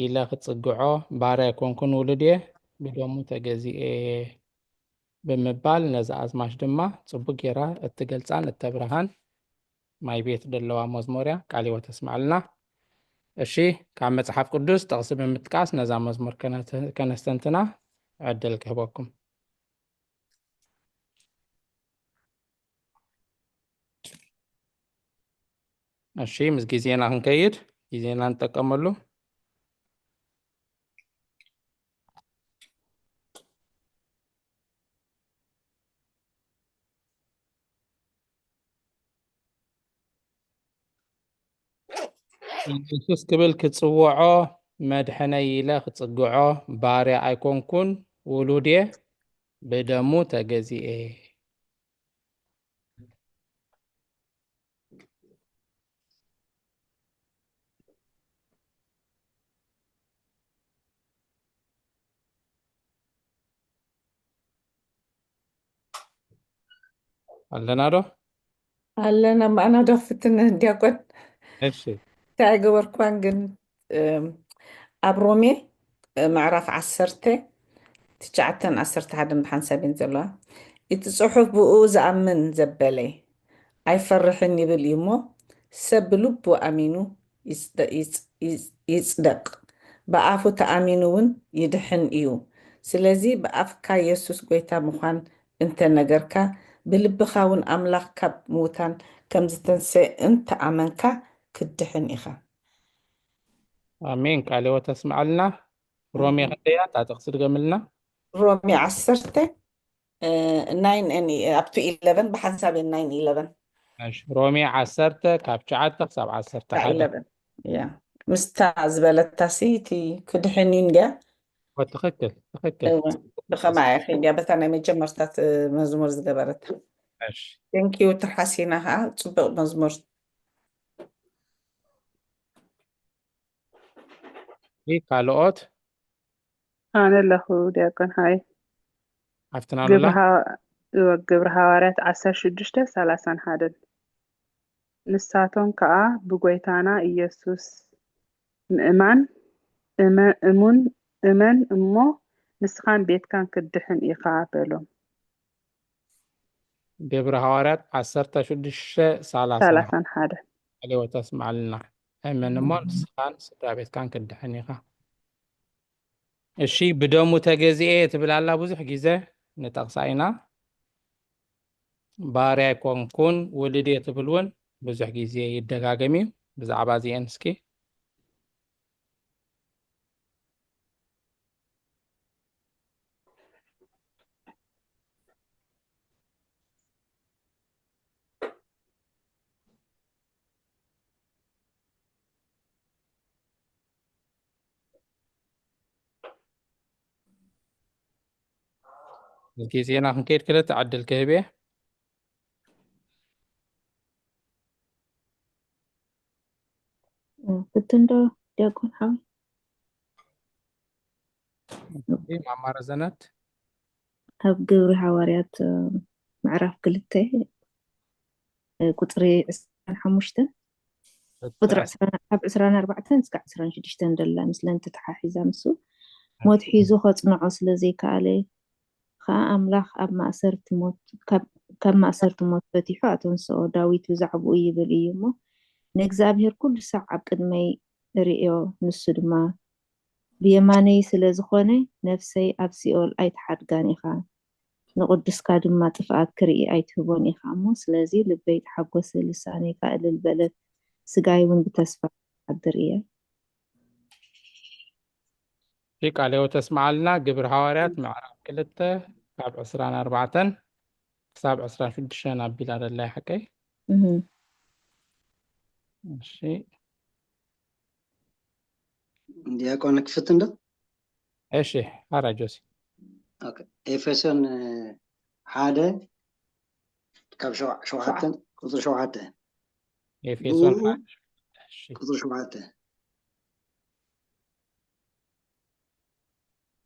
ኢለ ክጽግዖ፣ ባርያ ኣይኮንኩን ውሉድ እየ፣ ብደሙ ተገዚኤ ብምባል ነዛ ኣዝማች ድማ ጽቡቅ ጌራ እትገልጻን እተብርሃን ማይ ቤት ዘለዋ መዝሙር እያ። ቃል ህይወት ተስማዕልና። እሺ፣ ካብ መጽሓፍ ቅዱስ ጥቕሲ ብምጥቃስ ነዛ መዝሙር ከነተ-፣ ከነስተንትና ዕድል ክህበኩም። እሺ፣ ምስ ግዜና ክንከይድ ግዜና ንጠቀመሉ። ኢየሱስ ክብል ክጽውዖ፣ መድሐነይ ኢለ ክጽግዖ፣ ባርያ ኣይኮንኩን፣ ውሉድ እየ፣ ብደሙ ተገዚኤ። ኣለና ዶ? ኣለና፣ ማዕና ዶ ክፍትን ዲያቆን? እሺ። እንታይ ኣይገበርኩዋን ግን፣ እም፣ ኣብ ሮሜ፣ እ፣ ምዕራፍ ዓሰርተ ትሽዓተን ዓሰርተ ሓደን ብሓንሳብ እየን ዘለዋ። እቲ ጽሑፍ ብኡ ዝኣምን ዘበለ ኣይፈርሕን ይብል እዩ እሞ፣ ሰብ ብልቡ ኣሚኑ ይጽደ-፣ ይጽ-፣ ይጽ-፣ ይጽደቕ፣ ብኣፉ ተኣሚኑ እውን ይድሕን እዩ። ስለዚ ብኣፍካ የሱስ ጐይታ ምዃን እንተ ነገርካ፣ ብልብኻ እውን ኣምላኽ ካብ ምዉታን ከም ዝተንስኤ እንተ ኣመንካ፣ ክትድሕን ኢኻ። ኣሜን። ቃለ ሕይወት ተስምዓልና። ሮሜ ክንደይ እያ? እታ ጥቕሲ ድገምልና። ሮሜ ዓሰርተ፣ እ፣ ናይን and፣ up to eleven፣ ብሓንሳብ እየን ናይን ኢለቨን። እሺ፣ ሮሜ ዓሰርተ ካብ ትሽዓተ ክሳብ ዓሰርተ ሓደ። ኢለቨን፣ ያ። ምስታ ዝበለታ ሲ፣ እቲ ክድሕን እዩ እንድያ። ኦ፣ ትኽክል፣ ትኽክል። እወ፣ ብኸማያ ኸይድያ፣ በታ ናይ መጀመርታት፣ እ፣ መዝሙር ዝገበረታ። እሺ። Thank you፣ ትርሓሲና ኸዓ፣ ጽቡቕ መዝሙር። ይህ ካልኦት? ኣነ ኣለኹ ዲያቆን፣ ሃይ። ሓፍትና ግብሪ ሉላ? ሃዋ-፣ እወ፣ ግብሪ ሃዋርያት ዓሰርተ ሽዱሽተ ሰላሳን ሓደን። ንሳቶም ከኣ ብጐይታና ኢየሱስ ምእማን፣ እመ-፣ እሙን፣ እመን እሞ ንስኻን ቤትካን ክትድሕን ኢኻ በሎም። ግብሪ ሃዋርያት ዓሰርተ ሽዱሽተ ሰላሳ። ሰላሳን ሓደ። ቃለ ሕይወት ተስምዓልና። እመን እሞ ንስኻን ስድራ ቤትካን ክትድሕን ኢኻ። እሺ፣ ብደሙ ተገዚኤ ትብል ኣላ፣ ብዙሕ ግዜ ንጠቕሳ ኢና። ባርያ ኣይኮንኩን፣ ውሉድ እየ ትብል እውን ብዙሕ ግዜ ይደጋገም እዩ። ብዛዕባ እዚኤን እስኪ። ግዜና ክንከይድ ክልተ ዕድል ክህብ እየ። እ፣ ፍትን ዶ ዲያቆን ሓወይ? እሺ፣ ማማ ረዘነት። ኣብ ግብሪ ሃዋርያት፣ እ፣ ምዕራፍ ክልተ፣ እ፣ ቁጽሪ ዕስራን ሓሙሽተን፣ ቁጽሪ ዕስራ። ዕስራን፣ ካብ ዕስራን ኣርባዕተን እስካብ ዕስራን ሽዱሽተን ደላ ምስለን ተተሓሒዛ፣ ምስ ሞት ሒዙ ከጽንዖ ስለ ዘይከኣለ፣ ኸኣ ኣምላኽ ኣብ ማእሰርቲ ሞት፣ ካብ፣ ካብ ማእሰርቲ ሞት ፈቲሑ ኣተንስኦ። ዳዊት ብዛዕባኡ ይብል እዩ እሞ፣ "ንእግዚኣብሔር ኩሉ ሳዕ ኣብ ቅድመይ እርእዮ፣ ንሱ ድማ ብየማነይ ስለ ዝኾነ፣ ነፍሰይ ኣብ ሲኦል ኣይትሓድጋን ኢኻ፣ ንቕዱስካ ድማ ጥፍኣት ክርኢ ኣይትህቦን ኢኻ እሞ፣ ስለዚ ልበይ ተሓጎሰ፣ ልሳነይ ከኣ እልል በለት፣ ስጋይ እውን ብተስፋ እሓድር እየ።" እሺ፣ ቃለ ሕይወት ተስምዓልና። ግብሪ ሃዋርያት ምዕራፍ ክልተ ካብ ዕስራን ኣርባዕተን ክሳብ ዕስራን ሽዱሽተን ኣቢላ ደላ እያ፣ ሓቀይ? እህ። እሺ። ዲያቆን ክፍት እንዶ? እሺ፣ ሓራ ጆሲ። ኦኬ። ኤፌሶን፣ እ፣ ሓደ ካብ ሸው-፣ ሸውዓተን፣ ቁጽሪ ሸውዓተ። ኤፌሶን ብኡ ሓደ፣ እሺ። ቁጽሪ ሸውዓተ።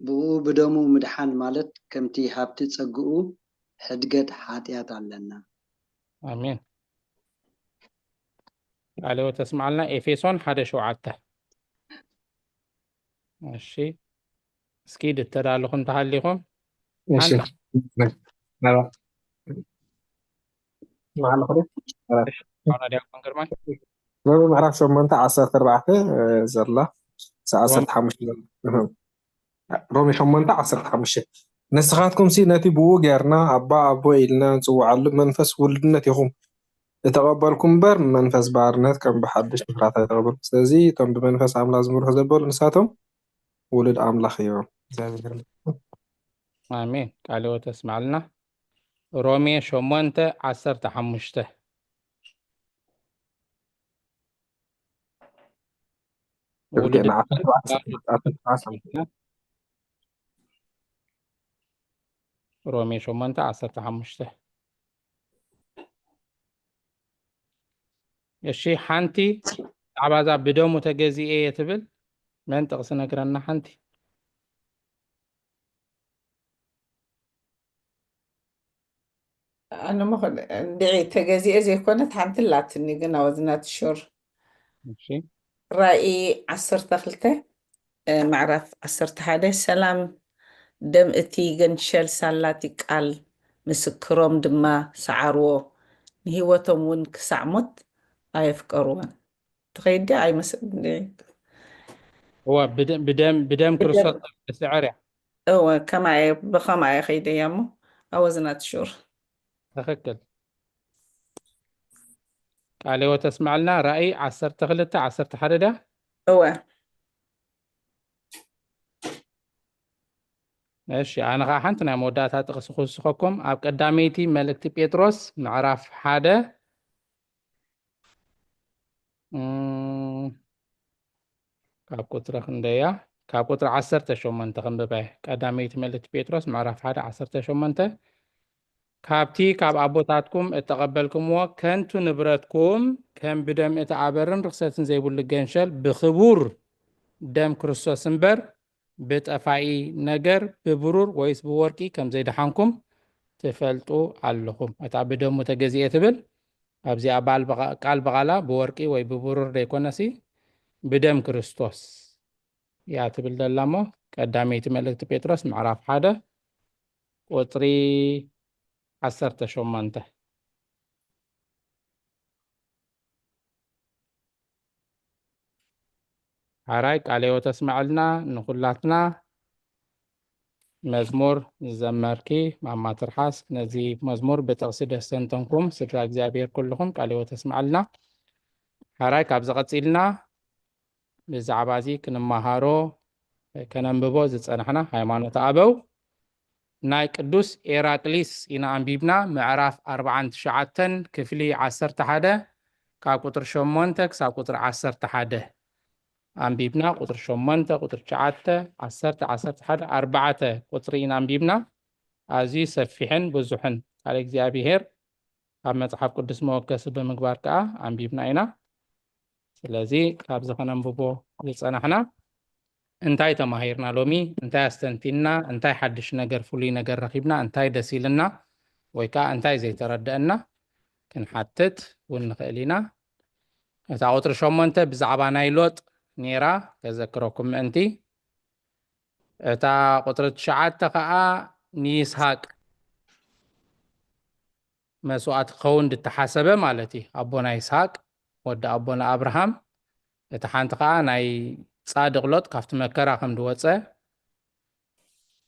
ብኡ ብደሙ ምድሓን ማለት ከምቲ ሃብቲ ጸግኡ ሕድገት ሓጢኣት ኣለና። ኣሜን። ቃለ ሕይወት ተስምዓልና። ኤፌሶን ሓደ ሸውዓተ። እሺ፣ እስኪ ድተዳለኹ እንተሃሊኹም እሺ። ሓንቲ። መዓልኹ ዶ? እሺ፣ ኣቡነ ዲያቆን ግርማይ። ሮሜ ምዕራፍ ሸሞንተ ዓሰርተ ኣርባዕተ፣ እ፣ ዘላ፣ ሳ-፣ ሮሜ ዓሰርተ ሓሙሽተ ዘላ። እህ። ሮሜ ሸሞንተ ዓሰርተ ሓሙሽተ። "ንስኻትኩምሲ ነቲ ብኡ ጌርና ኣባ ኣቦ ኢልና ንጽውዓሉ መንፈስ ውሉድነት ኢኹም እተቐበልኩም እምበር፣ መንፈስ ባርነት ከም ብሓድሽ ምሕረት ኣይተቐበልኩም። ስለዚ እቶም ብመንፈስ ኣምላኽ ዝምርሑ ዘበሉ ንሳቶም ውሉድ ኣምላኽ እዮም።" እግዚኣብሔር ይመስገን። ኣሜን። ቃለ ሕይወት ተስምዓልና። ሮሜ ሸሞንተ ዓሰርተ ሓሙሽተ። እብደና ውሉድ ዓሰርተ ዓሰርተ ዓሰርተ ዓሰርተ። ሮሜ ሸሞንተ ዓሰርተ ሓሙሽተ። እሺ፣ ሓንቲ ብዛዕባ እዛ ብደሙ ተገዚኤ እየ ትብል መን ጥቕሲ ነግረና ሓንቲ? ኣነ እሞ ክል-፣ እንድዒ ተገዚኤ ዘይኮነት ሓንቲ ኣላትኒ፣ ግን I was not sure። እሺ። ራእይ ዓሰርተ ክልተ፣ እ፣ ምዕራፍ ዓሰርተ ሓደ። ሰላም፣ ደም እቲ ገንሸል ሳላቲ ቃል ምስክሮም ድማ ሰዓርዎ፣ ንህይወቶም እውን ክሳዕ ሞት ኣየፍቀርዎን። ትኸይድ ድያ? ኣይመስል-፣ እዋ፣ ብደ-፣ ብደም፣ ብደም ብደም። ክርስቶስ ትስዕር እያ። እወ፣ ከማየ፣ ብኸማየ ኸይደ እያ እሞ፣ I was not sure። ትኽክል። ቃለ ሕይወት ተስምዐልና። ራእይ ዓሰርተ ክልተ ዓሰርተ ሓደ ድያ? እወ። እሺ፣ ኣነ ኸዓ ሓንቲ ናይ መወዳእታ ጥቕሲ ክውስኸኩም። ኣብ ቀዳመይቲ መልእክቲ ጴጥሮስ ምዕራፍ ሓደ፣ እም፣ ካብ ቁጽሪ ክንደያ? ካብ ቁጽሪ ዓሰርተ ሸሞንተ ከንብባ እየ። ቀዳመይቲ መልእክቲ ጴጥሮስ ምዕራፍ ሓደ ዓሰርተ ሸሞንተ፣ "ካብቲ ካብ ኣቦታትኩም እተቐበልኩምዎ ከንቱ ንብረትኩም፣ ከም ብደም እተኣበርን ርኽሰትን ዘይብሉ ገንሸል ብኽቡር ደም ክርስቶስ እምበር፣ ብጠፋኢ ነገር፣ ብብሩር ወይስ ብወርቂ ከም ዘይደሓንኩም ትፈልጡ ኣለኹም።" እታ ብደሙ ተገዚኤ ትብል፣ ኣብዚኣ ባል ብቓ-፣ ቃል ብቓላ ብወርቂ ወይ ብብሩር ዘይኮነሲ፣ ብደም ክርስቶስ እያ ትብል ዘላ እሞ፣ ቀዳመይቲ መልእክቲ ጴጥሮስ ምዕራፍ ሓደ ቁጽሪ ዓሰርተ ሸሞንተ። ሓራይ ቃለ ሕይወት ተስምዐልና ንኹላትና። መዝሙር ዝዘመርኪ ማማ ትርሓስ፣ ነዚ መዝሙር ብጥቕሲ ደስተንተንኩም ስድራ እግዚኣብሔር ኩልኹም ቃለ ሕይወት ተስምዐልና። ሓራይ ካብዚ ቀጺልና ብዛዕባ እዚ ክንመሃሮ፣ ከነንብቦ ዝጸናሕና ሃይማኖት ኣበው ናይ ቅዱስ ኤራቅሊስ ኢና ኣንቢብና፣ ምዕራፍ ኣርባዓን ትሽዓተን ክፍሊ ዓሰርተ ሓደ ካብ ቁጽሪ ሸሞንተ ክሳብ ቁጽሪ ዓሰርተ ሓደ ኣንቢብና። ቁጽሪ ሸሞንተ፣ ቁጽሪ ትሽዓተ፣ ዓሰርተ፣ ዓሰርተ ሓደ፣ ኣርባዕተ ቁጽሪ ኢና ኣንቢብና። ኣዝዩ ሰፊሕን ብዙሕን ቃል እግዚኣብሔር ኣብ መጽሓፍ ቅዱስ መወከሲ ብምግባር ከኣ ኣንቢብና ኢና። ስለዚ ካብዚ ከነንብቦ ዝጸናሕና እንታይ ተማሂርና ሎሚ? እንታይ ኣስተንቲንና? እንታይ ሓድሽ ነገር፣ ፍሉይ ነገር ረኺብና? እንታይ ደስ ኢልና? ወይ ከኣ እንታይ ዘይተረደአና? ክንሓትት እውን ንኽእል ኢና። እታ ቁጽሪ ሸሞንተ ብዛዕባ ናይ ሎጥ ነይራ፣ ከዘክረኩም ምእንቲ። እታ ቁጽሪ ትሽዓተ ከኣ ንይስሃቅ መስዋእቲ ክኸውን ዝተሓሰበ ማለት እዩ። ኣቦና ይስሃቅ፣ ወዲ ኣቦና ኣብርሃም። እታ ሓንቲ ከኣ ናይ ጻድቕ ሎጥ ካብቲ መከራ ከም ዝወጸ።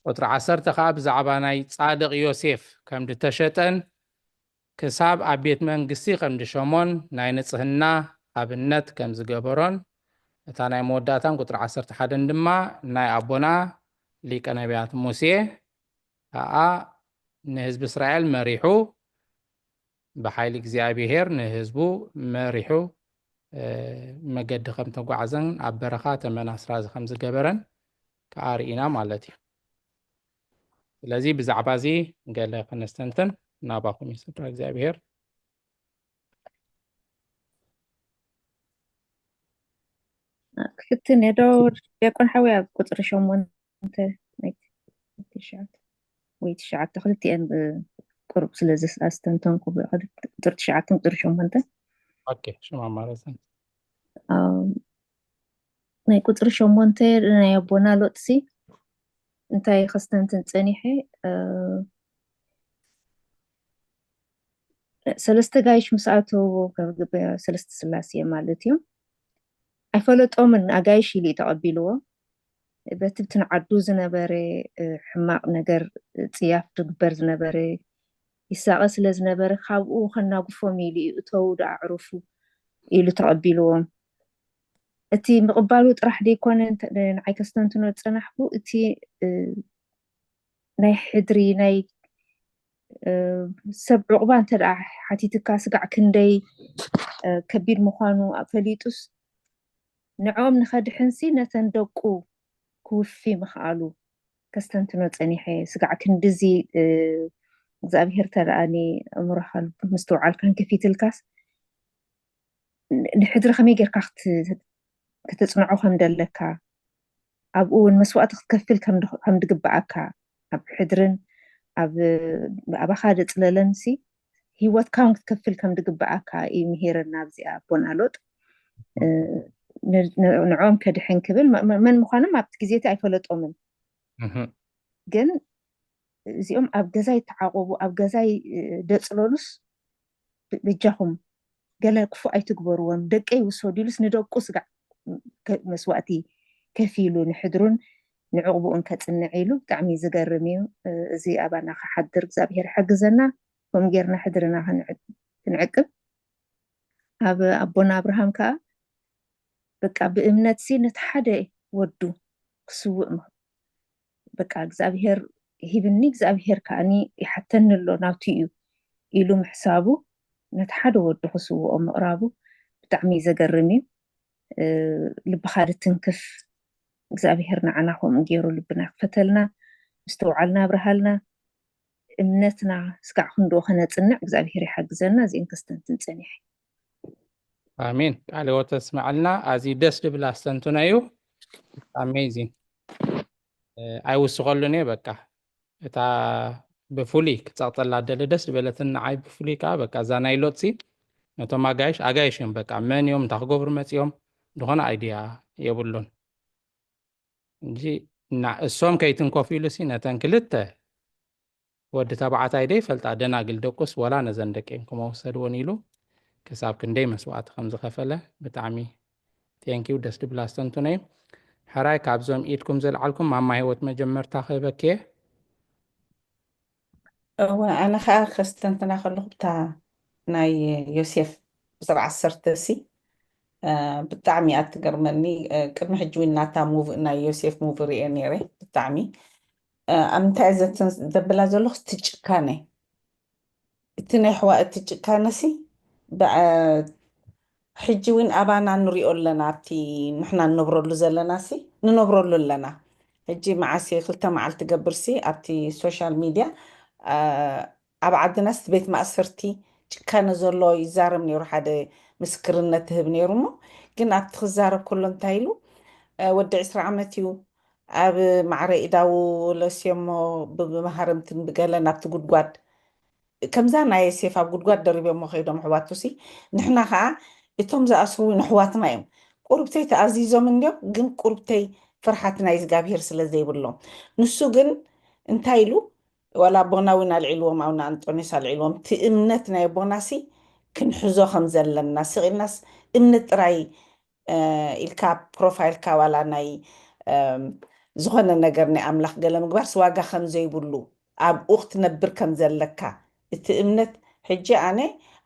ቁጽሪ ዓሰርተ ከኣ ብዛዕባ ናይ ጻድቕ ዮሴፍ ከም ዝተሸጠን ክሳብ ኣብ ቤት መንግስቲ ከም ዝሸሞን ናይ ንጽህና ኣብነት ከም ዝገበሮን፣ እታ ናይ መወዳእታን ቁጽሪ ዓሰርተ ሓደን ድማ ናይ ኣቦና ሊቀ ነቢያት ሙሴ ከኣ ንህዝቢ እስራኤል መሪሑ፣ ብሓይሊ እግዚኣብሄር ንህዝቡ መሪሑ፣ እ፣ መገዲ ከም ተጓዕዘን ኣብ በረኻ ተመን ኣስራዚ ከም ዝገበረን ከኣ ርኢና ማለት እዩ። ስለዚ ብዛዕባ እዚ ገለ ከነስተንትን ናባኹም እዩ ስድራ እግዚኣብሄር። ክፍትን እየ ዶ ዲያቆን ሓወይ? ኣብ ቁጽሪ ሸሞንተ ናይ ትሽዓተ ወይ ትሽዓተ ክልቲኤን ብ-፣ ቁሩብ ስለ ዘስ-፣ ኣስተንተንኩ ብ-፣ ቁጽሪ ትሽዓተን ቁጽሪ ሸሞንተን። ኦኬ፣ ሽማ ማለት ነው። ኣም፣ ናይ ቁጽሪ ሸሞንተ ናይ ኣቦና ሎጥሲ እንታይ ከስተንትን ጸኒሐ፣ እ፣ ሰለስተ ጋይሽ ምስ ኣተውዎ፣ ሰለስተ ስላሴ ማለት እዩ፣ ኣይፈለጦምን። ኣጋይሽ ኢሉ እዩ ተቐቢልዎ። በቲ ብቲ ንዓዱ ዝነበረ፣ እ፣ ሕማቕ ነገር፣ እ፣ ጽያፍ ዝግበር ዝነበረ ይሳቐ ስለ ዝነበረ፣ ካብኡ ከናጉፎም ኢሉ እዩ፣ "እተዉ ደኣ ዕረፉ" ኢሉ ተቐቢልዎም። እቲ ምቕባሉ ጥራሕ ዘይኮነ፣ እንተ-፣ ንዓይ ከስተንትኖ ዝጸናሕኩ፣ እቲ፣ እ፣ ናይ ሕድሪ፣ ናይ፣ እ፣ ሰብ ዕቑባ እንተ ደኣ ሓቲትካ፣ ስጋዕ ክንደይ፣ እ፣ ከቢድ ምዃኑ ፈሊጡስ፣ ንዕኦም ንኸድሕንሲ ነተን ደቁ ክውፊ ምኽኣሉ ከስተንትኖ ጸኒሐ። ስጋዕ ክንድዚ፣ እ፣ እግዚኣብሄር ተረኣኒ፣ ኣእምሮኻ ልቡ ምስትውዓልካን ከፊትልካስ፣ ን-፣ ንሕድሪ ከመይ ጌርካ ክት-፣ ከተጽንዖ ከም ደለካ፣ ኣብኡ እውን መስዋእቲ ክትከፍል ከም ድ-፣ ከም ድግብኣካ፣ ኣብ ሕድርን ኣብ፣ ኣባኻ ደጽለለንሲ ህይወትካ እውን ክትከፍል ከም ድግብኣካ እዩ ምሂረና ኣብዚኣ ኣቦና ሎጥ። እ፣ ንዕኦም ከድሕን ክብል መን ምዃኖም ኣብቲ ግዜ እቲ ኣይፈለጦምን። ግን እዚኦም ኣብ ገዛይ ተዓቆቡ፣ ኣብ ገዛይ ደጽለሉስ በጃኹም ገለ ክፉእ ኣይትግበርዎም፣ ደቀይ ውሰዱ ኢሉስ ንደቁ ስጋዕ መስዋእቲ ከፊሉ ንሕድሩን ንዕቕብኡን ከጽንዕ ኢሉ። ብጣዕሚ ዝገርም እዩ። እዚ ኣባና ክሓድር እግዚኣብሔር ይሓግዘና። ከም ጌርና ሕድርና ክንዕቅብ። ኣብ ኣቦና ኣብርሃም ከዓ በቃ ብእምነት ሲ ነቲ ሓደ ወዱ ክስውእ በቃ እግዚኣብሔር ሂብኒ እግዚኣብሔር ከዓኒ ይሓተኒ ኣሎ ናብቲ እዩ ኢሉ ምሕሳቡ ነቲ ሓደ ወዱ ክስውኦ ምቕራቡ ብጣዕሚ ዘገርም እዩ። ልብኻ ድትንክፍ እግዚኣብሔር ንዓና ከምኡ ገይሩ ልብና ክፈተልና ምስተውዓልና ኣብርሃልና እምነትና ስጋዕ ክንድኡ ከነፅንዕ እግዚኣብሔር ይሓግዘና። እዚአን ከስተንትን ፀኒሐ። ኣሜን። ቃለ ሕይወት ተስምዐልና። ኣዝዩ ደስ ዝብል ኣስተንትኖ እዩ። ኣሜዚን። ኣይውስኸሉን እየ በቃ እታ ብፍሉይ ክፀቕጠላ ደለ ደስ ዝበለትን ንዓይ ብፍሉይ ከዓ በቃ እዛ ናይ ሎጥሲ ነቶም ኣጋይሽ ኣጋይሽ እዮም በቃ መን እዮም እንታይ ክገብሩ መፂኦም ዝኾነ ኣይድያ የብሉን እንጂ እሶም ከይትንኮፍ ኢሉ ሲ ነተን ክልተ ወዲ ተባዕታይ ደይ ፈልጣ ደናግል ደቁስ ወላ ነዘን ደቂም ክመውሰድዎን ኢሉ ክሳብ ክንደይ መስዋዕቲ ከም ዝኸፈለ ብጣዕሚ ቴንኪው ደስ ድብል ኣስተንትኖ እዩ። ሕራይ ካብዞም ኢድኩም ዘልዓልኩም ማማ ህይወት መጀመርታ ክህበክየ። እወ ኣነ ከዓ ከስተንትና ከለኹ ብታ ናይ ዮሴፍ ቁፅሪ ዓሰርተ ሲ ብጣዕሚ እያ ትገርመኒ። ቅድሚ ሕጂ እውን ናታ ሙቭ ናይ ዮሴፍ ሙቭ ሪኤ ነይረ። ብጣዕሚ ኣብ ምንታይ ዘትን ዘብላ ዘለኹ እቲ ጭካነ እቲ ናይ ሕዋ እቲ ጭካነሲ ሕጂ እውን ኣባና ንሪኦ ኣለና ኣብቲ ንሕና ንነብረሉ ዘለና ሲ ንነብረሉ ኣለና። ሕጂ መዓሲ ክልተ መዓልቲ ገብር ሲ ኣብቲ ሶሻል ሚድያ ኣብ ዓድና ስ ቤት ማእሰርቲ ጭካነ ዘሎ ይዛረብ ነይሩ ሓደ ምስክርነት ትህብ ነይሩ እሞ ግን ኣብቲ ክዛረብ ከሎ እንታይ ኢሉ ወዲ ዕስራ ዓመት እዩ ኣብ ማዕረ ኢዳዉ ለስዮሞ ብመሃርምትን ብገለ ናብቲ ጉድጓድ ከምዛ ናይ ዮሴፍ ኣብ ጉድጓድ ደሪቦሞ ከይዶም ኣሕዋቱ ሲ ንሕና ከዓ እቶም ዝኣስሩ እውን ኣሕዋትና እዮም። ቁርብተይ ተኣዚዞም እንዲዮም ግን ቁርብተይ ፍርሓት ናይ እግዚኣብሄር ስለ ዘይብሎም ንሱ ግን እንታይ ኢሉ ዋላ ኣቦና እውን ኣልዒልዎም ኣውና ኣንጦኒስ ኣልዒልዎም እቲ እምነት ናይ ኣቦና ሲ ክንሕዞ ከም ዘለና ስቕ ኢልናስ እምነት ጥራይ ኢልካ ፕሮፋይልካ ዋላ ናይ ዝኾነ ነገር ናይ ኣምላኽ ገለ ምግባርስ ዋጋ ከም ዘይብሉ ኣብኡ ክትነብር ከም ዘለካ እቲ እምነት ሕጂ ኣነ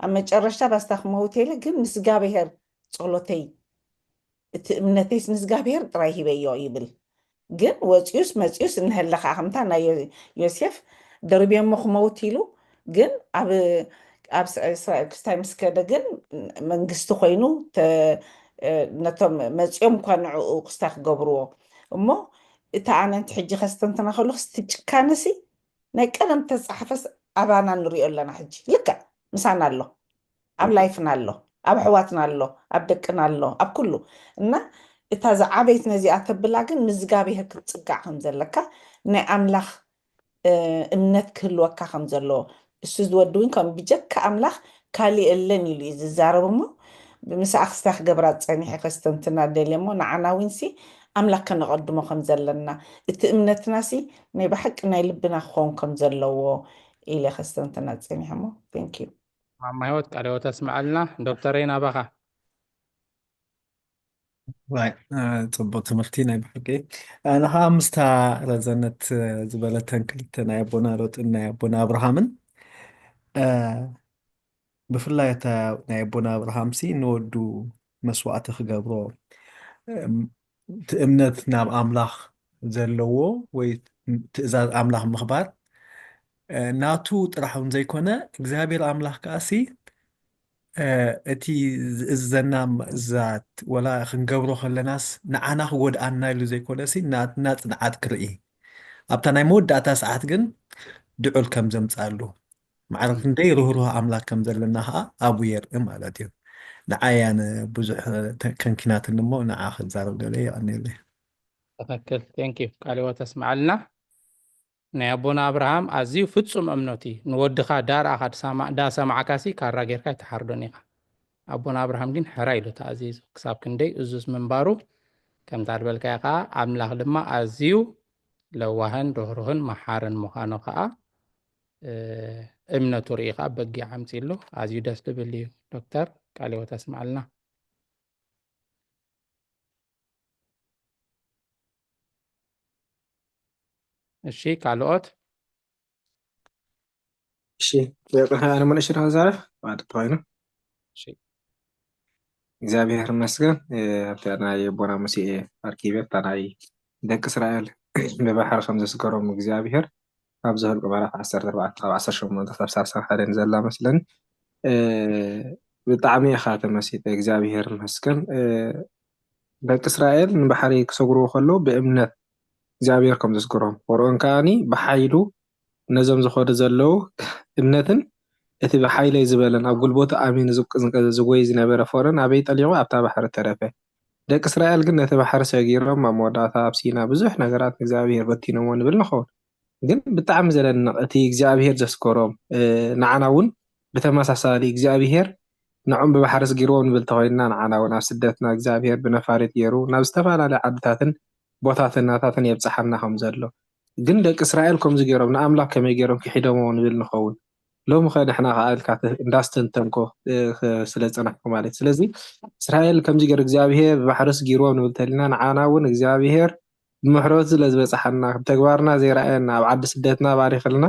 ኣብ መጨረሽታ ባስታ ክመውት የለ ግን ምስ ጋብሄር ጸሎተይ እቲ እምነተይስ ምስ ጋብሄር ጥራይ ሂበዮ ይብል ግን ወፂኡስ መፂኡስ እንሀለ ከዓ ከምታ ናይ ዮሴፍ ደርብዮሞ ክመውት ኢሉ ግን ኣብ ኣብ እስራኤል ክስታይ ምስ ከደ ግን መንግስቲ ኮይኑ ነቶም መፂኦም እኳ ንዕኡ ክስታይ ክገብርዎ እሞ እቲ ኣነንቲ ሕጂ ከስተንትና ከለኩ እቲ ጭካነሲ ናይ ቀደም ተፃሓፈስ ኣባና ንሪኦ ኣለና ሕጂ ልክዕ ምሳና ኣሎ ኣብ ላይፍና ኣሎ ኣብ ኣሕዋትና ኣሎ ኣብ ደቅና ኣሎ ኣብ ኩሉ እና እታ ዝዓበይት ነዚኣ ተብላ ግን ምዝጋብሄር ክትፅጋዕ ከም ዘለካ ናይ ኣምላኽ እምነት ክህልወካ ከም ዘለዎ እሱ ዝወዲ እውን ከም ብጀካ ኣምላኽ ካሊእ የለን ኢሉ እዩ ዝዛረብ እሞ ብምስኣ ክስታ ክገብራ ፀኒሐ ከስተንትና ደልየ እሞ ንዓና እውን ሲ ኣምላኽ ከነቐድሞ ከም ዘለና እቲ እምነትና ሲ ናይ ብሓቂ ናይ ልብና ክኸውን ከም ዘለዎ ኢለ ከስተንትና ፀኒሐ እሞ thank you ማማ ህይወት ቃለ ህይወት ኣስምዓልና ዶክተረይ ናባኻ ጽቡቅ ትምህርቲ ናይ ብሓቂ ኣነ ከዓ ምስታ ረዘነት ዝበለተን ክልተ ናይ ኣቦና ሎጥን ናይ ኣቦና ኣብርሃምን ብፍላይ እታ ናይ ኣቦና ኣብርሃም ሲ ንወዱ መስዋእቲ ክገብሮ እቲ እምነት ናብ ኣምላኽ ዘለዎ ወይ ትእዛዝ ኣምላኽ ምኽባር ናቱ ጥራሕ እውን ዘይኮነ እግዚኣብሔር ኣምላኽ ከዓ ሲ እቲ ዝእዝዘና ምእዛት ወላ ክንገብሮ ከለናስ ንዓና ክጎድኣና ኢሉ ዘይኮነሲ ናትና ፅንዓት ክርኢ ኣብታ ናይ መወዳእታ ሰዓት ግን ድዑል ከም ዘምፅኣሉ ማዕረ ክንደይ ርህሩህ ኣምላክ ከም ዘለና ከዓ ኣብኡ የርኢ ማለት እዩ ንዓይ ኣነ ብዙሕ ከንኪናትኒ እሞ ንዓ ክዛረብ ደለ የቀኒለይ ትክክል ቴንኪ ቃለ ህይወት ኣስምዓልና ናይ ኣቦና ኣብርሃም ኣዝዩ ፍጹም እምነት እዩ ንወድኻ ዳርኣኻ ዳሰማዕካሲ ካራ ጌርካ ኣይትሓርዶን ኢኻ ኣቦና ኣብርሃም ግን ሕራይ ኢሉ ተኣዚዙ። ክሳብ ክንደይ እዙዝ ምንባሩ፣ ከምታ ዝበልካዮ ከዓ ኣምላኽ ድማ ኣዝዩ ለዋህን ርህሩህን መሓርን ምዃኑ ከዓ፣ እ፣ እምነቱ ርኢ ከዓ በጊዕ ኣምፂሉ። ኣዝዩ ደስ ዝብል እዩ። ዶክተር፣ ቃለ ህይወት ኣስምዓልና። እሺ፣ ካልኦት? እሺ፣ ደቂ ኣነ መን እሽራ ዛረፍ ማለት ኮይኑ። እሺ። እግዚኣብሔር ይመስገን። እ፣ ኣብታ ናይ ኣቦና ሙሴ ኣርኪበ፣ እታ ናይ ደቂ እስራኤል ብባሕሪ ከም ዘስገሮም እግዚኣብሔር፣ ኣብ ዘኍልቍ ምዕራፍ ዓሰርተ ኣርባዕተ ካብ ዓሰርተ ሸሞንተ ክሳብ ሰላሳ ሓደን ዘላ መስለኒ። እ፣ ብጣዕሚ ኢኻ ተመሲጠ፣ እግዚኣብሔር ይመስገን። እ፣ ደቂ እስራኤል ንባሕሪ ክሰግርዎ ከለዉ ብእምነት እግዚኣብሔር ከም ዘስገሮም፣ ፈርኦን ከኣኒ ብሓይሉ ነዞም ዝኸዱ ዘለዉ እምነትን እቲ ብሓይለይ ዝበለን ኣብ ጉልበቱ ኣሚኑ ዝቅ-፣ ዝጎይ ዝነበረ ፈርኦን ኣበይ ጠሊቑ? ኣብታ ባሕሪ ተረፈ። ደቂ እስራኤል ግን ነቲ ባሕሪ ሰጊሮም ኣብ መወዳእታ ኣብ ሲና ብዙሕ ነገራት ንእግዚኣብሔር በቲኖምዎ ንብል ንኸውን። ግን ብጣዕሚ ዘደንቕ እቲ እግዚኣብሔር ዘስገሮም፣ እ፣ ንዓና እውን ብተመሳሳሊ እግዚኣብሔር ንዖም ብባሕሪ ኣስጊርዎም ንብል ተኾይንና፣ ንዓና እውን ኣብ ስደትና እግዚኣብሔር ብነፋሪት ገይሩ ናብ ዝተፈላለያ ዓድታትን ቦታትናታትን የብጽሓና ከም ዘሎ። ግን ደቂ እስራኤል ከምዚ ገይሮም ንኣምላኽ ከመይ ገይሮም ክሒዶምዎ ንብል ንኸውን። ሎሚ ኸ ንሕና ኸኣ ኢልካ ተ-፣ እንዳስተንተንኮ፣ እ፣ ኸ-፣ ስለ ዝጸናሕኩ ማለት እዩ። ስለዚ እስራኤል ከምዚ ገይሩ እግዚኣብሔር ብባሕሪ ኣስጊርዎም ንብል ተሊና፣ ንዓና እውን እግዚኣብሔር ብምሕረቱ ስለ ዝበጽሓና፣ ብተግባርና ዘይረኣየና፣ ኣብ ዓዲ ስደትና ባሪኽልና፣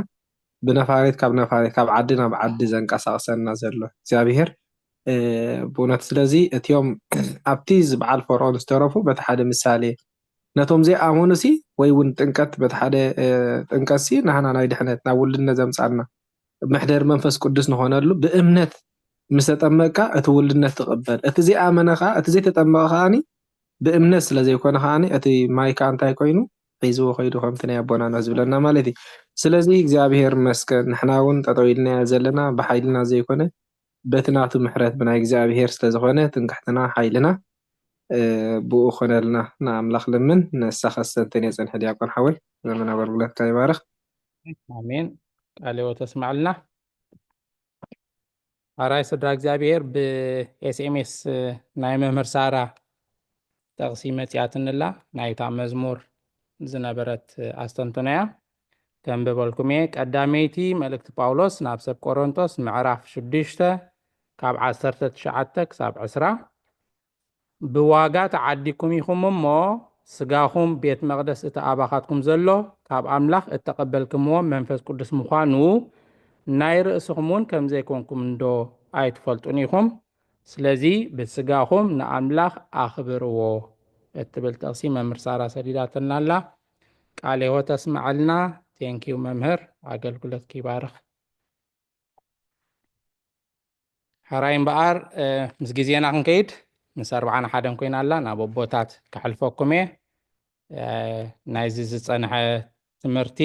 ብነፋሪት ካብ ነፋሪት፣ ካብ ዓዲ ናብ ዓዲ ዘንቀሳቕሰና ዘሎ እግዚኣብሔር፣ እ፣ ብእውነት ስለዚ እቲኦም ኣብቲ እዚ በዓል ፈርኦን ዝተረፉ በቲ ሓደ ምሳሌ፣ ነቶም ዘይኣመኑሲ ወይ እውን ጥምቀት በቲ ሓደ፣ እ፣ ጥምቀትሲ ናህና ናይ ድሕነት ናብ ውልድነት ዘምጻና መሕደሪ መንፈስ ቅዱስ ንኾነሉ ብእምነት ምስ ተጠመቅካ እቲ ውልድነት ትቕበል። እቲ ዘይኣመነ ከኣ፣ እቲ ዘይተጠመቐ ከኣኒ ብእምነት ስለ ዘይኮነ ከኣኒ እቲ ማይ ከኣ እንታይ ኮይኑ ሒዝዎ ከይዱ ከምቲ ናይ ኣቦና ኖህ ዝብለና ማለት እዩ። ስለዚ እግዚኣብሔር ይመስገን ንሕና እውን ጠጠው ኢልናዮ ዘለና ብሓይልና ዘይኮነ በቲ ናቱ ምሕረት ብናይ እግዚኣብሔር ስለ ዝኾነ ትምክሕትና ሓይልና፣ እ፣ ብኡ ኮነልና። ንኣምላኽ ልምን ንሳ ከሰንተን የጸንሐ ዲያቆን ሓወይ ዘመን ኣገልግሎትካ ይባርኽ። ኣሜን። ቃለ ህይወት ኣስምዓልና። ኣራይ ስድራ እግዚኣብሔር ብኤስኤምኤስ ናይ መምህር ሳራ ጥቕሲ መጺኣትንላ ናይታ መዝሙር ዝነበረት ኣስተንትኖ እያ። ከንብበልኩም እየ። ቀዳመይቲ መልእክቲ ጳውሎስ ናብ ሰብ ቆሮንቶስ ምዕራፍ ሽዱሽተ ካብ ዓሰርተ ትሽዓተ ክሳብ ዕስራ። ብዋጋ ተዓዲግኩም ኢኹም እሞ፣ ስጋኹም ቤት መቕደስ እቲ ኣባኻትኩም ዘሎ፣ ካብ ኣምላኽ እተቐበልክምዎ መንፈስ ቅዱስ ምዃኑ፣ ናይ ርእስኹም እውን ከም ዘይኮንኩም እንዶ ኣይትፈልጡን ኢኹም? ስለዚ ብስጋኹም ንኣምላኽ ኣኽብርዎ እትብል ጥቕሲ መምህር ሳራ ሰዲዳትና ኣላ። ቃለ ህይወት ኣስምዓልና። ቴንኪዩ መምህር፣ ኣገልግሎትኪ ይባርኽ። ሕራይ እምበኣር፣ እ፣ ምስ ግዜና ክንከይድ፣ ምስ ኣርብዓን ሓደን ኮይና ኣላ፣ ናብ ኣቦታት ከሕልፈኩም እየ። እ፣ ናይዚ ዝጸንሐ ትምህርቲ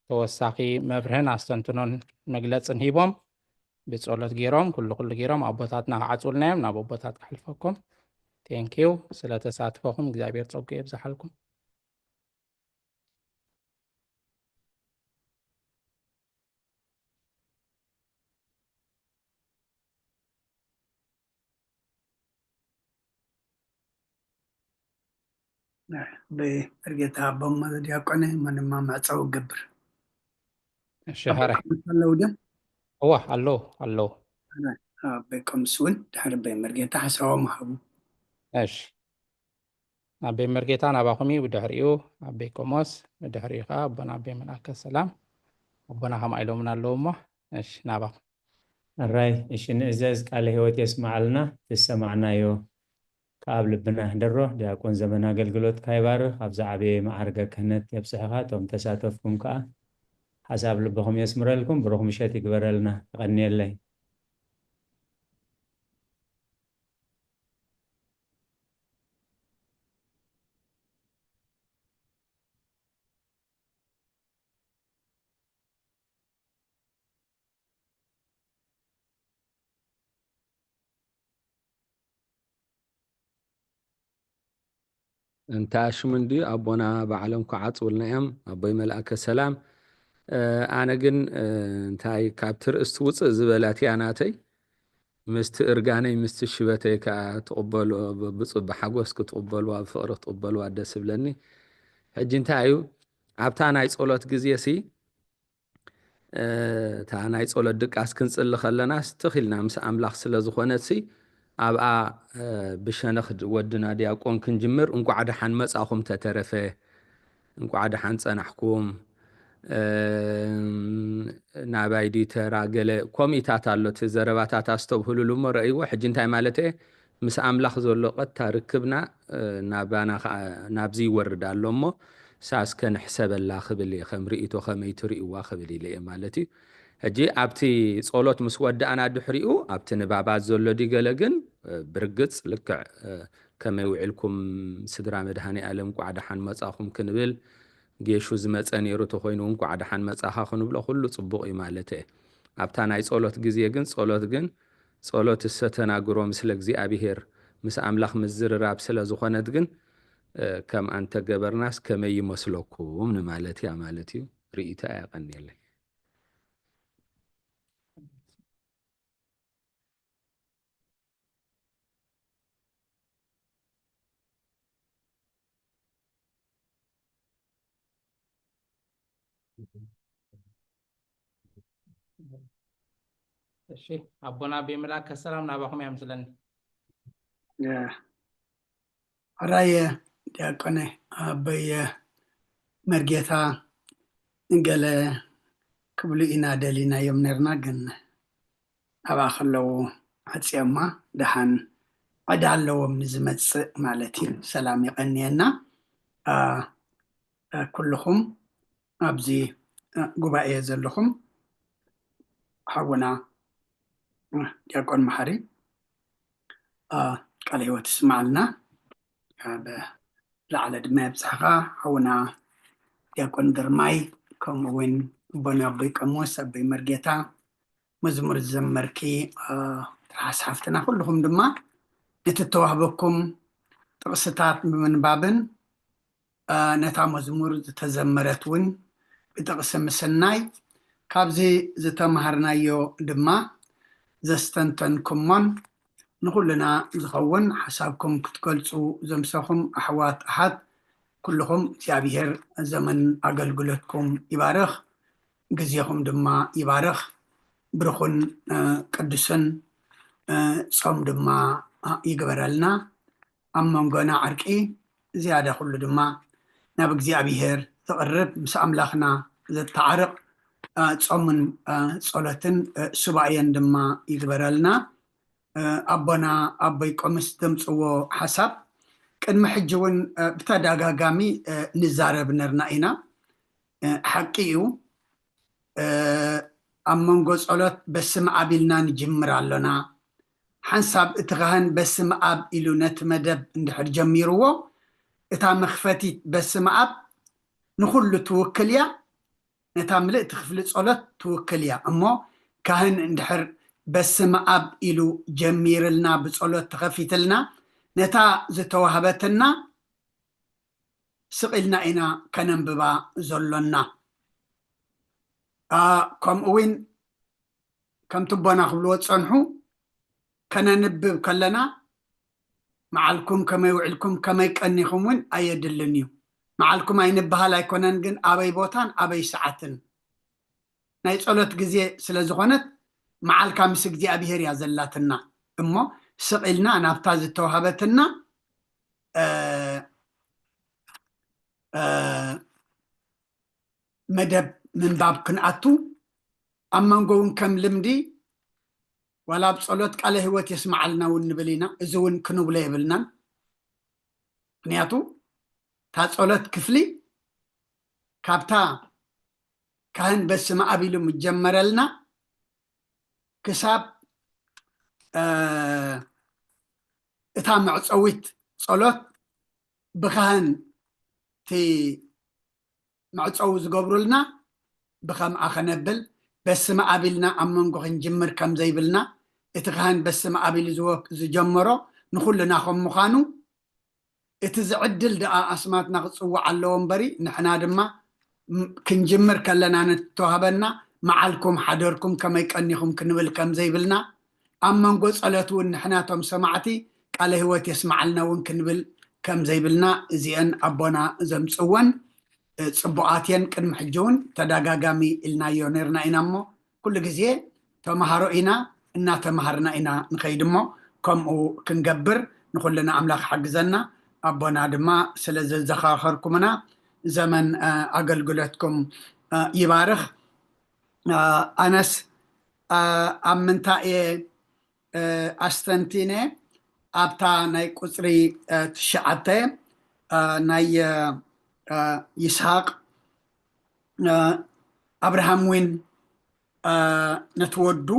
ተወሳኺ መብርህን ኣስተንትኖን መግለጽን ሂቦም፣ ብጸሎት ገይሮም፣ ኩሉ ኩሉ ገይሮም ኣቦታትና ክዓጽውልና እዮም። ናብ ኣቦታት ከሕልፈኩም። ቴንኪዩ ስለ ተሳትፎኹም፣ እግዚኣብሔር ጸጉ የብዝሓልኩም። በይ መርጌታ ኣቦ ዲያቆነ፣ መን ድማ መዕጸዊ ገብር። እሺ፣ ኣቦ ሐራይ። ኣለው ድዮም? እዋ፣ ኣለዉ፣ ኣለዉ። ሐራይ። ኣቦይ ቆምስ እውን ድሕሪ በይ መርጌታ ሓሳቦም ሃቡ። እሺ። ኣቦይ መርጌታ ናባኹም እዩ፣ ብድሕሪኡ ኣቦይ ቆሞስ፣ ብድሕሪኡ ኸዓ ኣቦና ኣቦይ መልኣከ ሰላም። ኣቦና ከማይ ኢሎምና ኣለዉ እሞ፣ እሺ፣ ናባኹም። ሕራይ፣ እሺ፣ ንእዘዝ፣ ቃለ ህይወት የስምዓልና፣ ትሰማዕናዮ ከኣብ ልብና ይሕደሮ። ዲያቆን ዘመን ኣገልግሎትካ ይባርኽ፣ ኣብ ዝዓበየ መዓርገ ክህነት የብጽሕኻ፣ እቶም ተሳተፍኩም ከኣ ሓሳብ ልብኹም የስምረልኩም፣ ብሩኽ ምሸት ይግበረልና። የቐንየለይ። እንተ ኣሽሙ እንድዩ ኣቦና ባዕሎም ክዓጽውልና እዮም፣ ኣቦይ መልኣከ ሰላም። እ፣ ኣነ ግን፣ እ፣ እንታይ ካብቲ ርእስቲ ውጽእ ዝበለት እያ ናተይ። ምስቲ እርጋነይ ምስቲ ሽበተይ ከዓ ትቕበልዎ፣ ብፁ ብሓጎስ ክትቕበልዋ፣ ብፍቕሪ ክትቕበልዋ ደስ ይብለኒ። ሕጂ እንታይ እዩ ኣብታ ናይ ጸሎት ግዜ ሲ እታ ናይ ጸሎት ድቃስ ክንጽሊ ከለና ስትኽ ኢልና ምስ ኣምላኽ ስለ ዝኾነትሲ ኣብኣ ብሸነኽ ወድና ዲያቆን ክንጅምር እንቋዕ ደሓን መጻኹም ተተረፈ እንቋዕ ደሓን ጸናሕኩም ናባይ ድዩ ተራ ገለ ኮሚታት ኣሎ እቲ ዘረባታት ኣስተብህሉሉ እሞ ረእይዎ ሕጂ እንታይ ማለት እየ ምስ ኣምላኽ ዘሎ ቀጥታ ርክብና ናባና ከዓ ናብዚ ይወርድ ኣሎ እሞ ሳስ ከንሕሰበላ ክብል እየ ከም ርእይቶ ከመይ ትርእይዋ ክብል ኢለ እየ ማለት እዩ ሕጂ ኣብቲ ጸሎት ምስ ወዳእና ድሕሪኡ ኣብቲ ንባባት ዘሎ ድገለ ግን ብርግጽ ልክዕ ከመይ ውዕልኩም ስድራ መድሃኒ ኣለም ቋዕ ደሓን መጻኹም ክንብል ጌሹ ዝመጸ ነይሩ ተኾይኑ እውን ቋዕ ደሓን መጻኻ ክንብሎ ኩሉ ጽቡቕ እዩ ማለት እየ ኣብታ ናይ ጸሎት ግዜ ግን ጸሎት ግን ጸሎት እሰተናግሮ ምስለ እግዚኣብሔር ምስ ኣምላኽ ምዝርራብ ስለ ዝኾነት ግን ከም ኣንተ ገበርናስ ከመይ ይመስለኩም ንማለት እያ ማለት እዩ ርእይታ ያቀንየለይ እሺ ኣቦና ቤምላክ ከሰላም ናባኹም እያ ምስለኒ ሕራየ ዲያቆነ ኣበየ መርጌታ ገለ ክብሉ ኢና ደሊናዮም ነርና ግን ኣብኣ ከለዉ ዓፅዮማ ደሓን ዕዳ ኣለዎም ንዝመፅእ ማለት እዩ ሰላም ይቐንየና ኩልኹም ኣብዚ ጉባኤ ዘለኹም ሓውና ዲያቆን መሓሪ ቃለ ህይወት ይስማዓልና ላዕለ ድማ የብፅሕኻ ሓውና ዲያቆን ግርማይ ከምኡ እውን ኣቦና ኣቦይ ቀሞስ ኣቦይ መርጌታ መዝሙር ዝዘመርኪ ትርሓስ ሓፍትና ኩልኹም ድማ ነቲ ተዋህበኩም ጥቕስታት ብምንባብን ነታ መዝሙር ዝተዘመረት እውን ብጥቕሲ ምስናይ ካብዚ ዝተምሃርናዮ ድማ ዘስተንተንኩሞን ንኹልና ዝኸውን ሓሳብኩም ክትገልፁ ዘምሰኹም ኣሕዋት ኣሓት ኩልኹም እግዚኣብሔር ዘመን ኣገልግሎትኩም ይባርኽ ግዜኹም ድማ ይባርኽ ብርኹን ቅዱስን ጾም ድማ ይግበረልና ኣብ መንጎና ዕርቂ ዝያዳ ኩሉ ድማ ናብ እግዚኣብሔር ዘቕርብ ምስ ኣምላኽና ዘተዓርቕ ጾምን ጸሎትን ሱባኤን ድማ ይግበረልና ኣቦና ኣቦይ ቆምስ ዘምፅዎ ሓሳብ ቅድሚ ሕጂ እውን ብተደጋጋሚ ንዛረብ ነርና ኢና ሓቂ እዩ ኣብ መንጎ ጸሎት በስመ ኣብ ኢልና ንጅምር ኣሎና ሓንሳብ እቲ ካህን በስመ ኣብ ኢሉ ነቲ መደብ እንድሕር ጀሚርዎ እታ መኽፈቲት በስመ ኣብ ንኹሉ ትውክል እያ ነታ ምልእቲ ክፍሊ ጸሎት ትውክል እያ እሞ ካህን እንድሕር በስመ ኣብ ኢሉ ጀሚርልና ብጸሎት ተኸፊትልና ነታ ዝተዋህበትና ስቕ ኢልና ኢና ከነንብባ ዘሎና ከምኡ እውን ከምቲ ኣቦና ክብልዎ ዝጸንሑ ከነንብብ ከለና መዓልኩም ከመይ ውዕልኩም ከመይ ቀኒኹም እውን ኣየድልን እዩ መዓልኩም ኣይንበሃል ኣይኮነን ግን ኣበይ ቦታን ኣበይ ሰዓትን ናይ ጸሎት ግዜ ስለ ዝኾነት መዓልካ ምስ እግዚኣብሄር እያ ዘላትና እሞ ስቕ ኢልና ናብታ ዝተዋሃበትና መደብ ምንባብ ክንኣቱ ኣብ መንጎ እውን ከም ልምዲ ዋላ ኣብ ጸሎት ቃለ ህይወት የስምዓልና እውን ንብል ኢና እዚ እውን ክንብሎ የብልናን ምክንያቱ እታ ጸሎት ክፍሊ ካብታ ካህን በስመ ኣብ ኢሉ ምጀመረልና ክሳብ እታ መዕፀዊት ጸሎት ብካህን እቲ መዕፀዊ ዝገብሩልና ብከምኣ ከነብል በስመ ኣብ ኢልና ኣብ መንጎ ክንጅምር ከም ዘይብልና እቲ ካህን በስመ ኣብ ኢሉ ዝጀመሮ ንኩልና ከም ምዃኑ እቲ ዝዕድል ደኣ ኣስማትና ክጽዋዕ ኣለዎ እምበሪ ንሕና ድማ ክንጅምር ከለና ንተዋህበና መዓልኩም ሓደርኩም ከመይ ቀኒኹም ክንብል ከም ዘይብልና ኣብ መንጎ ጸሎት እውን ንሕናቶም ሰማዕቲ ቃለ ህይወት የስማዓልና እውን ክንብል ከም ዘይብልና እዚአን ኣቦና ዘምጽወን ጽቡቓት እየን። ቅድሚ ሕጂ እውን ተደጋጋሚ ኢልናዮ ነርና ኢና እሞ ኩሉ ግዜ ተምሃሮ ኢና፣ እናተምሃርና ኢና ንኸይድ እሞ ከምኡ ክንገብር ንኹልና ኣምላኽ ሓግዘና። ኣቦና ድማ ስለ ዘዘኻኸርኩምና ዘመን ኣገልግሎትኩም ይባርኽ። ኣነስ ኣብ ምንታይ እየ ኣስተንቲነ? ኣብታ ናይ ቁፅሪ ትሽዓተ ናይ ይስሃቅ ኣብርሃም ዊን ነቲ ወዱ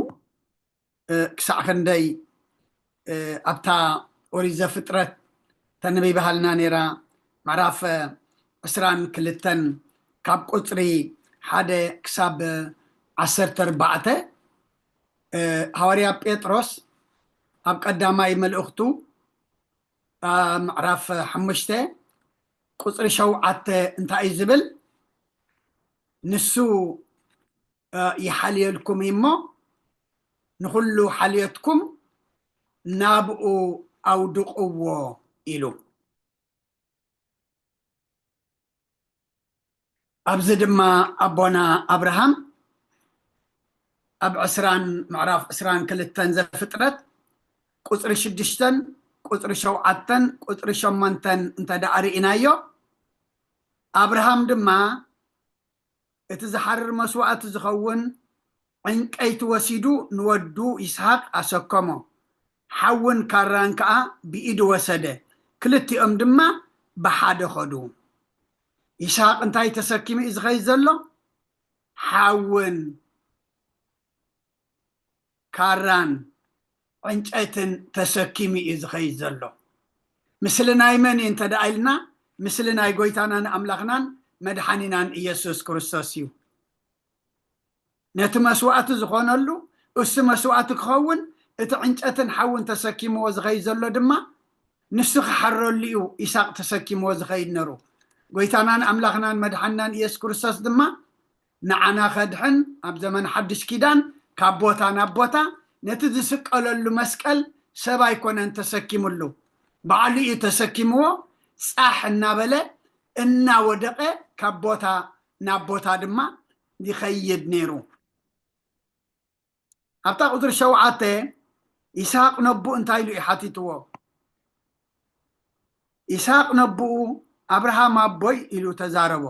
ክሳዕ ክንደይ ኣብታ ኦሪት ዘፍጥረት ተነቢባሃልና ነይራ። ምዕራፍ ዕስራን ክልተን ካብ ቁፅሪ ሓደ ክሳብ ዓሰርተ ኣርባዕተ ሃዋርያ ጴጥሮስ ኣብ ቀዳማይ መልእኽቱ ምዕራፍ ሓሙሽተ ቁፅሪ ሸውዓተ እንታይ እዩ ዝብል? ንሱ ይሓልየልኩም እሞ ንኹሉ ሓልዮትኩም ናብኡ ኣውድቕዎ ኢሉ። ኣብዚ ድማ ኣቦና ኣብርሃም ኣብ ዕስራን ምዕራፍ ዕስራን ክልተን ዘፍጥረት ቁፅሪ ሽዱሽተን ቁፅሪ ሸውዓተን ቁፅሪ ሸሞንተን እንተ ደኣ ርኢናዮ ኣብርሃም ድማ እቲ ዝሓርር መስዋእቲ ዝኸውን ዕንጨይቲ ወሲዱ ንወዱ ይስሃቅ ኣሰከሞ። ሓውን ካራን ከኣ ብኢዱ ወሰደ። ክልቲኦም ድማ ብሓደ ኸዱ። ይስሃቅ እንታይ ተሰኪሙ እዩ ዝኸይድ ዘሎ? ሓውን ካራን ዕንጨትን ተሰኪሙ እዩ ዝኸይድ ዘሎ። ምስሊ ናይ መን እዩ እንተ ደኣ ኢልና፣ ምስሊ ናይ ጎይታናን ኣምላኽናን መድሓኒናን ኢየሱስ ክርስቶስ እዩ። ነቲ መስዋእቲ ዝኾነሉ እሱ መስዋእቲ ክኸውን እቲ ዕንጨትን ሓውን ተሰኪምዎ ዝኸይድ ዘሎ ድማ ንሱ ክሓረሉ እዩ ይስሃቅ ተሰኪምዎ ዝኸይድ ነሩ። ጎይታናን ኣምላኽናን መድሓኒናን ኢየሱስ ክርስቶስ ድማ ንዓና ከድሕን ኣብ ዘመን ሓድሽ ኪዳን ካብ ቦታ ናብ ቦታ ነቲ ዝስቀለሉ መስቀል ሰብ ኣይኮነን ተሰኪምሉ፣ ባዕሉ እዩ ተሰኪምዎ። ጻሕ እናበለ እናወደቐ ካብ ቦታ ናብ ቦታ ድማ ይኸይድ ነይሩ። ኣብታ ቁፅሪ ሸውዓተ ይስሃቅ ነቡ እንታይ ኢሉ እዩ ሓቲትዎ? ይስሃቅ ነብኡ ኣብርሃም ኣቦይ ኢሉ ተዛረቦ።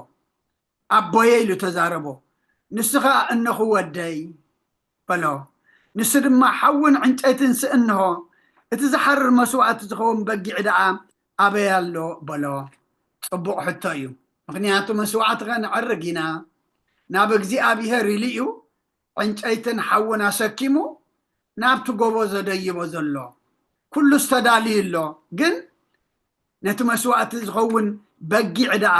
ኣቦየ ኢሉ ተዛረቦ። ንሱ ኸኣ እነኹ ወደይ በሎ። ንሱ ድማ ሓውን ዕንጨይትን ስእንሆ እቲ ዝሓርር መስዋእቲ ዝኸውን በጊዕ ደኣ ኣበይ ኣሎ በሎ። ጽቡቕ ሕቶ እዩ። ምኽንያቱ መስዋእቲ ኸ ነዕርግ ኢና። ናብ እግዚኣብሔር ኢሉ እዩ ዕንጨይትን ሓውን ኣሰኪሙ ናብቲ ጎቦ ዘደይቦ ዘሎ። ኩሉስ ተዳልዩ ኣሎ፣ ግን ነቲ መስዋእቲ ዝኸውን በጊዕ ደኣ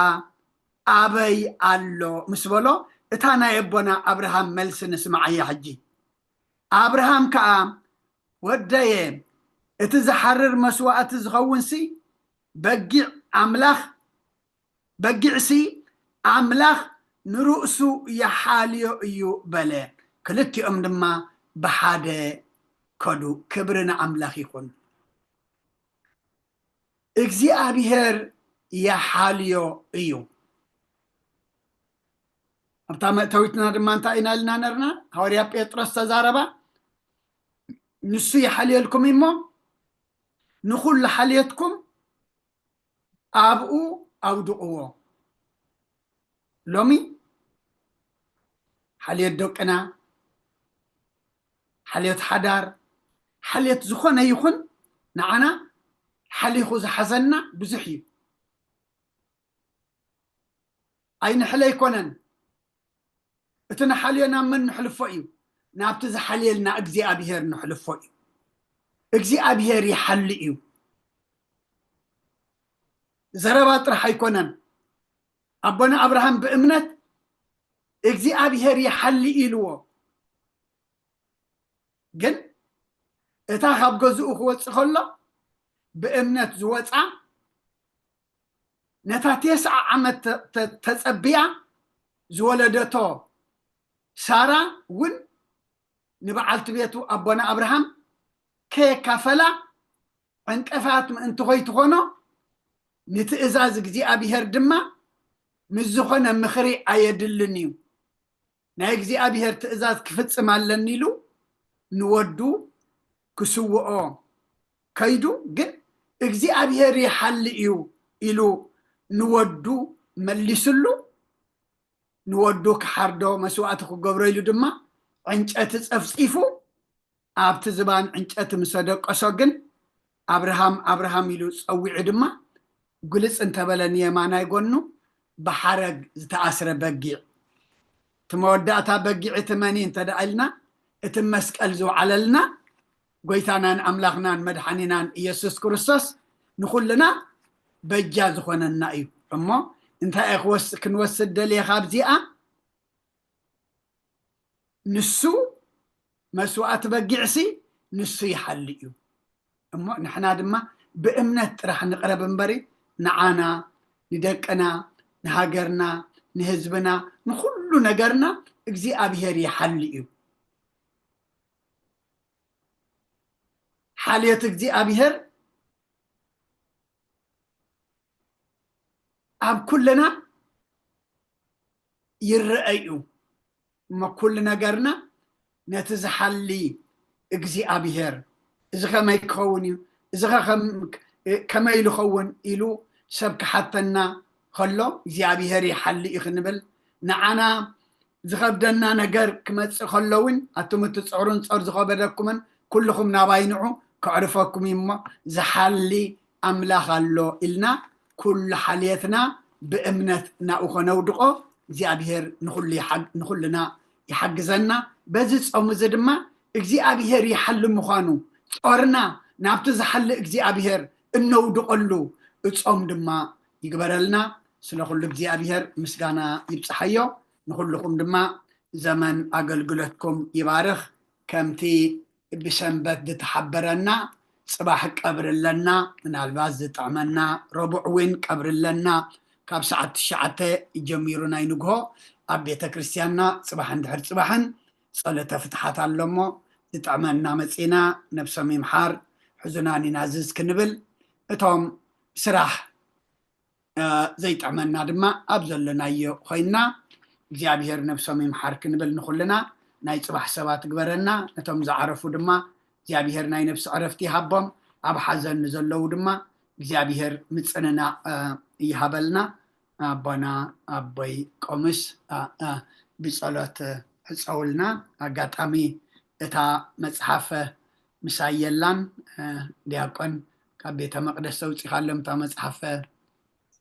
ኣበይ ኣሎ ምስ በሎ፣ እታ ናይ ኣቦና ኣብርሃም መልሲ ንስምዓያ ሕጂ። ኣብርሃም ከኣ ወደየ፣ እቲ ዝሓርር መስዋእቲ ዝኸውንሲ በጊዕ ኣምላኽ በጊዕሲ ኣምላኽ ንርእሱ ይሓልዮ እዩ በለ። ክልቲኦም ድማ ብሓደ ከዱ። ክብሪ ንኣምላኽ ይኹን። እግዚኣብሔር ይሓልዮ እዩ። ኣብታ መእተዊትና ድማ እንታይ ኢና ኢልና ነርና? ሃዋርያ ጴጥሮስ ተዛረባ፣ ንሱ ይሓልየልኩም እሞ ንኹሉ ሓልየትኩም ኣብኡ ኣውድቕዎ። ሎሚ ሓልዮት ደቅና፣ ሓልዮት ሓዳር፣ ሓልዮት ዝኾነ ይኹን ንዓና ሓሊኹ ዝሓዘና ብዙሕ እዩ። ኣይንሕለ ኣይኮነን። እቲ ንሓልዮ ናብ መን ንሕልፎ እዩ? ናብቲ ዝሓልየልና እግዚኣብሔር ንሕልፎ እዩ። እግዚኣብሔር ይሓሊ እዩ። ዘረባ ጥራሕ ኣይኮነን። ኣቦና ኣብርሃም ብእምነት እግዚኣብሔር ይሓሊ ኢልዎ። ግን እታ ካብ ገዝኡ ክወፅእ ከሎ ብእምነት ዝወፃ ነታ ተስዓ ዓመት ተ- ተ- ተጸብያ ዝወለደቶ ሳራ እውን ንበዓልቲ ቤቱ ኣቦና ኣብርሃም ከየካፈላ ዕንቅፋት ምእንቲ ኾይትኾኖ፣ ንትእዛዝ እግዚኣብሔር ድማ ምስ ዝኾነ ምኽሪ ኣየድልን እዩ። ናይ እግዚኣብሔር ትእዛዝ ክፍጽም ኣለኒ ኢሉ ንወዱ ክስውኦ ከይዱ፣ ግን እግዚኣብሔር ይሓሊ እዩ ኢሉ ንወዱ መሊስሉ። ንወዱ ክሓርዶ መስዋእቲ ክገብሮ ኢሉ ድማ ዕንጨቲ ጸፍጺፉ፣ ኣብቲ ዝባን ዕንጨቲ ምስ ኣደቀሶ ግን፣ ኣብርሃም ኣብርሃም ኢሉ ጸዊዑ ድማ፣ ግልጽ እንተበለ ንየማናይ ጎኑ ብሓረግ ዝተኣስረ በጊዕ፣ እቲ መወዳእታ በጊዕ እቲ መን እዩ እንተ ደኣ ኢልና፣ እቲ መስቀል ዝወዓለልና ጎይታናን ኣምላኽናን መድሓኒናን ኢየሱስ ክርስቶስ ንኹልና በጃ ዝኾነና እዩ። እሞ እንታይ እየ ክወስ-፣ ክንወስድ ደልየ ካብዚኣ? ንሱ መስዋእቲ በጊዕሲ ንሱ ይሓሊ እዩ። እሞ ንሕና ድማ ብእምነት ጥራሕ ንቕረብ እምበሪ፣ ንዓና፣ ንደቅና፣ ንሃገርና፣ ንህዝብና፣ ንኹሉ ነገርና እግዚኣብሔር ይሓሊ እዩ። ሓልዮት እግዚኣብሔር ኣብ ኩልና ይረአ እዩ። እሞ ኩሉ ነገርና ነቲ ዝሓሊ እግዚኣብሔር፣ እዚ ኸመይ ክኸውን እዩ፣ እዚ ኸ ከም-፣ ከመይ ኢሉ ኸውን ኢሉ ሰብ ክሓተና ከሎ፣ እግዚኣብሔር ይሓሊ እዩ ክንብል፣ ንዓና ዝኸብደና ነገር ክመጽእ ከሎ እውን፣ ኣቱም እትጽዕሩን ጾር ዝኸበደኩምን ኩልኹም ናባይ ንዑ፣ ከዕርፈኩም እዩ እሞ፣ ዝሓሊ ኣምላኽ ኣሎ ኢልና፣ ኩሉ ሓልየትና ብእምነት ናብኡ ኸነውድቖ፣ እግዚኣብሔር ንኹሉ ይሓግ-፣ ንኹልና ይሓግዘና። በዚ ጾም እዚ ድማ እግዚኣብሔር ይሓሊ ምዃኑ፣ ጾርና ናብቲ ዝሓሊ እግዚኣብሔር እነውድቐሉ ጾም ድማ ይግበረልና። ስለ ኩሉ እግዚኣብሔር ምስጋና ይብጽሓዮ። ንኹልኹም ድማ ዘመን ኣገልግሎትኩም ይባርኽ። ከምቲ ብሰንበት ዝተሓበረና፣ ጽባሕ ቀብሪ ኣለና፣ ምናልባት ዝጥዕመና ረቡዕ እውን ቀብሪ ኣለና። ካብ ሰዓት ትሽዓተ ጀሚሩ ናይ ንግሆ ኣብ ቤተ ክርስቲያንና ጽባሕ እንድሕር ጽባሕን ጸሎተ ፍትሓት ኣሎ እሞ፣ ዝጥዕመና መጺና፣ ነብሶም ይምሓር፣ ሕዙናን ኢና ዝዝ ክንብል፣ እቶም ስራሕ እ፣ ዘይጥዕመና ድማ ኣብ ዘለናዮ ኮይንና፣ እግዚኣብሔር ነብሶም ይምሓር ክንብል ንኹልና ናይ ጽባሕ ሰባት ግበረና። ነቶም ዝዓረፉ ድማ እግዚኣብሔር ናይ ነብሲ ዕረፍቲ ይሃቦም። ኣብ ሓዘን ንዘለዉ ድማ እግዚኣብሔር ምጽንናዕ፣ እ፣ ይሃበልና። ኣቦና ኣቦይ ቆምስ፣ እ፣ እ፣ ብጸሎት ሕጸውልና። ኣጋጣሚ እታ መጽሓፍ ምሳይ የላን፣ እ፣ ዲያቆን ካብ ቤተ መቅደስ ተውጺኻሎም እታ መጽሓፍ፣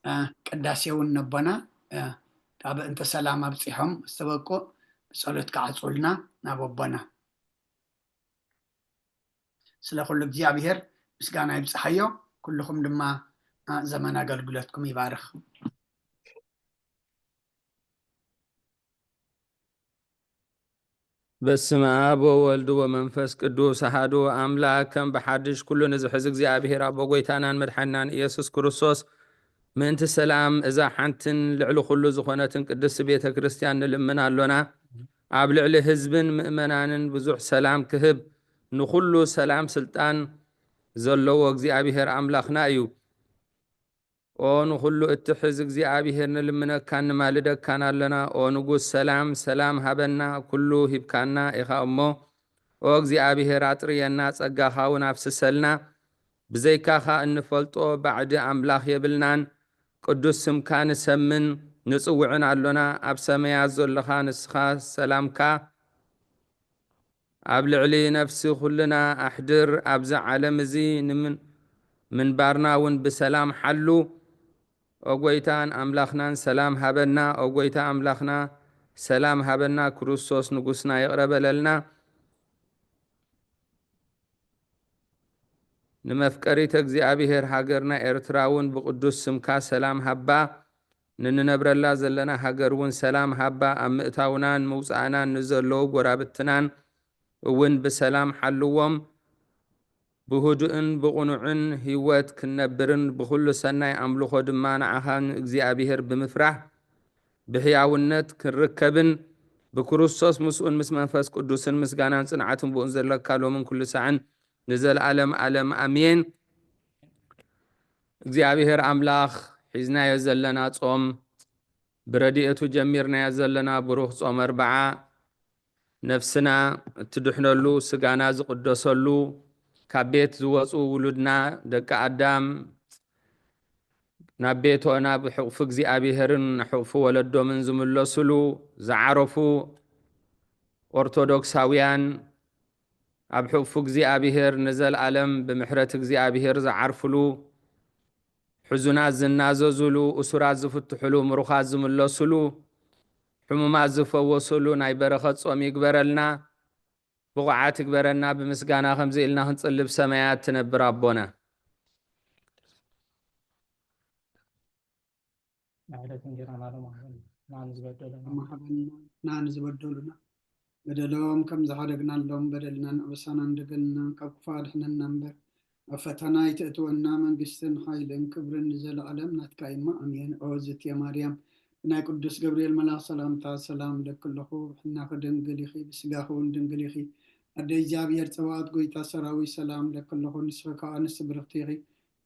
እ፣ ቅዳሴ እውን ነቦና፣ እ፣ ካብ እንተ ሰላም ኣብጺሖም ምስ ተበቁ ብጸሎት ክዓጽውልና ናብ ኣቦና። ስለ ኩሉ እግዚኣብሔር ምስጋና ይብጽሓዮ። ኩልኹም ድማ፣ እ፣ ዘመን ኣገልግሎትኩም ይባርኽ። በስመ አብ ወወልድ ወመንፈስ ቅዱስ አሐዱ አምላክ። ከም ብሓድሽ ኩሉ ንዝሕዝ እግዚኣብሔር ኣቦ ጎይታናን መድሓኒናን ኢየሱስ ክርስቶስ ምእንቲ ሰላም እዛ ሓንትን ልዕሊ ኩሉ ዝኾነትን ቅድስቲ ቤተ ክርስቲያን ንልምን ኣሎና። ኣብ ልዕሊ ህዝብን ምእመናንን ብዙሕ ሰላም ክህብ ንኹሉ ሰላም ስልጣን ዘለዎ እግዚኣብሔር ኣምላኽና እዩ። ኦ ንኹሉ እትሕዝ እግዚኣብሔር ንልምነካን ንማልደካን ኣለና። ኦ ንጉስ ሰላም፣ ሰላም ሃበና፣ ኩሉ ሂብካና ኢኻ እሞ። ኦ እግዚኣብሔር ኣጥርየና፣ ጸጋኻ እውን ኣፍስሰልና። ብዘይካኻ እንፈልጦ ባዕዲ ኣምላኽ የብልናን። ቅዱስ ስምካ ንሰምን ንጽውዕን ኣሎና። ኣብ ሰማያት ዘሎኻ ንስኻ ሰላምካ ኣብ ልዕሊ ነፍሲ ኩልና ኣሕድር። ኣብዚ ዓለም እዚ ንምን-፣ ምንባርና እውን ብሰላም ሓሉ። ኦ ጎይታን ኣምላኽናን ሰላም ሃበና። ኦ ጎይታ ኣምላኽና ሰላም ሃበና። ክርስቶስ ንጉስና ይቕረ በለልና። ንመፍቀሪት እግዚኣብሔር ሃገርና ኤርትራ እውን ብቅዱስ ስምካ ሰላም ሃባ። ንንነብረላ ዘለና ሃገር እውን ሰላም ሃባ። ኣብ ምእታውናን ምውጻእናን ንዘለዉ ጎራብትናን እውን ብሰላም ሓልዎም። ብህዱእን ብቕኑዕን ህይወት ክንነብርን ብኹሉ ሰናይ ኣምልኾ ድማ ንዓኻ ንእግዚኣብሔር ብምፍራሕ ብሕያውነት ክንርከብን ብክርስቶስ ምስኡን ምስ መንፈስ ቅዱስን ምስጋናን ጽንዓትን ብኡን ዘለካ ሎምን ኩሉ ሳዕን ንዘለዓለም ዓለም ኣሜን። እግዚኣብሔር ኣምላኽ ሒዝናዮ ዘለና ጾም፣ ብረድኤቱ ጀሚርናዮ ዘለና ብሩኽ ጾም ኣርብዓ፣ ነፍስና እትድሕነሉ፣ ስጋና ዝቕደሰሉ፣ ካብ ቤት ዝወፁ ውሉድና ደቂ ኣዳም ናብ ቤቶ ናብ ሕቑፊ እግዚኣብሔርን ሕቑፊ ወለዶምን ዝምለሱሉ፣ ዝዓረፉ ኦርቶዶክሳውያን ኣብ ሕቑፊ እግዚኣብሔር ንዘለዓለም ብምሕረት እግዚኣብሔር ዝዓርፍሉ፣ ሕዙናት ዝናዘዙሉ፣ እሱራት ዝፍትሑሉ፣ ምሩኻት ዝምለሱሉ፣ ሕሙማት ዝፈወሱሉ ናይ በረኸት ጾም ይግበረልና። ብቑዓት ይግበረና። ብምስጋና ከምዚ ኢልና ክንጽልብ ሰማያት ትነብር ኣቦና። ንዕለት እንጀራና ሎም ሃበና፣ ንዓና ዝበደሉና ሃበና፣ ንዓና ዝበደሉና በደሎም ከም ዝሓደግናሎም በደልናን ኣበሳናን ደገልናን ካብ ክፉእ ኣድሕነና እምበር፣ ኣብ ፈተና ኣይተእትወና። መንግስትን ሓይልን ክብርን ንዘለዓለም ናትካ እማ፣ ኣሜን። ኦ ዝትየ ማርያም፣ ብናይ ቅዱስ ገብርኤል መልኣኽ ሰላምታ ሰላም እለኪ ኣለኹ። ብሕልናኺ ድንግል ኢኺ፣ ብስጋኺ እውን ድንግል ኢኺ። ኣደ እግዚኣብሔር ጸባኦት፣ ጎይታ ሰራዊት፣ ሰላም እለኪ ኣለኹ። ንስኺ ከኣ ኣንስቲ ብርኽቲ ኢኺ፣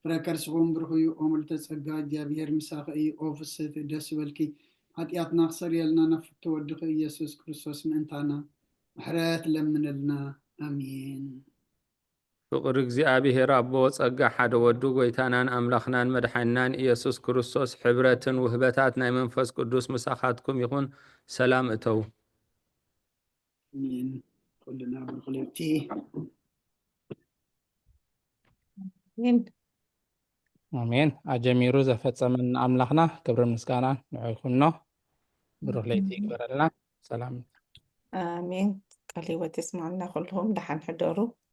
ፍረ ከርስኺ እውን ብሩኽ እዩ። ኦ ምልዕተ ጸጋ፣ እግዚኣብሔር ምሳኺ እዩ። ኦ ፍስሕቲ፣ ደስ ይበልኪ፣ ሓጢኣትና ክሰርየልና ናብ ፍትው ወድኺ ኢየሱስ ክርስቶስ ምእንታና ምሕረት ለምንልና። ኣሜን። ፍቕሪ እግዚኣብሔር ኣቦ፣ ጸጋ ሓደ ወዱ፣ ጎይታናን ኣምላኽናን መድሓኒናን ኢየሱስ ክርስቶስ፣ ሕብረትን ውህበታት ናይ መንፈስ ቅዱስ ምሳኻትኩም ይኹን። ሰላም እተው። ኣሜን። ኩልና ብሩኽ ለይቲ። ኣሜን። ኣሜን። ኣጀሚሩ ዘፈጸመና ኣምላኽና ክብርን ምስጋናን ንዑ ይኹኖ። ብሩኽ ለይቲ ይግበረልና። ሰላም። ኣሜን። ቃል ህይወት የስማዕና። ኩልኹም ደሓን ሕደሩ።